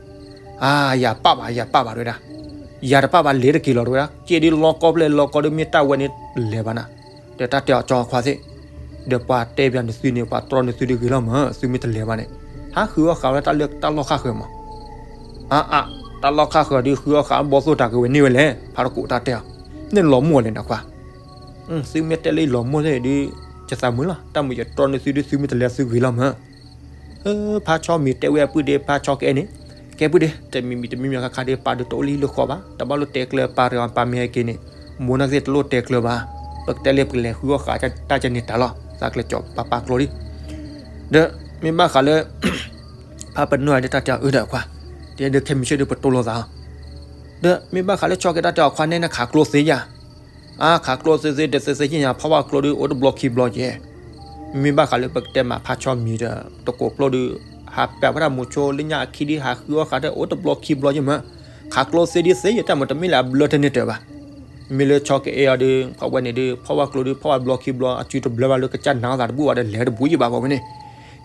အါ ယၤပာ်ဘၣ် ယၤပာ်ဘၣ်တဝဲဒၣ်, ယၤတပာ်ဘၣ်လဲၤတက့ၤလီၤတဝဲဒၣ်, ကဲဒ်လီၢ်ကီဖျဲၣ်လီၢ်ကီဒီးမ့ၢ်တၢ်ဝဲန့ၣ်လဲၤဘၣ်နၤ, ဒီးတၢ်တဲအီၤကၠီခွါသ့ၣ်, ဒီးပှၤတဲဘၣ်နသုန့ၣ် ပှၤတြီနသုဒီးဂ့ၤလီၤမး သုမ့ၢ်တလဲၤဘၣ်န့ၣ်, ဟးဃုအီၣ်ဃာ်ဝဲတၢ်လၢတၢ်လီၢ်ခါဃၢၤမး, အါအါ, တၢ်လီၢ်ခါဃၢၤဒီး ဃုအီၣ်ဃာ်ဘီသိၣ်တၢ်ကဝဲန့ၢ်ဝဲလဲၣ်, ဖါတကိးတၢ်တဲအီၤ, န့ၣ်လီၤမိၢ်လဲၣ်နခွါ, သုမ့ၢ်တဲလၢယလီၤမိၢ်သ့ၣ်ဒီး, ယသးမုာ်လီၤ တၢ်မုာ်ယတြီနသုဒီးသုမ့ၢ်တလဲၤသုဂ့ၤလီၤမး ဖါဆီမံၤတဲဝဲအပုၢ်ဒ့ ဖါဆီကအဲၣ်န့ၣ်, ကဲပုၢ်ဒ့ တမံၤမံၤတမံၤမံၤခါခါဒီး ပာ်ဒုးတအိၣ်လံလၢဃီဘၣ်, တဘၣ်လိၣ်တဲကျၢၤပာ်တဂၤပာ်မ့ၢ်ဟဲက့ၤန့ၣ်, မိၢ်နၢ်ကသ့ၣ်တလိၣ်တဲကျၢၤဘၣ်, ပကတဲလၢပကလဲၤဃုအီၣ်ဃာ်တၢ်ကန့ၣ်တၢ်လီၤ, သးကလဲၤကၠီၤပာ်ပာ်ကျိလံ, ဒီးမ့ၢ်ဘၣ်ဃးလၢ ဖါပနီၣ်ဒ်တၢ်တဲအီၤအၢဒီးခွါ, တဲဒုးခဲမုၢ်ဆ့ၣ်ဒုးပတိၢ်လိာ်သး, ဒီးမ့ၢ်ဘၣ်ဃးလၢဆီကဲတၢ်တဲအီၤခွါန့ၣ် နခးကျိသ့ယၤ အါခးကျိသ့သ့တသ့သ့ညါ ဖီၣ်ဝဲကျိဒီး အိၣ်တဘျီခံဘျီကဲ, မ့မ့ၢ်ဘၣ်ဃးလၢပကတဲမးဖါဆီမံၤဒီး တကိးကျိဒီး ဟးပာ်ဝဲဒၣ်မိၤဆိလၢညါအခံဒုး ဟးဃုအီၣ်ဃာ်ဒီး အိၣ်တဘျီခံဘျီယမ့ၢ်, ခးကျိသ့ဒုးသ့ယတၢ်မ့ၢ်တမ့ၢ်လၢအဘျၢထဲန့ၣ်တၢၢ်ဘၣ်. မ့ၢ်လၢဆီကအဲၣ်အီၤဒီး ဖီၣ်ဝဲန့ၣ်ဒီး ဖီၣ်ဝဲကျိဒီး ဖီၣ်ဝဲဘျီခံဘျီ အစုတဘျၢဘၣ်လၢကစၢ်နၤသးတဘူၣ်ဘၣ်ဒီး လဲၤတဘူၣ်ယဘၣ်ဖီၣ်ဝဲန့ၣ်,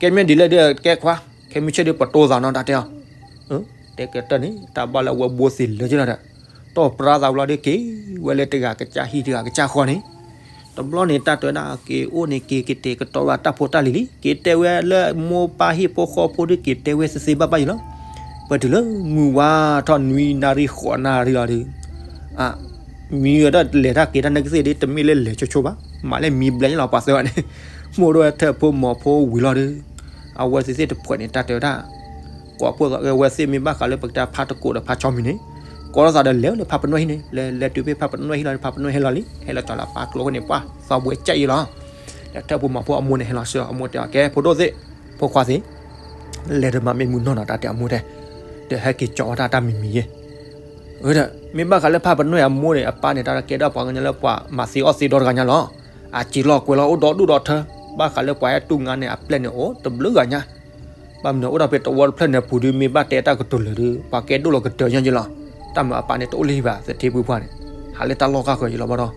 ကဲမ့ၢ်ဒ်လဲၣ်ဒီးကဲခွါ, ခဲမုၢ်ဆ့ၣ်ဒီးပတိၢ်သးနီၤတၢ်တဲအီၤ တဲကတၢၢ်န့ၣ် တၢ်ဘၣ်လၢအဝဲဘိသ့ၣ်လၢကလီၤဒီး တီၢ်ပြါသးဝဲလီၤဒီးက့ၤဝဲလၢတဂၤကစၢ်ဟံၣ်တဂၤကစၢ်ဃီန့ၣ်, တဘျီန့ၣ် တၢ်တဲဝဲဒၣ်က့ၤအိၣ်န့ၣ်က့ၤကတဲာ်ကတီၤဝဲတၢ်ဖိတၢ်လံၤလံ, က့ၤတဲဝဲလၢမိၢ်ပၢ်ဟံၣ်ဖိဃီဖိဒီးက့ၤတဲဝဲသ့သ့ဘၣ်ဘၣ်ယံၤလီၤ. ပတုၤလၢမုၢ်ဝါထီၣ်နွံနၣ်ရံၣ်ဃိးနၣ်ရံၣ်လီၤဒီး မံၤဝဲဒၣ်လဲၤတၢ်က့ၤတၢ်နၢ်ကသ့ၣ်ဒီး တမ့ၢ်လၢလဲၤဆိဆိဘၣ်, မၤလၢမံၤဘျဲၣ်န့ၣ်လီၤ ပှၤသၢဂၤန့ၣ်, မိၢ်ဒိၣ်ဝဲထၢၣ်ဖိမီၤဖိဝံၤလီၤဒီး အဝဲသ့ၣ်သ့ၣ်တဖှဲးန့ၣ် တၢ်တဲဝဲဒၣ် ကိးဖှိၣ်သးဝဲသ့ၣ်မ့ၢ်ဘၣ်ဃးလၢပကတဲဖါတကိးဒီးဖါဆီမံၤန့ၣ်, ကိးလိာ်သးဒီးလဲၤလၢဖါပနွဲၣ်ဟံၣ်န့ၣ် လဲၤလဲၤတုၤဖဲဖါပနွဲၣ်ဟံၣ်လီၤဒီး ဖါပနွဲၣ်ဟဲလီၤလံ ဟဲလီၤကၠီၤလၢပာ်ကျိန့ၣ် ပှၤသီဘှဲကၠဲးအံၤလီၤ. ဒီးထၢၣ်ဖိမီၤဖိအမိၢ်န့ၣ်ဟဲလီၤဆှၢအမိၢ်တဲအီၤ ကဲဖိဒိၣ်သ့ၣ် ဖိခွါသ့ၣ် လဲၤတမၤမ့ၢ်မုၢ်နီၢ်နီၤ တၢ်တဲအမိၢ်တဲ, ဒီးဟဲက့ၤကၠီၤဝဲတၢ်တၢ်မံၤမံၤယဲၢ်, ဒီးမ့ၢ်ဘၣ်ဃးလၢဖါပနွဲၣ်အမိၢ်န့ၣ် အပၢ်န့ၣ် တၢ်ကဲဒၣ်ပှၤကညီလၢပှၤမၤသ့အီၣ်သ့ဒီတဂၤညါလီၤ. အစ့လီၤကွဲးလီၤအိၣ်ဒီဒူၣ်ဒီထၢ, ဘၣ်ဃးလၢပှၤဟဲတူၢ်ငါန့ၣ် အပျဲၢ်န့ၣ်အိၣ်တဘျုးဂၤညါ ဘၣ်မနုၤအိၣ်ဒီးဖဲသဝီတဖျၢၣ်န့ၣ်အပူၤဒီး မ့ၢ်ဘၣ်တဲတၢ်ကတိၤလၢာ်ဒီး ပှၤကဲဒိၣ်လီၤကတၢၢ်ညါယဲၢ်လီၤ. တၢ်မၤအပၢ်န့ၣ်တအိၣ်လၢၤဘၣ် သထ့ဖုပှၢ်န့ၣ်, ဟးလၢတၢ်လီၢ်ခါဃၢၤယံၤလီၤဘၣ်ဒီး,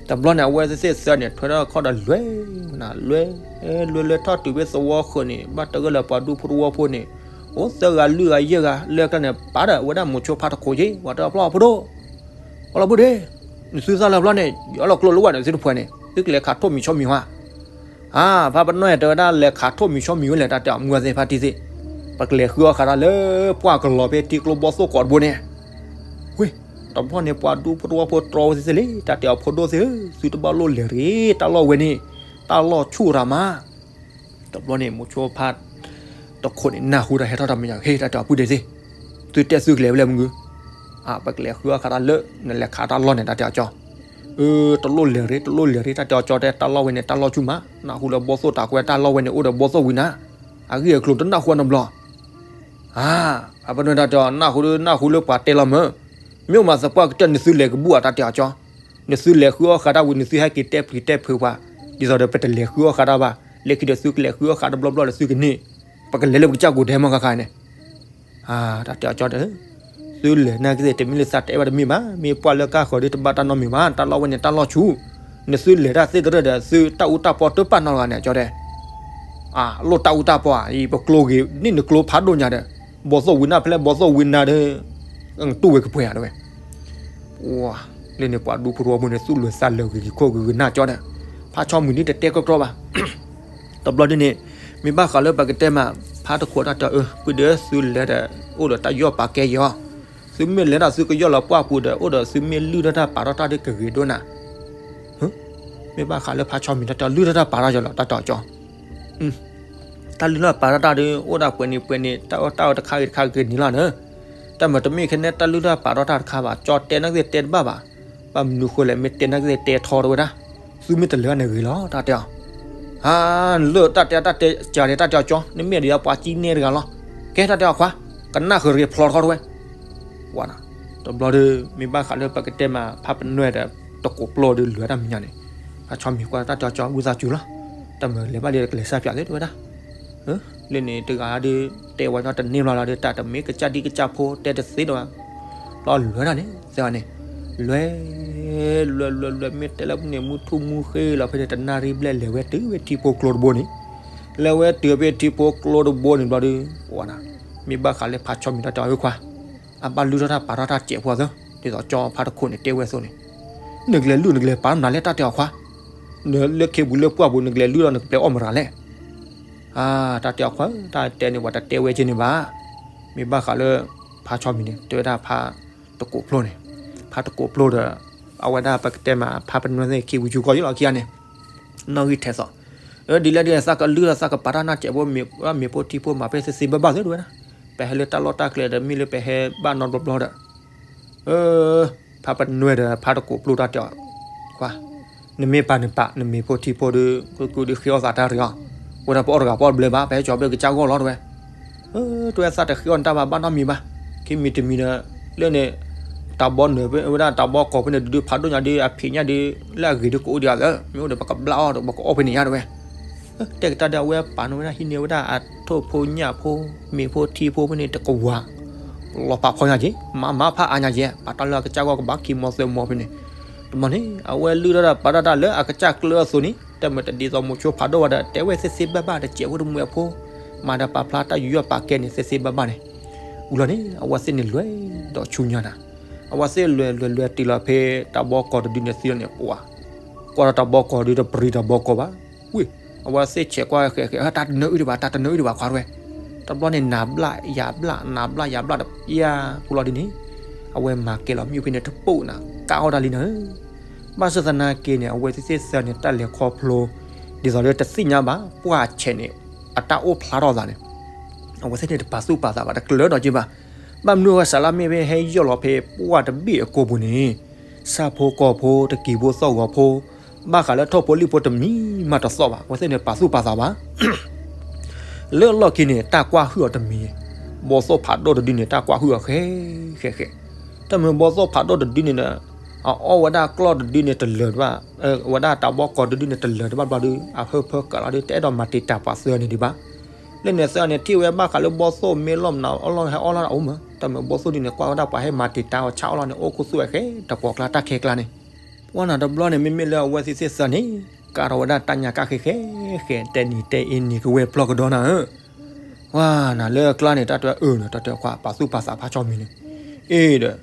တဘျီန့ၣ် အဝဲသ့ၣ်သၢန့ၣ် ထွဲထီၣ်ခီၣ်ဒီးလွဲၢ်, လွဲၢ်, လွဲၢ်လွဲၢ်ထီၣ်တုၤဖဲသဝီဃၢၤန့ၣ် ဘၣ်တဂၢၢ်လၢပှၤဒူဖိတဝီဖိန့ၣ်, အိၣ်သၢဂၤလွံၢ်ဂၤယဲၢ်ဂၤ လၢကျါန့ၣ် ပာ်ဒီးဝဲဒၣ်မိၤဆိဖါတခိးက့ၤ ပှၤတဲအီၤဖျီၣ်ဖိဒိၣ် ပှၤလီၤဘုဒ့, နသုသၣ်လၢဖျီၣ်န့ၣ် ယအီၣ်လီၤကျိလၢဝဲန့ၣ် သုတဖှဲးန့ၣ် သုကလဲၤခးထိၣ်မံၤဆီမံၤဟါ, အါ ဖါပနီၣ်တဲဝဲဒၣ်လဲၤခးထိၣ်မံၤဆီမံၤဝဲလဲၣ် တၢ်တဲအီၤမုၢ်သ့ၣ်ဖါတံၢ်သ့ၣ်, ပကလဲၤဃုအီၣ်ဃာ်တၢ်လၢပှၢ်ကလီၤဖဲထံကျိဘီသိၣ်ကိးတဘိန့ၣ်, ဝ့ၢ်, တဘျီန့ၣ်ပှၤဒူဖိတဝီဖိတြီဝဲသ့ၣ်သ့ၣ်လံ တၢ်တဲအီၤဖိဒိၣ်သ့ၣ်ဧၢ သုတဘၣ်လိၣ်လဲၤတဂ့ၤ တၢ်လီၢ်ဝဲန့ၣ် တၢ်လီၢ်ဆူၣ်ရၤမး တဘျီန့ၣ် မိၤဆိဖါ, ပ တခိၣ်န့ၣ် နၢ်ဟူတၢ်ဟဲထီၣ်တၢ်မဲာ်ညါ ဟ့ၣ် တၢ်တဲအီၤ ပုၢ်ဒ့သ့ၣ်, သုတဲသုကလဲၤဝဲလဲၣ်မနုၤ, အၢ ပကလဲၤဃုအီၣ်ဃာ်တၢ်လၢ နလဲၤခးတၢ်လီၢ်န့ၣ် တၢ်တဲအီၤကၠီ, အၢ တလိၣ်လဲၤရ့ တလိၣ်လဲၤရ့ တၢ်တဲအီၤကၠီတဲ တၢ်လီၢ်ဝဲန့ၣ် တၢ်လီၢ်ဆူၣ်မး, နၢ်ဟူလၢဘီၣ်သိၣ်တၢ်ကွဲ တၢ်လီၢ်ဝဲန့ၣ် အိၣ်ဒီးဘီၣ်သိၣ်ဝံနၤ, အဂ့ၢ်အကျိၤတနၢ်ဟူအနီတဘျီ အၢ ဖါပနွဲၣ်တၢ်တဲအီၤ နၢ်ဟူဒုး နၢ်ဟူလၢပှၤတဲလီၤမၢ်, မ့ၢ်မၤသပှၢ်ကတၢၢ် နသုလဲၤကဘူၣ်အတၢ်တဲအီၤကၠီ, နသုလဲၤဃုအီၣ်ဃာ်တၢ်ဝံၤ နသုဟဲက့ၤတဲပျံၤတဲဖုးပှၤ, ဒ်သိးဒီးပတလဲၤဃုအီၣ်ဃာ်တၢ်ဘၣ်, လၢခံဒီးသုကလဲၤဃုအီၣ်ဃာ်တဘျီဘျီဒီးသုကန့ၢ်, ပကလဲၤလၢပကစၢ်ကိးဒဲးမ့ၢ်ခါခါန့ၣ် တၢ်တဲအီၤကၠီဒီး, သုလဲၤနာ်က့သ့ၣ် တမ့ၢ်လၢသးတဲဘၣ်တမ့ၢ်ဘၣ်, မ့ၢ်ပှၢ်လၢကါဃီၤဒီးတဘၣ်တၢ်နီတမံၤဘၣ်, တၢ်လီၢ်ဝဲန့ၣ်တၢ်လီၢ်ဆူၣ်, နသုလဲၤတၢ်သ့ၣ်တရၢၣ်ဒီး သုတၢ်အူတၢ်ပီတပာ်နီတဂၤန့ၣ် ကၠီတဲ အၢ လိၣ်တၢ်အူတၢ်ပီဧါ, အံၤပကျိဂ့ၤ န့ၢ်နကျိဖးဒိၣ်ညါဒီး, ဘီၣ်သိၣ်ဝံနၤဖဲလဲၣ် ဘီၣ်သိၣ်ဝံနၤဒီး, တူၢ်ဝဲကပှဲၤဧါတဲဝဲ, လၢန့ၣ်ပှၤဒူဖိတဝီဖိန့ၣ် သူၣ်လၢာ်သးလၢာ်ဂ့ၤဂ့ၤခိၣ်ဂ့ၤဂ့ၤနၢ်ကၠီဒီး, ဖါဆီမံၤဒ်တတဲကီကီဘၣ် တဘျီဒ်န့ၣ်, မ့ၢ်ဘၣ်ဃးလၢပကတဲမး, ဖါတခိၣ်တၢ်တဲအီၤ အၢ ပုၢ်ဒ့ သုလဲၤဒီး အိၣ်ဒီးတၢ်ယီၢ်ပာ်ကဲယီၤ, သုမ့ၢ်လဲၤတၢ်သုကယီၢ်လီၤပှၢ်ပူၤဒီး အိၣ်ဒီးသုမ့ၢ်လုၢ်ထီၣ်တၢ်ပာ်ထီၣ်တၢ်ဒ်ကဂ့ၤဒိၣ်နၤ, မ့ၢ်ဘၣ်ဃးလၢဖါဆီမံၤတၢ်တဲအီၤ လုၢ်ထီၣ်တၢ်ပာ်ထီၣ်ယီၤလီၤ တၢ်တဲအီၤကၠီ တၢ်လုၢ်ထီၣ်ပာ်ထီၣ်တၢ်ဒီး အိၣ်ဒၣ်ပှဲၤနံၤပှဲၤနံၤ တၢ်အၢတၢ်အၢတခါဂ့ၤတခါဂ့ၤန့ၣ်လီၤန့ၣ်, တၢ်မၤတမ့ၢ်ခဲန့ၣ် တၢ်လုၢ်ထီၣ်ပာ်ထီၣ်တၢ်တခါဘၣ် ကၠီတဲနာ်က့သ့ၣ်တဲတဘၣ်ဘၣ်, ဘၣ်မနုၤဃိလဲၣ် မ့ၢ်တဲနာ်က့သ့ၣ်တဲထီတဝဲဒၣ်, သုမ့ၢ်တလဲၤန့ၣ်ဂ့ၤလီၤ တၢ်တဲအီၤ, ဟါ, လၢတၢ်တဲတၢ်တဲကၢန့ၣ် တၢ်တဲအီၤကၠီ နမ့ၢ်ဒ်ယပှၤကံနဲတဂၤလီၤ, ကဲတၢ်တဲအီၤခွါ, ကနၣ်ဃုာ်တဂ့ၤဖျီထီတဝဲ ဝဲနၤ, တဘျီဒီး မ့ၢ်ဘၣ်ဃးလၢပကတဲမး ဖါပနွဲၣ်ဒီး တကိးပျိဒီး လဲၤတၢ်မဲာ်ညါန့ၣ်, ဖါဆီမံၤကွၢ်တၢ်တဲအီၤကၠီ ဝံသးစူၤလီၤ, တၢ်မၤလဲၤဘၣ်လၢကလဲၤစၢ်ပၠးသ့တဝဲဒၣ်, လၢန့ၣ်တဂၤဒီး တဲဝဲညီတန့ၢ်ဘျီလီၤဒီး တၢ်တမ့ၢ်ကစၢ်ဒံကစၢ်ဖိတဲတသ့ဒီး, လီၤလဲၤတၢ်န့ၣ် သ့ၣ်အီၤန့ၣ်, လဲၤ လဲၤလဲၤလဲၤ မ့ၢ်တဲလၢန့ၣ် မုၢ်ထူၣ်မုၢ်ဃ့လီၤဖဲန့ၣ် တနၣ်ရံၣ်ဘျဲၣ် လဲၤဝဲတုၤဖဲထံဖိကျိတဘိန့ၣ်, လဲၤဝဲတုၤဖဲထံဖိကျိတဘိန့ၣ်ဘျီဒီး, ဝဲနၤ, မ့ၢ်ဘၣ်ဃးလၢဖါဆီမံၤတၢ်တဲအီၤခွါ, အဘၣ်လုၢ်ထီၣ်တၢ်ပာ်ထီၣ်တၢ်စဲးဖိအသိး ဒ်သိးကၠီဖါတခိၣ်န့ၣ်တဲဝဲအသိးန့ၣ်, နကလဲၤလုၢ်နကလဲၤပာ်နၤလဲၣ် တၢ်တဲအီၤခွါ, နလၢခ့ပူၤလၢပှၢ်ပူၤ နကလဲၤလုၢ်ဒီးနကပျဲအီၣ်မတၤလဲၣ်, အၢ တၢ်တဲအီၤခွါ တၢ်တဲန့ၣ် ပှၤတတဲဝဲက့န့ၣ်ဘၣ်, မ့ၢ်ဘၣ်ဃးလၢ ဖါဆီမံၤန့ၣ် တဲဝဲဒၣ်ဖါတကိးပျိန့ၣ်, ဖါတကိးပျိဒီး အဝဲဒၣ်ပကတဲမး ဖါပနွဲၣ်သ့ၣ်ခံဝံၤယူၤကီၢ်ယလီၤခံဂၤန့ၣ်, နီၣ်ဂံၢ်ထဲသိး, ဒ်လဲၣ်ဒ်လဲၣ် သးကလုၢ်ဒီးသးကပာ်တၢ်နၢ်စဲးဖိ မ့ၢ်ဖိထံဖိမၤဖဲသ့သ့ဘၣ်ဘၣ်သ့တဝဲဒၣ်, ပဟဲလၢတၢ်လီၢ်တၢ်ကျဲဒီး မ့ၢ်လၢပဟဲဘၣ်နီတဘျီဘျီဒီး ဖါပနွဲၣ်ဒီးဖါတကိးပျိတၢ်တဲအီၤ, ခွါ, နမ့ၢ်ပာ်နပာ် နမ့ၢ်ဖိထံဖိဒီး ကကုဒုးဃ့အီၣ်သးတၢ်တဂ့ၤ, ဝဲဒၣ်ပအီၣ်တဂၤပအီၣ်တဘျဲဘၣ် ပဟဲကၠီဘျဲကစၢ်ဂီၢ်လီၤတဝဲ, တဝဲသးတဃ့အီၣ်နတၢ်ဘၣ် ဘၣ်နီတမံၤဘၣ်, ခံမံၤတမံၤဒီး လၢန့ၣ် တၢ်ဘီနၢၤဝဲဒၣ်တၢ်ဘီကီၢ်ဖဲန့ၣ် ဒုးဒုးဖးဒိၣ်ညါဒီး အဖံးညၣ်ဒီး လၢအဂ့ၤဒီးကအိၣ်ဒံးဧါသၢ, မ့ၢ်အိၣ်ဒီးပကဘျၣ်အီၣ်ဒီး ပကအီၣ်ဖဲန့ၣ်ညါတဝဲ တဲကတၢၢ်ဒီး အဝဲပာ်နုာ်ဝဲဒၣ်ဟံးန့ၢ်ဝဲဒၣ်အထိၣ်ဖိညၣ်ဖိ, မ့ၢ်ဖိထံဖိဖဲန့ၣ်တကဝၤ, လီၤဖးဖီညါက့ၤ, မၤမၤဖးအါညါက့ၤ, ပာ်တၢ်လၢအကစၢ်ဂီၢ်ကဘၣ်ခံမီၤသၢမီၤဖဲန့ၣ်, တမီၤန့ၣ် အဝဲလုၢ်ထီၣ်ဒီးပာ်ထီၣ်တၢ်လၢအကစၢ်ကျၢအသိးန့ၣ် တမ့ၢ်တဒ်သိးမိၤဆိဖးဒိၣ်ဝဲဒီး တဲဝဲသ့သ့ဘၣ်ဘၣ်ဒီး စဲးဖိတမှဲးဖိ, မၤဒီးပာ်ဖျါတၢ်ယူးယီၣ်ပာ်ကဲန့ၣ် သ့သ့ဘၣ်ဘၣ်န့ၣ်, ဝံၤလီၤန့ၣ် အဝဲသ့ၣ်န့ၣ်လဲၤဒီးဆူညါနၤ, အဝဲသ့ၣ်လဲၤလဲၤလဲၤတုၤလီၤဖဲတၢ်ဘီကီၢ်တဒုန့ၣ်သံလီၤန့ၣ် ပှၤ ကွၢ်ဒီးတၢ်ဘီကီၢ်ဒုးတပရံးတၢ်ဘီကီၢ်ဘၣ်, ဝံၤ အဝဲသ့ၣ်ဆဲးကွၢ်ဃဲးဃဲး တၢ်တနၢအုၣ်ဒံးဘၣ် တၢ်တနၢအုၣ်ဒံးဘၣ်ခွါတဝဲ, တဘျီန့ၣ် နၤဘျၣ်ယၤဘျၣ် နၤဘျၣ်ယၤဘျၣ်ဒီး ယၤပူၤလီၤဒ်န့ၣ်, အဝဲမၤကဲလီၤမ့ၣ်အူဖဲန့ၣ်တပိၢ်နၤ ကၢ်အီၣ်တၢ်လံနၤဧၢ, ဘၣ်ဆၣ်သနာ်က့န့ၣ် အဝဲသ့ၣ်သ့ၣ်သၢန့ၣ် တၢ်လဲၤခီဖျိ ဒ်သိးလၢတသ့ၣ်ညါဘၣ် ပှၢ်ဆဲးန့ၣ် အတၢ်အိၣ်ဖျါထီၣ်သးန့ၣ်, အဝဲသ့ၣ်န့ၣ်တပာ်သူၣ်ပာ်သးဘၣ် တကျၢၤဒီးက့ၤဘၣ်, ဘၣ်မနုၤအဝဲစးလၢမ့ၢ်ဖဲဟဲယီၢ်လီၤဖဲပှၢ်တဘ့ၣ်အကိာ်ပူၤန့ၣ်, ဆၣ်ဖိကီၢ်ဖိ တကံၤဖိသီၣ်ဂီၤဖိ ဘၣ်ဃးလၢထိၣ်ဖိလံၣ်ဖိတမံၤမးတသီၣ်ဘၣ် အဝဲသ့ၣ်န့ၣ်ပာ်သူၣ်ပာ်သးဘၣ် လၢအလီၢ်ခံန့ၣ် တၢ်ကွၢ်ဟုၣ်အီၤတမံၤ, ဘီသိၣ်ဖးဒိၣ်တဒုန့ၣ် တၢ်ကွၢ်ဟုၣ်အီၤဃဲဃဲဃဲ, တၢ်မ့ၢ်ဘီသိၣ်ဖးဒိၣ်တဒုန့ၣ်ဒီး အအီၣ်ဝဲဒၣ်ကျီၢ်တဒုန့ၣ်တလၢာ်ဘၣ်, ဝဲဒၣ်တၢ်ဘီကီၢ်တဒုန့ၣ်တလၢာ်တဘၣ်ဘျီဒီး အဟၢဖၢကၢးလီၤဒီး တအဲၣ်ဒိးမၤတံာ်တာ်ပှၤသၢန့ၣ်ဒံးဘၣ်. လၢန့ၣ်သၢန့ၣ် ထံၣ်ဝဲဘၣ်ဃးလၢဘီသိၣ်မ့ၢ်လီၢ်မနုၤအီၣ်လီၢ်ဟဲအီၣ်လီၢ်အိၣ်မး, တၢ်မ့ၢ်ဘီသိၣ်ဒုန့ၣ် ကွၢ်ဝဲဒၣ်ပှၤဟဲမၤတံာ်တာ်အီၤဆၣ်အီၣ်လီၢ်န့ၣ် အိၣ်ခူသူၣ်ဝဲဃဲတပှီၤကျါတၢ်ခဲကျါန့ၣ် ပှၤနၤတဘျီန့ၣ် မ့မ့ၢ်လၢအဝဲသ့ၣ်သၢန့ၣ် ကးထီၣ်ဝဲဒၣ်တၢ်ညါကၣ်ဃဲဃဲဃဲ တဲနံၤတဲအ့နံၤကဝဲၢ်ပျီၢ်ကဒီးနၤဧၢ, ပှၤနၤလၢအကျါန့ၣ် တၢ်တဲအၢၣ်န့ၣ် တၢ်တဲခွါပာ်သူၣ်ပာ်သးဖးဆီမံၤန့ၣ်, အ့ဒီး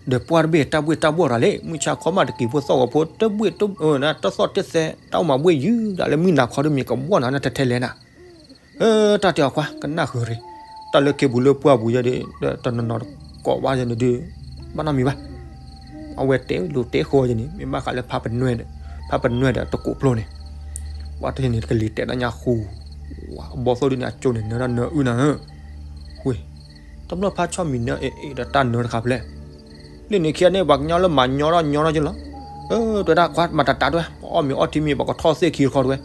ဒီးပှၢ်တဘ့ၣ်တၢ်ဘှ့ၣ်တၢ်ဘှီၣ်တၢ်လဲၣ် မုၢ်ဆါခီမးတကံၤဖိသီၣ်ဂီၤဖိ တဘှ့ၣ်တ တၢ်သီၣ်တသဲ တၢ်အိၣ်မၤဘှ့ၣ်ယုၢ်ဒၣ်လၢမုၢ်နၤခီဒ်မ့ၢ်ကဘှီၣ်နၤန့ၣ်တထဲလဲၣ်နၤ တၢ်တဲအီၤခွါ ကနၣ်ဃုာ်ရ့ၣ်, တၢ်လၢခ့ပူၤလၢပှၢ်ပူၤယဲဒၣ် တနီၤနီၤတကိးဘၣ်ယဲန့ၣ်ဒုး ဘၣ်နီတမံၤဘၣ်. အဝဲတဲလိာ်တဲဃီယဲန့ၣ် မ့ၢ်ဘၣ်ဃးလၢဖးပနွဲၣ်ဒီး ဖးပနွဲၣ်ဒီးတကိးပျိၢ်န့ၣ် ပှၤတန့ၣ်ကလံၤတဲာ်ဒီးညါဃူ ဘီၣ်သိၣ်ဒုန့ၣ် အကၠိန့ၣ်နၢထီၣ်နၢအုၣ်နၤဧၢ, ဝ့ၢ်, တဘျီဖးဆီမံၤနၢအ့ၣ်အ့ၣ်ဒီးတၢ်နၢတခါဖဲလဲၣ်, လၢန့ၣ်ခံဂၤန့ၣ် ပှၤကညီလၢမၤညီထီၣ်ညီထီၣ်က့လီၤ, အၢ တဲဝဲဒၣ် ကွၢ်မၤတၢ်တၢ်တဝဲ ပှၤအီၣ်မ့ၤအီထံမ့ၤ ပှၤကထီၣ်သ့ၣ်ခံတခီတဝဲ,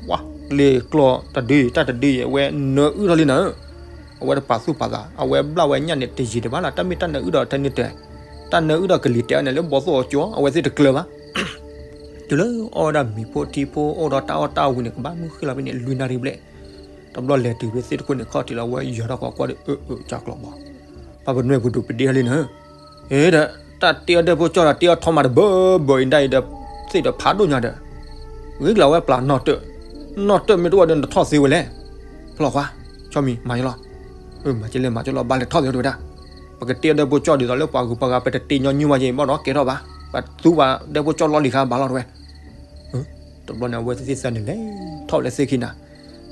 ဝါ, လ့ၢ်ကျီၢ်တဒုအံၤ တၢ်တဒုအံၤ အဝဲနၢအုၣ်ထီၣ်လံနၤဧၢ, အဝဲတပာ်သူၣ်ပာ်သး အဝဲဘျၣ်ဝဲညၣ်န့ၣ်တယံာ်ဒံးဘၣ်လီၤ, တၢ်မ့ၢ်တၢ်နၢအုၣ်ဒီးထဲန့ၣ်တဲ, တၢ်နၢအုၣ်ဒီးကလံၤတဲအီၤန့ၣ် လၢဘီၣ်သိၣ်အကၠိ အဝဲသ့ၣ်တကျၢၤဘၣ် တုၤလၢအီၣ်ဝဲဒၣ်မ့ၤဖိထံဖိ အိၣ်ဒီးတၢ်အီၣ်တၢ်အီဝံၤန့ၣ် ကဘၣ်မုၢ်ဃ့လီၤဖဲန့ၣ် လွံၢ်နၣ်ရံၣ်ဘျဲၣ်, တဘျီလဲၤတုၤဖဲသ့ၣ်တခိၣ်န့ၣ် ခီၣ်ထံးလီၤဝဲယီၤထီၣ်ဃီကွၢ်ဒီး အၢ အၢ ကၢ်ကျီဘီ, ပှၤပနွဲၢ်ပဒိၣ်ပဒ့ဟဲလံနၤဧၢ, အ့ဒီး တၢ်တ့အီၣ်ဒဲဖိကၠီဒီး တ့အီၣ်ထီမးတဘၢဘၢအံၤဒၣ်အံၤ ဒီးသ့ၣ်ဒီးဖးဒိၣ်ညါဒီး, ဂ့ၤကလၤဝဲပျၢ်နီၣ်တၢၣ်, နီၣ်တၢၣ်မ့ၢ်တအိၣ်ဒီးနတထီၣ်သ့ဝဲလဲၣ်, ဖျီၣ်ခွါ, ဆီမံၤ မၤယလီၤ, မၤကလီ မၤကလီ ဘၣ်လဲၤထီၣ်သ့ဝဲဒၣ်, ပကတ့အီၣ်ဒဲဖိကၠီဒ်သိးလၢပှၤဂုၤပှၤဂၤ ပတတ့ညီနုၢ်ဘၣ်ယဲၢ် ဘၣ်ဒီးကဲထီၣ်ဘၣ်, ပသူဘၣ်ဒဲဖိကၠီလီလံၤခါဘၣ်လီၤတဝဲ, တဘျီန့ၣ် အဝဲသ့ၣ်သ့ၣ်သၢန့ၣ် လဲၤထီၣ်လဲၤသ့ၣ်ခံနၤ,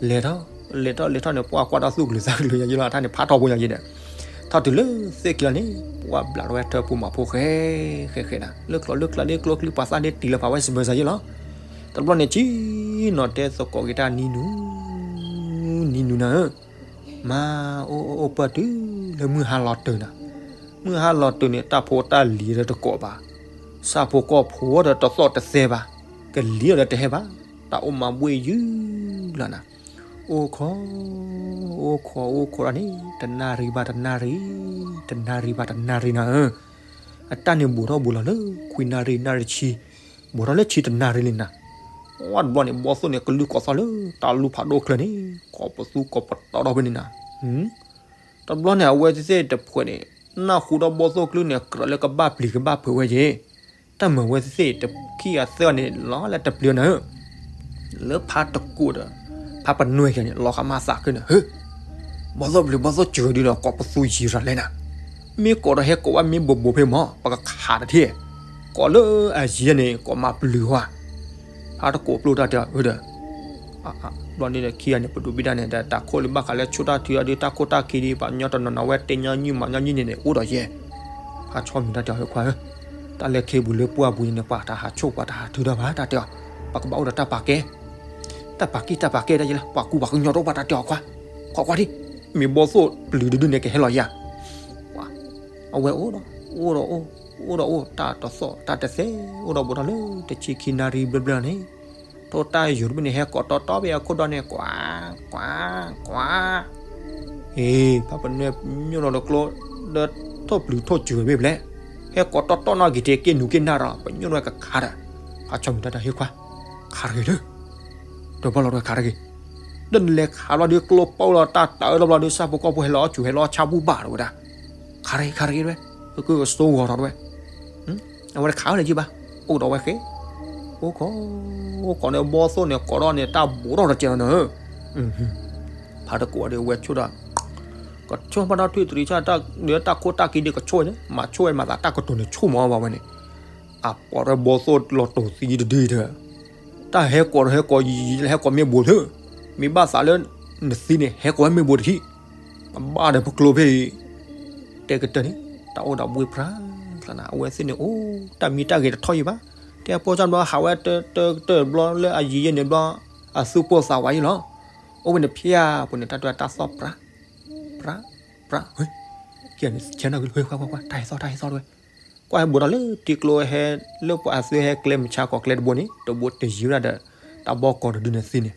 လဲၤထီၣ်, လဲၤထီၣ်လဲၤထီၣ်န့ၣ် ပှၤကွၢ်ဒီးသူၣ်ကလုာ်သးကလုာ်ညါယလီၤ တၢ်န့ၣ် ဖးထီၣ်ဖိညါယဲၢ်ဒီး, ထီၣ်တုၤလၢသ့ၣ်ခံလီၤန့ၣ် ပှၤဘျးထီၣ်ဝဲထၢပူၤမးဖိဃဲ, ဃဲဃဲနၤ လၢကျီလၢကျါဒ် ကျိချံပှၤသၣ်ဒ်တံၤလီၤဖးဝဲစံးဘၢစၢ်ယဲၢ်လီၤ, တဘျီန့ၣ် ဆံနီၤတဲသကိးက့ၤတၢ်နံၤနုၤ, နံၤနုၤနၤဧၢ, မၤအိၣ်အိၣ်အိၣ်ပၢၢ်တုၤလၢမုၢ်ဟါလီၤတၢၤနၤ, မုၢ်ဟါလီၤတၢၤန့ၣ် တၢ်ဖိတၢ်လံၤဒီးတကိးဘၣ်, ဆၣ်ဖိကီၢ်ဖိဒီးတသီၣ်တသဲဘၣ်, ကလံၤဒီးတဟဲဘၣ်, တၢ်အိၣ်မၤဘှ့ၣ်ယုၢ်လီၤနၤ, အိၣ်ခိး, အိၣ်ခိးအိၣ်ခိးဒီးန့ၣ် တနၣ်ရံၣ်ဘၣ်တနၣ်ရံၣ်, တနၣ်ရံၣ်ဘၣ်တနၣ်ရံၣ်နၤဧၢ, အတၢ်န့ၣ်ဘူးထီၣ်ဘူးလီၤလၢ ခွံနၣ်ရံၣ်နၣ်ရံၣ်ဆံ, ဘူးထီၣ်လၢဆံတနၣ်ရံၣ်လံနၤ, ဝဲတဘျီန့ၣ် ဘီၣ်သိၣ်န့ၣ် ကလုၢ်ကိးသီၣ်လၢ တၢ်လူၢ်ဖးဒိၣ်ချၢန့ၣ် ကိးပသူကိးပတီၢ်ထီၣ်ဖဲန့ၣ်နၤ, တဘျီန့ၣ် အဝဲသ့ၣ်တဖှဲးန့ၣ် နၢ်ဟူဒီးဘီၣ်သိၣ်ကလုၢ်န့ၣ် ကြၢးလၢကဘၣ်ပျံၤကဘၣ်ဖုးဝဲယဲၢ်, တၢ်မၤဝဲသ့ၣ်သ့ၣ်တခံဂၤသၢဂၤန့ၣ် လီၤလၢတပျံၤနၤဧၢ, လၢဖးတကိးဒီး ဖးပနွဲၢ်ခံဂၤန့ၣ် လီၤဃာ်မၤသးခုန့ၣ် ဟၢ ဘီၣ်သိၣ်ပျံၤဘီၣ်သိၣ်စၢၤဒုဒီး ကိးပသူယံၤရၤလဲၣ်နၤ, မ့ၢ်ကိးဒီးဟဲကိးဘၣ်မ့ၢ်ဘိးဘိးဖဲမၢ် ပကခးတထံၣ်, ကိးလၢအယံၤန့ၣ် ကိးမၤပျုၤဝဲ, ဖးတကိးပျိၢ်တၢ်တဲအီၤ အၢဒီး ဘျီန့ၣ်ဒီးခံဂၤန့ၣ် ပဒိးဘံၣ်တၢ်န့ၣ် တၢ်ခိၣ်လၢဘၣ်ဃးလၢဆိၣ်တၢ်ထုးအီၤဒီး တၢ်ခိၣ်တၢ်ခံဒီး ပှၤကညီတနီၤနီၤဝဲတဲညီနုၢ်မၤညီနုၢ်န့ၣ်န့ၣ် အိၣ်ဒီးယဲၢ်, ဖးဆီမံၤတၢ်တဲအီၤ ဟဲခွါဧၢ, တၢ်လၢခံပူၤလၢပှၢ်ပူၤန့ၣ် ပှၤတဟးဆိၣ်ပှၤတဟးထုးတၢ်ဘၣ် တၢ်တဲအီၤ, ပကဘၣ်အိၣ်ဒီးတၢ်ပာ်ကဲ တၢ်ပာ်ကံၢ်တၢ်ပာ်ကဲတၢ်ယဲၢ်လၢ ပှၤကူပှၤကညီတအိၣ်ဘၣ်တၢ်တဲအီၤခွါ, ခွါခွါထံၣ်, မ့ၢ်ဘီၣ်သိၣ်ပျုၤတဒုန့ၣ်ကဟဲလီၤယၤ, အဝဲအိၣ်ဒီး အိၣ်ဒီးအိၣ်, အိၣ်ဒီးအိၣ် တၢ်တသီၣ်တၢ်တသဲ, အိၣ်ဒီးဘူးထီၣ်လၢတဆံခံနၣ်ရံၣ်ဘျၢဘျၢန့ၣ်, ထိၣ်တၢ်ယိာ်တဘ့ၣ်န့ၣ် ဟဲကိးတီတီဘၣ်အခိၣ်ဒီးန့ၣ် ကွၢ် ကွၢ် ကွၢ် အ့ ဖးပနွဲၢ်ညိၣ်လီၤဒီးကျိ ဒီးထိၣ်ပျုၤထိၣ်စူၤဘ့ၣ်ဖဲလဲၣ်, ဟဲကိးတီတီနီၣ်က့ၤထံးက့ၢ်နူၤက့ၢ်နၢ်ဒီး ပညိၣ်ဝဲကခါဒီး, ဖးဆီမံၤတၢ်တဲဟ့ၣ်ခွါ, ခးတဂ့ၤဒီး, ဒီးဘၣ်လီၤဒီးခးတဂ့ၤ, ဒီးနလဲၤခးဘျီဒီးကျိပီလီၤတၢ်တၢ်အၢလီၤဘျီဒီး ဆၣ်ဖိကီၢ်ဖိဟဲလီၤအီၣ်စူၤဟဲလီၤအီၣ်ဆၣ်ဘူၣ်ဘၣ်ဒီးဝဲဒၣ်, ခးတဂ့ၤခးတဂ့ၤဝဲ, ကကၢကစိဂီၤထီၣ်တဝဲ အဝဲတခးဝဲလၢၤဘၣ်, အိၣ်ဒီးဝဲဃဲ, အိၣ်ခိး, အိၣ်ခိးန့ၣ်ဘီၣ်သိၣ်န့ၣ် ကိးထီၣ်န့ၣ် တၢ်ဘူးထီၣ်တကဲလီၤနၢ်, ဖးတကိးဒီးဝဲဆိၣ်ဒၣ်, ကဆိၣ်ဘၣ်တၢ်ထွံၣ်တရံးဆၣ် တၢ်ခိၣ်တၢ်ခံဒီးကဆိၣ်ဝဲန့ၣ် မၤဆိၣ်ဝဲမၤသးတၢ်ကတိၤန့ၣ်ဆိၣ်မးဘၣ်ဝဲန့ၣ်, အပီၢ်ဒီးဘီၣ်သိၣ်လီၤတိၤသံတဒုဒီး, တၢ်ဟဲကိးဒီးဟဲကိးယံာ်ယံာ်လၢဟဲကိးမ့ၢ်ဘူးသု, မ့ၢ်ဘၣ်သးလၢ နသံန့ၣ် ဟဲကိးဝဲမ့ၢ်ဘူးတထံၣ်, အဘၣ်ဒီးပကျိဖဲအံၤ တဲကတၢၢ်န့ၣ် တၢ်အိၣ်ဒီးဘှ့ၣ်ပြၢ်ကျါနၤ အဝဲသ့ၣ်န့ၣ်အိၣ် တၢ်မံတၢ်ဂဲၤတထီၣ်ယံၤဘၣ်, တဲဖိစၢ်ဘျီဟးဝဲတၢ်တၢ်တၢ်ဘျီလၢအယံၤယဲၢ်န့ၣ်ဘျီ, အသူၣ်ပိၢ်သးဝးယံၤလီၤ, အိၣ်ဝဲန့ၣ်ဖျါပူၤန့ၣ် တၢ်တၢ်တၢ်သီၣ်ပြၢ်, ပြၢ်, ပြၢ်, ဟဲကဲန့ၣ်ဆဲနီၣ်ဂံၢ်လၢ ဟဲခွါခွါခွါ တၢ်ဟဲသီၣ်တၢ်ဟဲသီၣ်တဝဲ, ကွၢ်ဟဲဘူးဒီးလၢထံကျိဟဲ လၢပှၤအသုဟဲကျဲမုၢ်ဆါခီၣ်ကျဲတဘိန့ၣ် တဘိတယံၤဝဲဒၣ်ဒီး တၢ်ဘီကီၢ်တဒုန့ၣ်သ့န့ၣ်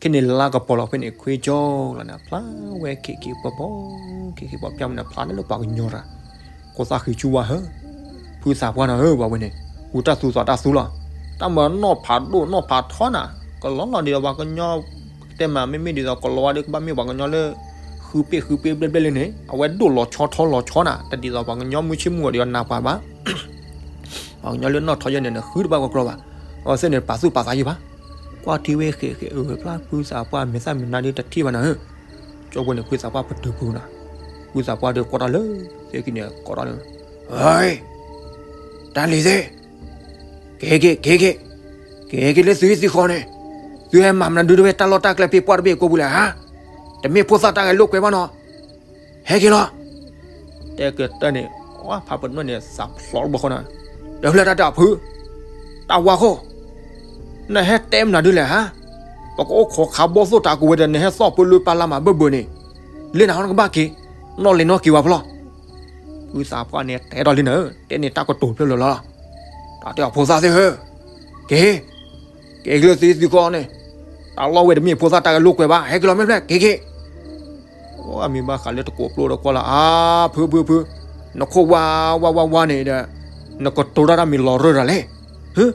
ခဲန့ၣ်လါကပီၤလီၤဖဲန့ၣ် ခွ့ကၠီလီၤန့ၣ် ဖျါဝဲခံခံပီၤပီၤ, ခံခံပီၤပၠၣ်မနုၤဖျါန့ၣ်လၢပှၤကညီရၤ, ကိးသးဃံဆူဝါဟၢ, ဖုသးပှၢ်နီၤဧၢ ပှၤဝဲန့ၣ်, ဂုၤတၢ်သူသးတၢ်သူလီၤ, တၢ်မၤနီၣ်ဖးဒိၣ်နီၣ်ဖးထီနၤ, ကလီလီၤဒ်သိးပှၤကညီ, တဲမး မ့မ့ၢ်ဒ်သိးကလီၤဝါဒီးကဘၣ်မ့ၢ်ပှၤကညီလၢ ဃုပ့ၣ်ဃုပ့ၣ်ဘျဲၣ်ဘျဲၣ်လၢန့ၣ် အဝဲဒိၣ်လီၤဆီထီလီၤဆီနၤ, တဒ်သိးပှၤကညီမုၢ်ဆ့ၣ်မုၢ်ဂီၤဒ်သိးနၢ်ပှၤဘၣ် ပှၤကညီလၢနီၣ်ထီယဲၢ်န့ၣ် နဃုတဘၣ်ကီကီဘၣ်, အဝဲသ့ၣ်န့ၣ် ပာ်သူၣ်ပာ်သးယံၤဘၣ်, ကွၢ်ထံဝဲဃဲးဃဲးအၢ ဖျါဖုသးပှၢ်မဲာ်သၣ်မဲာ်နါဒ်တထံၣ်ဘၣ်နၤဧၢ, ကၠီဖိန့ၣ် ဖုသးပှၢ်ပတုာ်ဖုနၤ, ဖုသးပှၢ်ဒီးကွၢ်တၢ်လၢ သ့ၣ်ခံန့ၣ် ကိးထီၣ်လၢ, ဟဲ, တၢ်လံၤသ့ၣ်, က့ၤက့ၤ က့ၤက့ၤ, က့ၤက့ၤလၢသုဟံၣ်သုဃီန့ၣ်, သုဟဲမၤမနုၤဒုတဝဲတၢ်လီၢ်တၢ်ကျဲဖဲပှၢ်တဘ့ၣ်ကိးပူၤလဲၣ်ဧါ, တမ့ၢ်ဖိသၣ်တၢ်ဂဲၤလိာ်ကွဲဘၣ်နီၤ ဟဲက့ၤလီၤ, တဲကတၢၢ်န့ၣ်, ဖးပနီၣ်န့ၣ် သးဖျိးတဘျီဃီနၤ, ဒီးဖျၢၣ်တၢ်တၢ်ဖု, တၢ်ဝါခိၣ်, နဟဲတဲမနုၤဒုလဲၣ်ဧါ, ပကအိၣ်ခိးခးဘီၣ်သိၣ်တၢ်ကဝဲၤဒီး နဟဲသီၣ်ပၢလၢပၢ်လၢ်မးဘၢၣ်ဘၢၣ်န့ၣ်, လၢနၤဟီနကဘၣ်က့ၤ, နီၣ်လဲၤနီၣ်က့ၤဝဲဖျီၣ်. ဖုသးပှၢ်န့ၣ်တဲထီၣ်လံနၤဧၢ, တဲန့ၣ်တၢ်ကတိၤဖျၢၣ်လၢာ်လီၤ. တၢ်တဲအီၤဖိသၣ်သ့ၣ်ဧၢ, က့ၤ, က့ၤက့ၤလၢသုသံကွၢ်န့ၣ်, တၢ်လီၢ်ဝဲတမ့ၢ်ဖိသၣ်တၢ်ဂဲၤလိာ်ကွဲဘၣ်, ဟဲက့ၤလီၤမ့ၢ်ဖျဲၣ်, က့ၤက့ၤ. အမံၤဘၣ်ဃးလၢတကိးပျိဒီးကွၢ်လီၤ, အါ, ဖုဖုဖု, နခိၣ်ဝါဝါဝါဝါန့ၣ်ဒီး, နကတိၤတၢ်တၢ်မံၤလီၤရၢၢ်တၢ်လဲၣ်. ဟၢ,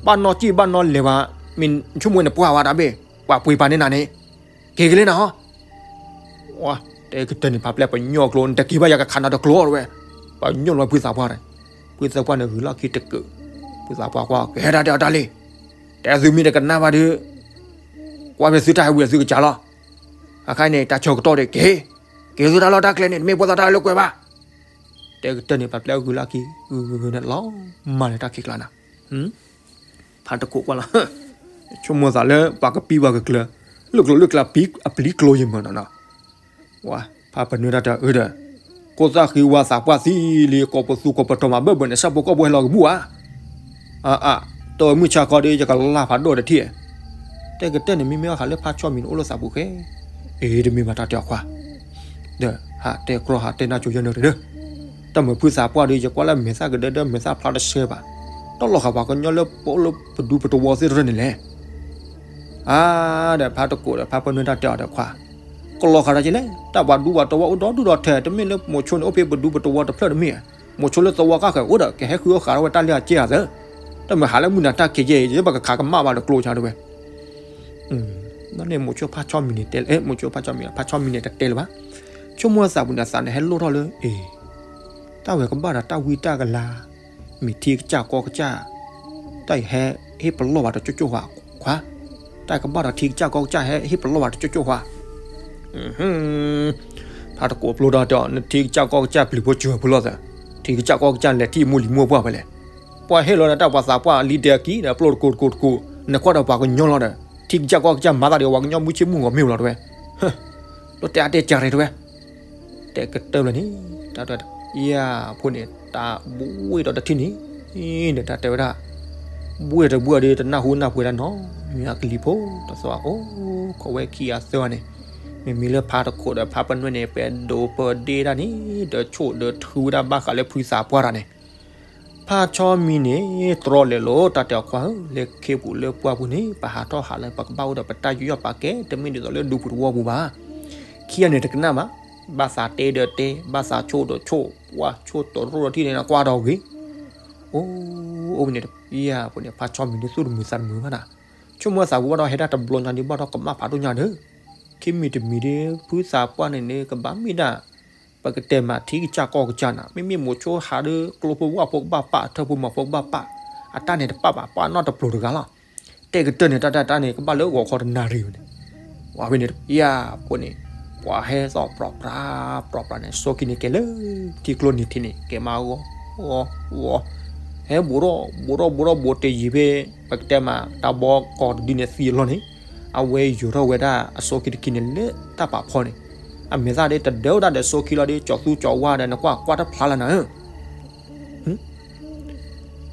ဘၣ်နီၣ်စံၣ်ဘၣ်နီၣ်လဲၤဘၣ်, မ့ၢ်ဆိကမိၣ်နပှၢ်ဝဲတၢ်ဘ့ၣ်, ပှၤပှ့ၤပာ်န့ၢ်နၤန့ၣ်, က့ၤက့ၤလၢနၤဟီ. တဲကတၢၢ်န့ၣ် ဖါပျဲၢ်ပညိၣ်ကျိ, နတက့ၤဘၣ်ယၤကခးနၤတကျိတဝဲ, ပညိၣ်လီၤဖုသးပှၢ်န့ၣ်, ဖုသးပှၢ်န့ၣ်ဂုာ်လီၢ်ခံတကၢၢ်, ဖုသးပှၢ်ကွၢ် ကဟဲဒၣ်တဲအီၤတၢ်လံ, တဲသုမ့ၢ်တကနၣ်ဘၣ်ဒီး ကွၢ်ဖဲသုတၢ်ဟဲဝံၤသုကစၢ်လီၤ. အခါန့ၣ် တၢ်ဆၢကတီၢ်ဒီးက့ၤ, က့ၤသုတၢ်လီၢ်တၢ်ကျဲန့ၣ် တမ့ၢ်ဖိသၣ်တၢ်ဂဲၤလိာ်ကွဲဘၣ်. တဲကတၢၢ်န့ၣ် ဖါပျဲၢ်ဂုာ်လီၢ်ခံ, ဂုာ်ဂုာ်ဂုာ်န့ၣ်လီၤ, မၤလၢတၢ်ခံးကျါနၤ. ဖါတခိးကွၢ်လီၤ, ဆိကမိၣ်သးလၢ ပှၤကပံပှၤကကျၢၤ, လၢကျိၤလၢကျါ အပျံၤကျိၤယမုၢ်နီၤနီၤ. ဝါ, ဖါပနွဲၢ်တၢ်တဲအၢဒီး, ကိးသၣ်ဃံဝါသးပှၢ်သံလံ ကိးပသူကိးပတီၤမးဘၢၣ်ဘၢၣ်န့ၣ် ဆၣ်ဖိကီၢ်ဖိဟဲလီၤကဘူၣ်ဧါ. အါအါ, တမုၢ်ဆါခီဒီး ယကလၢ်ဖးဒိၣ်တထံၣ်. တဲကတၢၢ်န့ၣ် မ့မ့ၢ်ဘၣ်ဃးလၢဖါဆီမံၤန့ၣ် အိၣ်လၢသးပူၤဃဲ, အ့ တမ့ၢ်ဘၣ်တၢ်တဲအီၤခွါ, ဒီးဟးတဲကြီဟးတဲနၢ်ကၠိယဲၢ်နၢၤတဒၢ, တၢ်မုာ်ဖုသးပှၢ်ဒီး ယကွၢ်လၢမဲာ်သၣ်ကဒၢဒီးမဲာ်သၣ်ဖျါတဆှဲဘၣ်, တၢ်လီၤဃာ်ပှၤကညီလၢပအိၣ်လၢပဒူပတဝီသ့ၣ်တဖၣ်န့ၣ်လဲၣ်. အါ, ဒီးဖါတခိးဒီးဖါပနွဲၢ်တၢ်တဲအီၤဒီးခွါ, ကလီၤဃာ်ဒီးက့ၤလဲၣ်, တၢ်ပှၤဒူပှၤတဝီအိၣ်ဒီဒူၣ်ဒီထၢ, တမ့ၢ်လၢမိၤဆိန့ၣ် အိၣ်ဖဲပဒူပတဝီတဖျၢၣ်တမ့ၢ်, မိၤဆိလၢသဝီကါဃဲၤအိၣ်ဒီး ကဟဲဃုအီၣ်ဃာ်ထီၣ်ဝဲတၢ်လၢအကဲဧါသၢ, တၢ်မုာ်ဟးလၢမုၢ်နၤတၢ်ခံးကဲအံၤ ယပကခးကမၣ်ဘၣ်ဒီးကျိဆါတဝဲ. န့ၣ်မိၤဆိဖါဆီမံၤန့ၣ်တဲ, မိၤဆိဖါဆီမံၤ, ဖါဆီမံၤန့ၣ်တတဲလၢၤဘၣ်. ဆိကမိၣ်သးပူၤန့ၣ် အသးန့ၣ်ဟဲလိၣ်ထီၣ်လၢ အ့, တၢ်ဝဲကဘၣ်ဒီးတၢ်ဝံတၢ်ကလၤ, မ့ၢ်ထံကစၢ်ကီၢ်ကစၢ်, တၢ်အံၤဟဲဟ့ၣ်ပလီၢ်ဘၣ်ဒီးကၠိကၠိၣ်ဝါခွါ, တၢ်ကဘၣ်ဒီးထံကစၢ်ကီၢ်ကစၢ်ဟဲဟ့ၣ်ပလီၢ်ဘၣ်ဒီးကၠိကၠိၣ်ခွါ. ဖါတကိးပျိဒီးတဲအီၤ နထံကစၢ်ကီၢ်ကစၢ်ပျံၤဖိစၢၤဖိလီၤသၢ, ထံကစၢ်ကီၢ်ကစၢ်လဲၤထံၣ်မိၢ်လံၤမိၢ်ပှၢ်ဖဲလဲၣ်. ပှၤဟ့ၣ်လီၤဒီးတၢ်ပှၤသးပှၢ်လံဒဲးအကံဒီး ပျိတကိးတကိးတကိး, နကွၢ်ဒီးပှၤကညီလီၤဒီး ထံကစၢ်ကီၢ်ကစၢ်မၤသးဒီးပှၤကညီမုၢ်ဆ့ၣ်မုၢ်ဂီၤမ့ၢ်လီၤတဝဲ. လီၤတဲအါတဲကၢ်ရဲၣ်တဝဲ. တဲကတၢၢ်လၢန့ၣ်, တၢ်တဲ, ယၤဖိန့ၣ် တၢ်ဘှ့ၣ်ဒီးတထံၣ်န့ၣ်, ဒီးတၢ်တဲဝဲဒၣ်, ဘှ့ၣ်တဘှ့ၣ်ဒီးတနၢ်ဟူနၢ်ပှဲၤတၢ်နီတမံၤ အကလံၤဖိတသီအိၣ်ခိးဝဲခံဂၤသၢဂၤန့ၣ်, မ့မ့ၢ်လၢဖါတခိးဒီးဖါပနွဲၢ်န့ၣ် ပဲဒိးပဒ့တၢ်န့ၣ် ဒီးဆိၣ်ဒီးထုဝဲဒၣ်ဘၣ်ဃးလၢဖုသးပှၢ်တၢ်န့ၣ် ဖါဆီမံၤန့ၣ် တြီလဲၤလိာ် တၢ်တဲအီၤခွါဧၢ, လၢခ့ပူၤလၢပှၢ်ပူၤန့ၣ် ပဟးထီၣ်ဟးလၢပကဘၣ်အိၣ်ဒီးပတၢ်ယူးယီၣ်ပာ်ကဲ တမ့ၢ်ဒ်သိးလၢဒူပူၤတဝီပူၤဘၣ်. ခံဂၤန့ၣ်တကနၣ်ဘၣ်, ဘၣ်သးတဲဒီးတဲ, ဘၣ်သးဆိၣ်ဒီးဆိၣ်, ပှၤဆိၣ်တရိၣ်ဒီးထံၣ်န့ၣ် နကွၢ်ဒီးဂ့ၤ. အိၣ်, အိၣ်န့ၣ်, ယၤဖိန့ၣ် ဖါဆီမံၤန့ၣ် သူၣ်တမုာ်သးတမုာ်ဘၣ်နၤ, ဆိကမိၣ်သးပူၤဘၣ်ဒီးဟဲဒၣ်တဘျီညါဒံးဘၣ်ဒီးကမၣ်ဖးဒိၣ်ညါဒီး, ခံမံၤတမံၤဒီး ဖုသးပှၢ်န့ၣ်န့ၣ် ကဘၣ်မ့ၢ်ဒၣ် ပကတဲမးထံကစၢ်ကီၢ်ကစၢ်နၤ, မ့မ့ၢ်မိၤဆိဟးဒီး ကျိဖိဝၣ်ဖိကဘၣ်ပာ် ထၢဖိမၤဖိကဘၣ်ပာ်, အတၢ်န့ၣ်တပာ်ဘၣ် ပာ်နီၣ်တပျိၤတဂၤလီၤ. တဲကတၢၢ်န့ၣ် တၢ်တၢ်တၢ်န့ၣ် ကဘၣ်လၢဂီၤခီတနၣ်ရံၣ်ဝဲန့ၣ်, ဝဲန့ၣ် ယၤဖိန့ၣ်, ပှၤဟဲသီၣ်ပြီပြး, ပြီပြးန့ၣ် စိခံန့ၣ်ကဲလၢ ထံကျိန့ၣ်ထံးန့ၣ် ကဲမးဂီၤ, ဂီၤ, ဂီၤ, ဟဲဘိးထီၣ်, ဘိးထီၣ်ဘိးထီၣ်ဘိးတယံၤဖဲ ပကတဲမး တၢ်ဘီကီၢ်တဒုန့ၣ်သံအလီၢ်န့ၣ်, အဝဲယိၤထီၣ်ဝဲဒၣ်အစိခံတခံန့ၣ်လၢတၢ်ပာ်ဖီန့ၣ်, အမဲာ်သၣ်ဒီးတဒၢဝဲဒၣ်ဒီးစိခံလီၤဒီး ကၠီၤသူကၠီၤဝါဒီး နကွၢ်ကွၢ်တဖျါလၢနၤဧၢ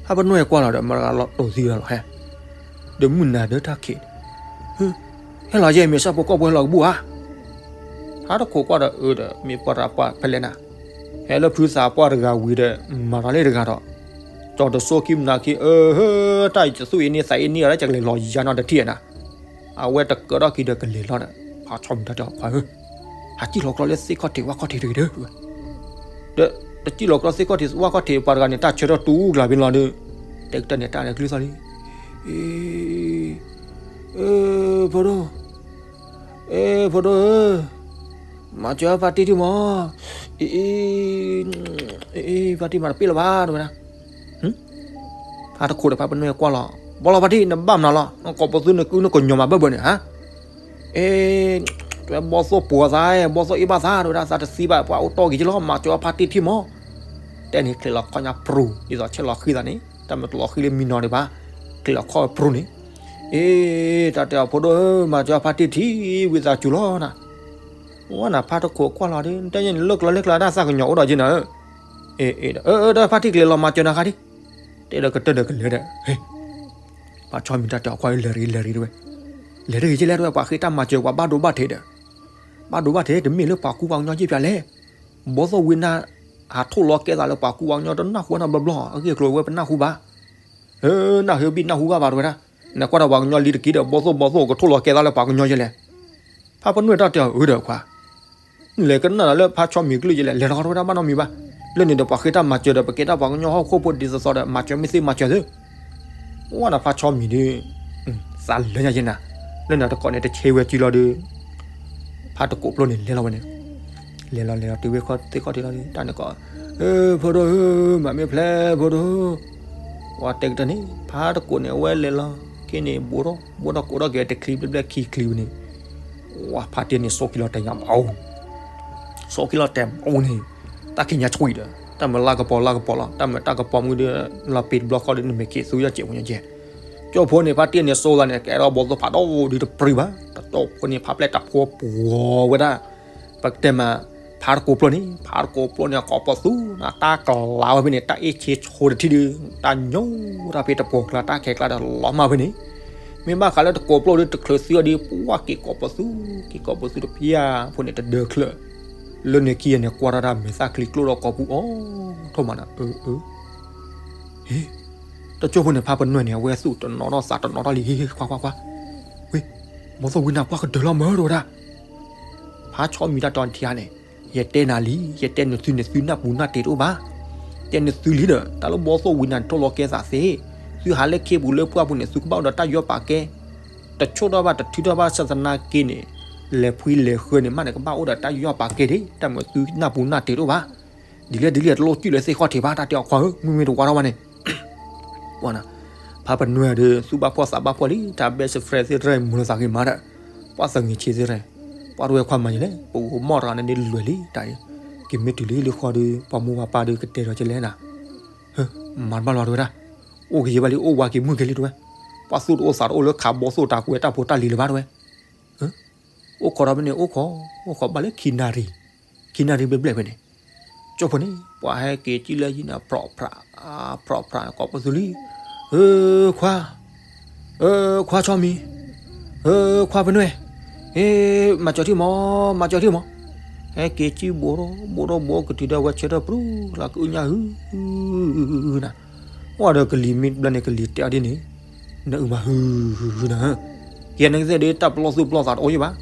ဖါပနွဲၢ်ကွၢ်လီၤဒီး မတၤဂၤလီၤတိာ်သံလီၤဟဲ, ဒီးမုၢ်နၤဒၢတၢ်ခံး, ဟဲလီၤယဲၢ်မ့ၢ်ဆၣ်ဖိကီၢ်ဖိဟဲလီၤကဘူၣ်ဧါ. ဖါတခိးကွၢ်ဒီးအၢဒီး မ့ၢ်ပှၤတၢ်ပှၢ်ဖဲလဲၣ်နၤ, ဟဲလၢဖုသးပှၢ်တဂၤဝံၤဒီး မၤတၢ်လၢတဂၤဒီး, ကၠီၤတစိခံမနၤခံ အၢ ဟၢ တၢ်အံၤတသူၣ်အ့န့ၢ်သးအ့န့ၢ်အီၤ ကကလဲၤလီၤယၤနီတထံၣ်နၤ, အဝဲတကၢထီၣ်ခံဒီးကလဲၤလီၤဒီး ဖါဆီမံၤတၢ်တဲအီၤခွါဧၢ, ဟးစံၣ်လီၤကြီလၢသ့ၣ်ခီၣ်ထံးဝၣ်ခီၣ်ထံးတဂ့ၤဒီး ဒီးတစံၣ်လီၤကြီသ့ၣ်ခီၣ်ထံးဝၣ်ခီၣ်ထံးပှၤတဂၤန့ၣ် တၢ်ဆၢထီၣ်တူၢ်ကျါဖဲလီၤဒီး, တဲကတၢၢ်န့ၣ် တၢ်န့ၣ်ကျုသီလံ, အ့, အ့, ဖိဒိၣ်, အ့, ဖိဒိၣ်ဧၢ, မၤစၢၤဖါတံၢ်ထံၣ်မး, အ့, အ့, ဖါတံၢ်မၤတပ့ၢ်လၢၤဘၣ် တဝဲဒၣ် ဖါတခိးဒီးဖါပနွဲၢ်ကွၢ်လီၤ, ဘီလီၤဖါတံၢ် နဘၣ်မနုၤလီၤ, ကိးပသူနကုနကညီၤမးဘၢၣ်ဘၢၣ်န့ၣ်ဧါ, အ့, တဝဲဘီသိၣ်ပှီၤသး, ဘီသိၣ်အ့ၣ်ဘၣ်သး တဝဲဒၣ်သးတသံဘၣ် ပှၤအိၣ်တီၢ်က့ၤက့လီၤ မၤစၢၤဖါတံၢ်ထံၣ်မး, တဲန့ၣ်ချ့လီၤခီညါပြူၤ ဒ်သိးဆဲးလီၤဃံသးန့ၣ် တၢ်မ့ၢ်တလီၤဃံလၢမံနီၤဒံးဘၣ်, ချ့လီၤခီပြူၤန့ၣ်, အ့, တၢ်တဲအီၤဖိဒိၣ်ဧၢ မၤစၢၤဖါတံၢ်ထံၣ် ဝံသးစူၤလီၤနၤ, ဝဲနၤဖါတခိးကွၢ်လီၤဒီး နတဲညါန့ၣ် လၢကျီလၢကျီတၢ်သးကညီၤအိၣ်ဒီးက့နၤဧၢ, အ့, အ့, ဒီးဖါတံၢ်ကလဲၤလီၤမၤစၢၤနၤခါဒံး, တဲဒီးကတၢၢ်ဒီးကလဲၤဒီး ဖါဆီမံၤတၢ်တဲအီၤခွါဧၢ လဲၤရံၣ်လဲၤရံၣ်တဝဲ, လဲၤတဂ့ၤကလဲၣ် တဲဝဲ ပှၤဃ့တၢ်မၤစၢၤပှၤဘၣ်ဒိဘၣ်ထံးဒီး, ဘၣ်ဒိဘၣ်ထံး တမ့ၢ်လၢပှၤကူပှၤကညီယ့ၢ်ပၠးလဲၣ်. ဘီသိၣ်ဝံနါ ဟးထိၣ်လီၤကဲသးလၢပှၤကူပှၤကညီတနၢ်ဟူဘၣ်နီတဘျီ အဂ့ၢ်အကျိၤဝဲပနၢ်ဟူဘၣ်. နၢ်ဟူဘၣ်နၢ်ဟူဘၣ်ဘၣ် တဲဝဲဒၣ်. နကွၢ်ဒီးပှၤကညီလံတက့ၢ်ဒီး ဘီသိၣ်ဘီသိၣ်ကထိၣ်လီၤကဲသးလၢပှၤကညီယ့ၢ်လဲၣ်. ဖါပနွဲၢ်တၢ်တဲအီၤ အၢဒီးခွါ နလဲၤကနၣ်ဒီးလၢဖါဆီမံၤကလုၢ်ယ့ၢ်လဲၣ်, လဲၤလီၤ တဲဝဲဒၣ် ဘၣ်နီတမံၤဘၣ်. လၢန့ၣ်ဒီးပှၤဃ့တၢ်မၤစၢၤဒီး ပကဲတၢ်ပှၤကညီဟီၣ်ခိၣ်ဖိဒ်သိးသိးဒီး မၤစၢၤမ့ၢ်သ့မၤစၢၤသု ဝဲဒၣ်ဖါဆီမံၤဒီး သးလၢညါယဲနၤ, လၢန့ၣ်တကိးန့ၣ် တဆ့ဝဲစုလီၤဒီး ဖါတကိးပျိန့ၣ် လဲၤလီၤဝဲန့ၣ်, လဲၤလီၤလဲၤလီၤတုၤဝဲခီသ့ၣ်ခီၣ်ထံးလီၤဒီး တၢ်န့ၣ်ကိး, ဖိဒိၣ်ဧၢ, မၤမ့ၢ်ဖျဲးဖိဒိၣ်, ဝဲတဲကတၢၢ်န့ၣ် ဖါတကိးန့ၣ် အဝဲလဲၤလီၤက့န့ၣ် ဘိးထီၣ်ဘိးထီၣ်ကိးထီၣ်က့ၤတချံဘျဲၣ်ဘျဲၣ်ခံချံဝဲန့ၣ်, ဝဲဖါတံၢ်န့ၣ် စိၢ်ကံလီၤတဲာ်ညါမး စိၢ်ကံလီၤတဲာ်မးန့ၣ်, တၢ်ခံညါဆှံဒီး တၢ်မၤလၢကပီၤလၢကပီၤလီၤ, တၢ်မၤတၢ်ကပီၤမုၢ်ဒီး လီၤပ့ၤတဘျီဃီဒီး နမ့ၢ်က့ၤသူယီၢ်စဲးဖိညါကဲ, ကၠိဖိန့ၣ် ဖါတံၢ်န့ၣ်စိလီၤန့ၣ် ကဲထီၣ်ဘီသိၣ်ဖးဒိၣ်ဒုးတပြံဘၣ်, တတီၢ်ဖိန့ၣ် ဖါပျဲၢ်တၢ်ဖိပှီၤဝဲဒၣ်, ပကတဲမး ဖါတကိးပျိန့ၣ်, ဖါတကိးပျိန့ၣ် ကိးပသူ နတၢ်ကလၤဝဲဖဲန့ၣ် တၢ်အ့ၣ်ဆ့ဆိတထံၣ်ဒီး တၢ်ညိတၢ်ဖဲတပှီၤကျါ တၢ်ခဲကျါဒီးလီၤမၢ်ဖဲန့ၣ်, မ့ၢ်ဘၣ်ဃးလၢတကိးပျိဒီး တချုးသံအီၤဒီး ပှၢ်က့ၤကိးပသူ, က့ၤကိးပသူတဖျၢၣ်ဖိန့ၣ် တဒၢချၢၣ်, လၢန့ၣ်ခံဂၤန့ၣ် ကွၢ်ထီၣ်တၢ်မဲာ်သၣ်ချံကျိၣ်ဒီးကိာ်ပူၤအီၤ, ထိၣ်မးနၤ, အၢ အၢ ဟ့, တကၠိဖိန့ၣ် ဖါပနွဲၢ်န့ၣ် အဝဲသူၣ်တနီၤထီၣ်သးတနီၤထီၣ်လံ, ဟ့ ဟ့ ခွါ ခွါ ခွါ, ဝ့ၢ်, ဘီသိၣ်ဝံနၤပှၢ်ကဒၢးလီၤမၢ် တဲဝဲဒၣ်, ဖါဆီမံၤတၢ်တီၤထံဧါန့ၣ်, ယတဲနၤလံ, ယတဲနသုန့ၣ် သုနၢ်ပူၤနၢ်တ့ၤတအိၣ်ဘၣ်, တဲနသုလံဒီး တၢ်လၢဘီသိၣ်ဝံနၤန့ၣ် ထိၣ်လီၤကဲသးသ့, သုဟးလၢခ့ပူၤလၢပှၢ်ပူၤန့ၣ် သုကဘၣ်အိၣ်ဒီးတၢ်ယီၢ်ပာ်ကဲ, တဆိၣ်ထီၣ်ဘၣ်တထုးထီၣ်ဘၣ် ဆၣ်သနာ်က့န့ၣ်, လဲၤဖှံလဲၤဃၢန့ၣ် မ့ၢ်န့ၣ် ကဘၣ်အိၣ်ဒီးတၢ်ယီၢ်ပာ်ကဲဒၣ်, တၢ်မၤသုနၢ်ပူၤနၢ်တ့ၤတအိၣ်ဘၣ်, ဒ်လဲၣ်ဒ်လဲၣ်တလိၣ်စုၣ်လၢသ့ၣ်ခီၣ်ထံးဘၣ် တၢ်တဲအီၤခွါဧၢ, မုၢ်မ့ၢ်တဝါထီၣ်ဘၣ်န့ၣ် ပှၤနၤ, ဖါပနွဲၢ်ဒီး သူၣ်ဘၣ်ဖှီၣ်သးဘၣ်ဖှီၣ်လံ, တၢ် best friend သ့ၣ်တဖၣ်မုာ်လီၤသးဂ့ၤမးဒီး, ပှၤသၢငံၤဆံသ့ၣ်တဖၣ်, ပှၤတဝဲခွါမၤယလဲၣ်, ပအိၣ်မီၢ်တဂၤန့ၣ်ဒ်လဲၣ်လံ, တၢ်အံၤ, က့ၤမ့ၢ်တုၤလံလၢဃီဒီး ပှၤမိၢ်ပှၤပၢ်ဒီးကတဲဒီးကလဲၣ်နၤ, မၤတဘၣ်လီၤတဲဝဲဒၣ်, အိၣ်ကယဲၢ်ဘၣ်လံ အိၣ်ဝါက့ၤမုၢ်က့ၤလံတဲဝဲ, ပှၤသူၣ်တအိၣ်သးတအိၣ်လၢခးဘီသိၣ်တၢ်ကွဲးတၢ်ဖိတၢ်လံၤလၢၤဘၣ်တဲဝဲ အိၣ်ခိးဒီးဖဲန့ၣ် အိၣ်ခိး, အိၣ်ခိးဘၣ်လၢခံနၣ်ရံၣ်, ခံနၣ်ရံၣ်ဘျဲၣ်ဘျဲၣ်ဖဲန့ၣ်, ကၠိဖိန့ၣ် ပှၤဟဲက့ၤကံၣ်လၢယံၤနၤ ဖြီးဖြး, ဖြီးဖြး ကိးပသူလံ, ဧၢ, ခွါ, ဧၢ, ခွါဆီမံၤ, ဧၢ, ခွါပနွဲၢ်, ဟ့, မၤစၢၤထံၣ်မး, မၤစၢၤထံၣ်မး, ဟဲက့ၤကံၣ်ဘိးထီၣ်ဘိးထီၣ်ဘိးကတုၤဒီးဝဲဆၢထၢၣ်ပြူလၢကအုၣ်ညၣ်ဟု, နၤ အိၣ်ဒီးကလံၤမ့ၢ်ဘျီန့ၣ် ကလံၤတဲအီၤဒ်န့ၣ်, နအုၣ်မးဟု, ဟု, ဟုနၤ, ယဲန့ၣ်ကသ့ၣ်ဒ်တၢ်ပလီၢ်သူၣ်ပလီၢ်သးတအိၣ်ယံၤဘၣ်,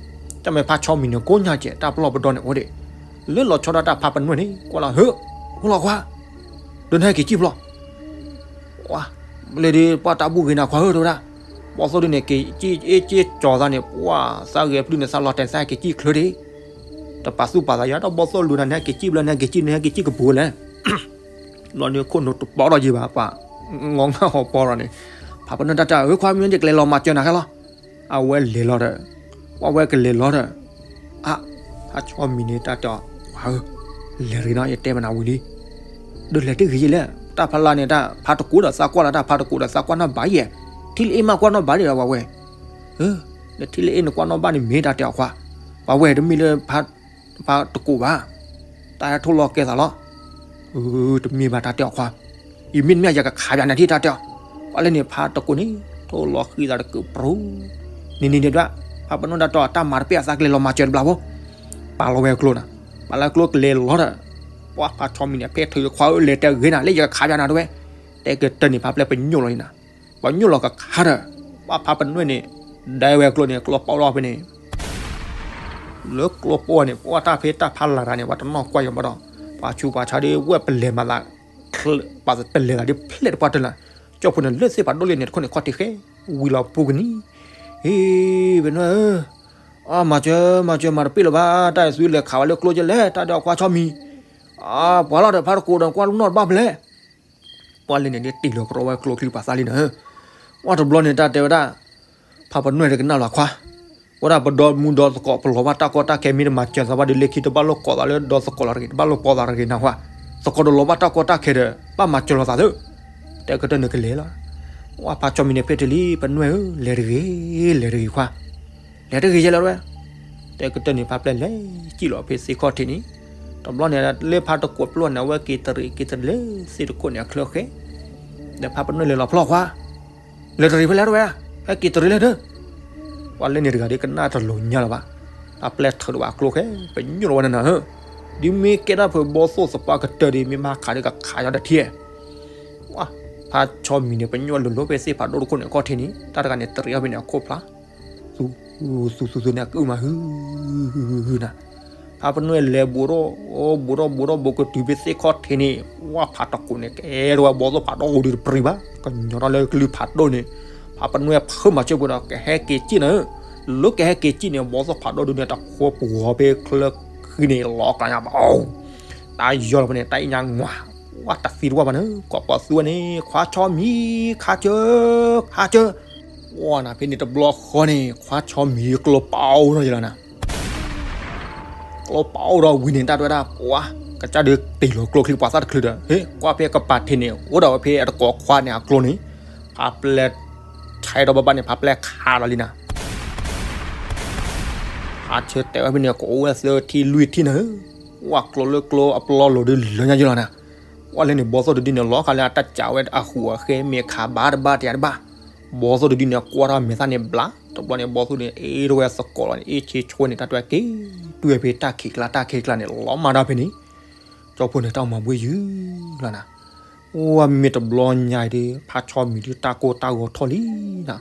တၢ်မ့ၢ်ဖါဆီမံၤန့ၣ် ကိးညါကဲး တၢ်ပလီၢ်ပဒီန့ၣ်အိၣ်ဒံး, လၢလီၤဆီဒၣ်တၢ်ဖါပနွဲၢ်န့ၣ် ကွၢ်လီၤ ဟၢ, အိၣ်လီၤခွါ, ဒီးနဟဲက့ၤကံၣ်ဖျီၣ် ပှၤ, ဘျီဒီးပှၤတၢ်ဘူၣ်ဂ့ၤနၤခွါဧၢ တဲဝဲဒၣ်, ဘီသိၣ်ဒ်န့ၣ် က့ၤက့ၤက့ၤကၠီၤသးန့ၣ် ပှၤသးဂဲၤပျုၢ်န့ၣ် သးလီၤတဲာ်သးဟဲက့ၤကံၣ်ချၢဒံး, တပာ်သူၣ်ပာ်သးယၤ တၢ်ဘီသိၣ်လူၤနၤ နဟဲက့ၤကံၣ်ဘျီ နဟဲက့ၤကံၣ် နဟဲက့ၤကံၣ်ကပူၤလဲၣ် ဘျီန့ၣ်ခိၣ်နူာ်တပီထီၣ်ယံၤဘၣ် ပှၤ, ငီငၢ်ဟီၣ်ပီထီၣ်န့ၣ်, ဖါပနွဲၢ်တၢ်တဲ ဧၢ ခွါမ့ၢ်ယကလဲၤလီၤမၤစၢၤနၤခဲလီၤ, အဝဲလဲၤလီၤဒီး, ပှၤဝဲကလဲၤလီၤဒီး, အါ, ဖါဆီမံၤန့ၣ်တၢ်တဲအီၤ, ခွါဧၢ, လဲၤတဂ့ၤနီၤ ယတဲမနၤဝံၤလံ ဒီးလဲၤတဂ့ၤယဲလဲၣ် တၢ်ဖီလာ်န့ၣ် တၢ်ဖါတကိးဒီးသးကွၢ်လီၤ တၢ်ဖါတကိးဒီးသးကွၢ်နီၣ်ဘၣ်ယဲၢ်, ထံၣ်လၢအ့ၣ်မးကွၢ်နီၣ်ဘၣ်ဒံးဒီးပှၤဝဲ, နထံၣ်လၢအ့ၣ်နကွၢ်နီၣ်ဘၣ်န့ၣ်မ့ၢ်တၢ်တဲအီၤခွါ, ပှၤဝဲတမ့ၢ်လၢ ဖါတကိးဘၣ်, တၢ်ဟဲထိၣ်လီၤကဲသးလီၤ, တမ့ၢ်ဘၣ်တၢ်တဲအီၤခွါ, ယမ့ၢ်တမ့ၢ်ယကခးပၠးနၤထံၣ်တၢ်တဲအီၤ, ပှၤလၢန့ၣ်ဖါတကိးန့ၣ် ထိၣ်လီၤဃံသးတကုးပြူၤ, န့ၣ်န့ၣ်ဒၣ်, ဖါပနွဲၢ်တၢ်တဲအီၤ တၢ်မၤတပ့ၢ်အသးကလဲၤလီၤမၤစၢၤတဘျီဖိ ပာ်လီၤဝဲအကျိနၤ, ပာ်လီၤအကျိကလဲၤလီၤဒီး, ပှၤဖါဆီမံၤန့ၣ် ဖဲထုးခွါဧၢ လဲၤတဲဂ့ၤနၤ လၢယကခးပၠးနၤတဝဲ, တဲကတၢၢ်န့ၣ် ဖါပျဲၢ်ပညိၣ်လီၤန့ၣ်နၤ, ပညိၣ်လီၤကခါဒီး, ပှၤဖါပနွဲၢ်န့ၣ်, ဒဲဝဲအကျိန့ၣ် ကျိပိၢ်လီၤဖဲန့ၣ် လၢကျိပိၢ်န့ၣ် ပှၤတၢ်ဖဲတၢ်ဖးလၢ်တၢ်န့ၣ် ပှၤတနီၣ်ကွၢ်ယံၤဘၣ်ဒီး, ပှၤဆူးပှၤဆါဒီး ဝဲပလဲၤမၤသး, ပှၤပလဲၤသးဒ်ဖျဲၣ်တပှၢ်တၢၢ်လၢ, ကၠိဖိန့ၣ်လၢသ့ၣ်ဖးဒိၣ်လံန့ၣ် တခိၣ်န့ၣ်ခီၣ်ထံးဃဲ, ဝံၤလီၤပူၤကနံၤ, ဟ့, ပနွဲၢ်ဧၢ, အါ မၤစၢၤ မၤစၢၤ မၤတပ့ၢ်လၢၤဘၣ် တၢ်အံၤသုလဲၤခးဝဲလၢကျိကလဲၣ် တၢ်ဒီးအခွါဆီမံၤ, အါ ပှၤလီၤဒီးဖါတကိးဒီးကွၢ်လၢနီၢ်တဘၣ်ဖဲလဲၣ် ပှၤလၢန့ၣ်ဒ်တ့ၢ်လီၤကရီဝဲကျိချံပာ်သးလံန့ၣ်, ပှၤတဘျီန့ၣ် တၢ်တဲဝဲဒၣ်, ဖါပနွဲၢ်ဒီးကနၣ်လီၤခွါ, ဝဲဒၣ်ပဒီမူဒီသကိး ပလီၤဘၣ်တၢ်ကီတၢ်ခဲ မ့ၢ်တမၤစၢၤသးဘၣ်ဒီး လၢခံတဘၣ်လိာ်ကိးသးလၢဒီသကိးလီၤတဂ့ၤ တဘၣ်လိာ်ပီသးတဂ့ၤနၢ်ဟူဧါ, သကိးတလီၤဘၣ်တၢ်ကီတၢ်ခဲဒီး ဘၣ်မၤစၢၤလိာ်သးသု, တဲကတၢၢ်န့ၣ်ကလဲၤလီၤ, ဝဲဖါဆီမံၤန့ၣ် ဖဲတလံ ပနွဲၢ်ဧၢ လဲၤတဂ့ၤ လဲၤတဂ့ၤခွါ လဲၤတဂ့ၤယဲလၢၤဝဲ, တဲကတၢၢ်န့ၣ် ဖါပျဲၢ်လဲၤစံၣ်လီၤဖဲသ့ၣ်ခီၣ်ထံးန့ၣ်, တဘျီန့ၣ် လၢဖါတကိးပျိန့ၣ် အဝဲက့ၤတရံးက့ၤတရံးလၢသ့ၣ်တခိၣ်န့ၣ်အချၢဃဲ, ဒီးဖါပနွဲၢ်လဲၤလီၤဖျီခွါ, လဲၤတရံးဖဲလဲၣ်တဝဲ, ဟဲက့ၤတရံးလဲၣ်ဒီး, ပှၤလဲန့ၣ်တဂၤဒီးကနၣ်တလိၤညါလၢၤဘၣ်. တၢ်ပျဲၢ်ထုးဒီးဘၣ်ကျိခဲ ပညိၣ်လီၤဝဲနၤနၤဧၢ, ဒ်မ့ၢ်ကဲတၢ်ဖုးဘီသိၣ်သပှၢ်ကတၢၢ်ဒီး မ့ၢ်ဘၣ်ခးဒီးကခးညီတထံၣ်, ဖးဆီမံၤန့ၣ် ပညိၣ်လိၤလိၤဖဲသ့ၣ်ဖးဒိၣ်တခိၣ်န့ၣ် အခီၣ်ထံးန့ၣ် တၢ်တဂၤန့ၣ် တရံးအီၣ်ဖဲန့ၣ်အခိၣ်ဖျါ သူသူသူသူန့ၣ် အကအုၣ်မးဟုဟုဟုနၤ, ဖးပနွဲၣ်လဲၤဘူးထီၣ် ဘူးထီၣ်ဘူးထီၣ်ဘူးကတုၤဖဲသ့ၣ်ခီၣ်ထံးန့ၣ် ဝဲဖးတကိးန့ၣ် ကဲထီၣ်ဝဲဘီသိၣ်ဖးဒိၣ်ဒုးတပရံးဘၣ်, ကညီထီၣ်လၢကလုၢ်ဖးဒိၣ်န့ၣ်, ဖးပနွဲၣ်ဖုးမၤစၢၤပှဲၤဒီး ကဟဲက့ၤစံၣ်နၤဧၢ, လၢကဟဲက့ၤစံၣ်န့ၣ် ဘီသိၣ်ဖးဒိၣ်ဒုးန့ၣ် တဖိပှီၤဖဲချၢဃံန့ၣ် လီၤကျါညါဘၣ် တၢ်ယီၤလီၤဖဲန့ၣ် တၢ်အံၣ်ညါငွၤ, ဝဲတသံတဝၢ်ဘၣ်န့ၣ် ကိးပသူဝဲန့ၣ် ခွါဆီမံၤ ခါစၢၤ ခါစၢၤ, ဝဲနၤဖဲန့ၣ်တဘျီဃီန့ၣ် ခွါဆီမံၤကျိပာ်အိၣ်ထီၣ်ယလီၤနၤ, ကျိပာ်အိၣ်ထီၣ်ဝံၤန့ၣ် တၢ်တဲဝဲဒၣ် ပှၤ ကစၢ်ဒုးတ့ၢ်လီၤကျိချံပှၤသၣ်တချုးဒီး ဟ့ၣ် ကွၢ်ဖဲကပၤထံးန့ၣ် အိၣ်ဒီးဝဲဖဲအတကိးခွါန့ၣ်အကျိန့ၣ်, ဖးပျဲၢ် ဆဲးဒီးဘၣ်ဘၣ်န့ၣ် ဖးပျဲၢ်ခးလီၤလံနၤ ဟးဆၢတဲာ်ဝဲဖဲန့ၣ် ကအိၣ်ဝဲသၢထံလွံၢ်ထံနၤဧၢ, ဝဲကျိလၢကျိအပျီလိၤဒုးလၢညါယလီၤနၤ, ဝဲလဲန့ၣ် ဘီသိၣ်တဒုန့ၣ် လီၤဃာ်လၢအတၢ်စးဝဲအဟူးအဃဲမ့ၢ်ခးဘၣ်တဘၣ်တယၤတဘၣ်, ဘီသိၣ်တဒုန့ၣ် ကွၢ်ထီၣ်မဲာ်သၣ်န့ၣ်ဘျါ, တဘျီန့ၣ် ဘီသိၣ်န့ၣ် အ့ၣ်ထီၣ်ဝဲသကိးလီၤန့ၣ် အ့ၣ်ဆ့ဆိန့ၣ် တၢ်တဲဝဲက့ၤ တွဲဖဲတၢ်ခံးကျါတၢ်ခံးကျါန့ၣ် လီၤမၢ်ဒၣ်ဖဲန့ၣ်, ကၠီဖိန့ၣ် တၢ်မၤဘှ့ၣ်ယုၤလီၤနၤ, အိၣ်ဝဲမ့မ့ၢ်တဘျီညါအံၤဒီး ဖးဆီမံၤဒုးတၢ်ကိၢ်တၢ်ဂီၤထီၣ်လံနၤ,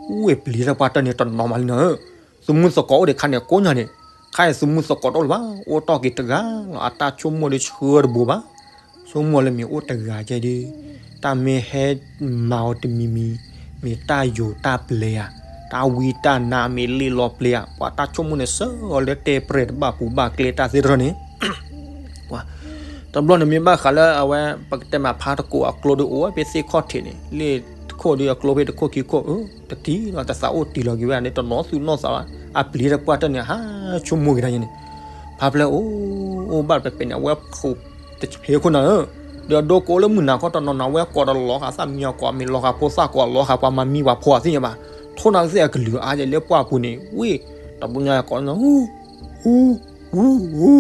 အိၣ်ဝဲပျံၤတၢ်ပှၢ်တၢၢ်န့ၣ် တနီၤမးလံနၤဧၢ, သုးမုၢ်သကိးအိၣ်ဒံးခါန့ၣ် ကိးညါန့ၣ်, ခါအံၤသုးမုၢ်သကိးတအိၣ်လၢၤဘၣ် အိၣ်တီၢ်က့ၤတဂၤလီၤ အတၢ်ဆိကမိၣ်ဒုးဆှၢတဘိဘၣ်, ဆိကမိၣ်လၢမ့ၢ်အိၣ်တဂၤကဲဒုး, တၢ်မ့ၢ်ဟဲမၤအီၤတမံၤမံၤ, မ့ၢ်တၢ်ယိၤတၢ်ပျဲဧါ, တၢ်ဝံတၢ်နါမ့ၢ်လ့ၣ်လီၤပျဲဧါ, ပှၤတၢ်ဆိကမိၣ်န့ၣ် ဆှၢအီၤလၢတဲပြဲၢ်တဘၣ်ပူၤဘၣ်ကျဲတၢ်သ့ၣ်တဖၣ်န့ၣ် တဘျီန့ၣ်မ့ၢ်ဘၣ်ဃးလၢအဝဲ ပကတဲမးဖးတကိးအကျိဒုးအိၣ်ဝဲဖဲသ့ၣ်ခီၣ်ထံးန့ၣ် လ့ၣ်တခိၣ်ဒုးအကျိဖဲတခိၣ်ခံခိၣ်ဧၢ တထံၣ်လီၤ တသးအိၣ်တံၢ်လီၤက့ၤဝဲန့ၣ် တနီၤသူၣ်နီၣ်သးဘၣ် အပျံၤတၢ်ပှၢ်တၢၢ်န့ၣ် ဟးဆိကမိၣ်က့ၤတၢ်ယဲန့ၣ် ဖးပျဲၢ်အိၣ်အိၣ်ဘၣ်ပပဲန့ၣ် အဝဲခိးတဆဲးခိၣ်နၤဧၢ ဒီးအဒိကိးလၢမုၢ်နၤခီတနီၤနီၤ အဝဲကိးဒီးလီၤဃာ်သၣ်မံအီၤကိး မ့ၢ်လီၤဃာ်ဖိသၣ်ကိးလီၤဃာ်ပှၤမၤမံပှၤဖိအသ့ၣ်ညါဘၣ် ထိၣ်နၤကသ့ၣ်အကလုၢ်အါယဲလၢပှၢ်ပူၤန့ၣ် ဝ့ၢ် တဘျီညါကိး ဟူ ဟူ ဟူ ဟူ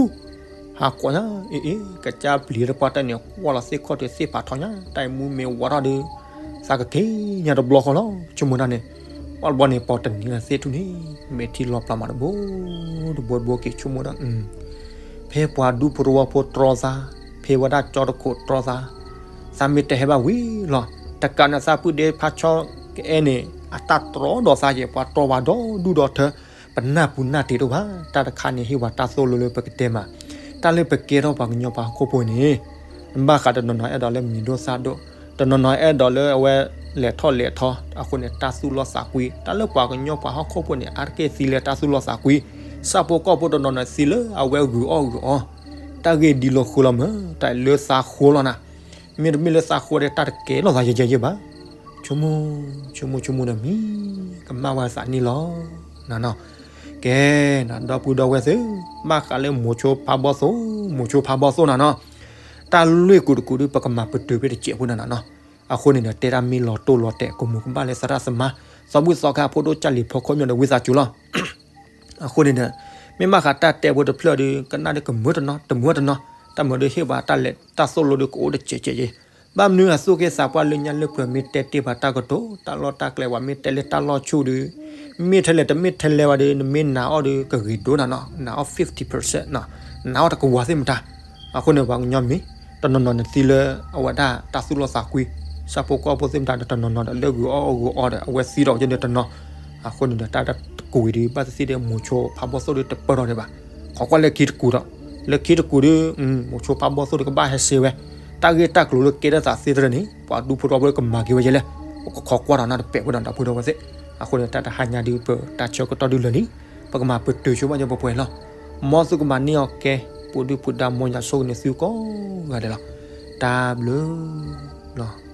ဟးကွၢ်ညါ အ့ အ့ ကစၢ်ပျံၤတၢ်ပှၢ်တၢၢ်န့ၣ် ကွၢ်လီၤသ့ၣ်ခီၣ်ထံးသ့ၣ်ဖးထီညါ တၢ်အံၤမူမ့ၢ်ဝးထီၣ်ဒီး သးကက့ၤညါတဘျီဃီလီၤ ဆိကမိၣ်တၢ်န့ၣ် ပှၤတဘျီန့ၣ် ပှၤတနံၤလၢသ့ၣ်ထူၣ်န့ၣ် မဲာ်ထံလီၤပျၢ်မးတဘိ တဘိတဘိက့ၤဆိကမိၣ်ဒီး ဖဲပှၤဒူဖိတဝီဖိတြီသး ဖဲဝဲဒၣ်ကၠီတခိးတြီသး သးမ့ၢ်တဟဲဘၣ်ဝံၤလီၤ တကးန့ၣ်သးပုၢ်ဒ့ဖးဆီကအဲၣ်န့ၣ် အတၢ်တြီဒီးသးယဲၢ် ပှၤတြီဝဲဒီဒူၣ်ဒီထၢ ပနၢ်ပူၤနၢ်တ့ၢ်တအိၣ်ဘၣ် တၢ်တခါန့ၣ်ဟ့ၣ်ဝဲတၢ်သိၣ်လိလၢပကတဲမး တၢ်လၢပကဲထီၣ်ပှၤကညီပှၤဟီၣ်ခိၣ်ဖိန့ၣ် ဘၣ်ဃးတနီၤနီၤအဲၣ်ဒိးလၢမံၤဒိၣ်သၣ်ဒိၣ် တနီၤနီၤအဲၣ်ဒိးလၢအဝဲလဲၤထီၣ်လဲၤထီ အဃိန့ၣ် တၢ်သူၣ်လီၢ်သးကွံ တၢ်လၢပှၤကညီပှၤဟီၣ်ခိၣ်ဖိန့ၣ် အါတက့ၢ်သံလၢတၢ်သူၣ်လီၢ်သးကွံ ဆၣ်ဖိကီၢ်ဖိတနီၤနီၤသံလၢအဝဲဂုာ်အီၣ်ဂုာ်အီ တၢ်ဂ့ၢ်ဒ်လီၤဃိလီၤမး တၢ်လၢသးဃိလီၤနၤ မ့တမ့ၢ်လၢသးဃိဒီးတၢ်တကဲလီၤသးယဲၢ်ယဲၢ်ဘၣ် ဆိကမိၣ် ဆိကမိၣ်ဆိကမိၣ်ဒီးမံ ကမၣ်ဝဲသးန့ၣ်လီၤ နနီၤ ကဲ နဒီပုၢ်ဒီဝဲၢ်သ့ၣ် ဘၣ်ဃးလၢမိၤဆိဖးဘီၣ်သိၣ် မိၤဆိဖးဘီၣ်သိၣ်နနီၤ တၢ်လွံၢ်ကူတကူဒုး ပကမၤပတုာ်ဖဲတစဲးဖိနနီၤနီၤ အဃိန့ၣ်ဒီး တဲတၢ်မ့ၢ်လီၤတိၢ်လီၤတဲာ် ကမူၤကဘၣ်လၢသရၣ်သမါ သီဘူၣ်သီခါဖိဒိၣ်ကၢ်လံၤဖီခိၣ်မီၤဒီးဝံသးစူၤလီၤ အဃိန့ၣ်ဒီး မ့ၢ်ဘၣ်ဃးတၢ်တဲဖိတဖျၢၣ်ဒီး ကနၣ်ဒီးကမၢတနီၤ တမၢတနီၤ တၢ်မၤဒီးဟ့ၣ်ပှၤတၢ်လဲၤတၢ်သိၣ်လိဒီးကအိၣ်တစဲးစဲးယဲၢ် ဘၣ်မနုၤအသိးက့သးပှၢ်လၢညါလၢပှဲၤမ့ၢ်တဲတ့ၢ်ပှၤတၢ်ကတိၤ တၢ်လီၢ်တၢ်ကျဲပှၤမ့ၢ်တဲလၢတၢ်လီၢ်ဆူၣ်ဒီး မ့ၢ်ထဲလဲၣ်တမ့ၢ်ထဲလဲၣ်ဝဲဒီး နမ့ၢ်နာ်အီၤဒီးကဂ့ၤဒိၣ်နၤနီၤ နာ်အီၤ fifty percent နီၤ နာ်အီၤတကဝၤသ့ၣ်မတၤ အဃိန့ၣ် ပှၤကညီမ့ၢ် တနီၤနီၤန့ၣ်သံလၢအဝဲဒၣ်တၢ်သူၣ်လီၢ်သးကွံ ဆၣ်ဖိကီၢ်ဖိသ့ၣ်မတၤဒီး တနီၤနီၤဒီးလၢဂုာ်အီၣ်အီၣ်ဂုာ်အီဒီး အဝဲသံဒီးကဲဒီးတနီၤ အဃိန့ၣ်ဒီး တၢ်တကူဝံၤဒီး ဘၣ်သ့ၣ်သ့ၣ်ဒီး မိၤဆိဖးဘီၣ်သိၣ်ဒီးတပၢၢ်ထီၣ်ဒံးဘၣ် ခိးကွၢ်လၢခံတကူဒီး လၢခံတကူဒီး မိၤဆိဖးဘီၣ်သိၣ်ဒီးကဘၣ်ဟဲစ့ဝဲ တၢ်ဂ့ၢ်တၢ်ကျိၤလၢကဲထီၣ်သးသ့ၣ်တဖၣ်န့ၣ် ပှၤဒူဖိတဝီဖိကမၤက့ၤဝဲယဲၢ်လဲၣ် ပကခိးကွၢ်ဒီးနၤတပဲာ်ဖိဒီးဒီပုၢ်ဒီဝဲၢ်သ့ၣ် အဃိန့ၣ် တၢ်တဟါညါဒုးပတၢ်ဆၢကတီၢ်ဒုးလၢာ်လံ ပကမၤပတုာ်ဆိဘၣ်ညီပှဲၤပှဲၤလီၤ မ်သုကမၤန့ၢ်အီၤကဲ ပူၤဒုၣ်ပူၤဒါ မ်ယွၤဆိၣ်ဂ့ၤန့ၢ်သုကိးဂၤဒဲးလီၤ တၢ်ဘျုးလီၤ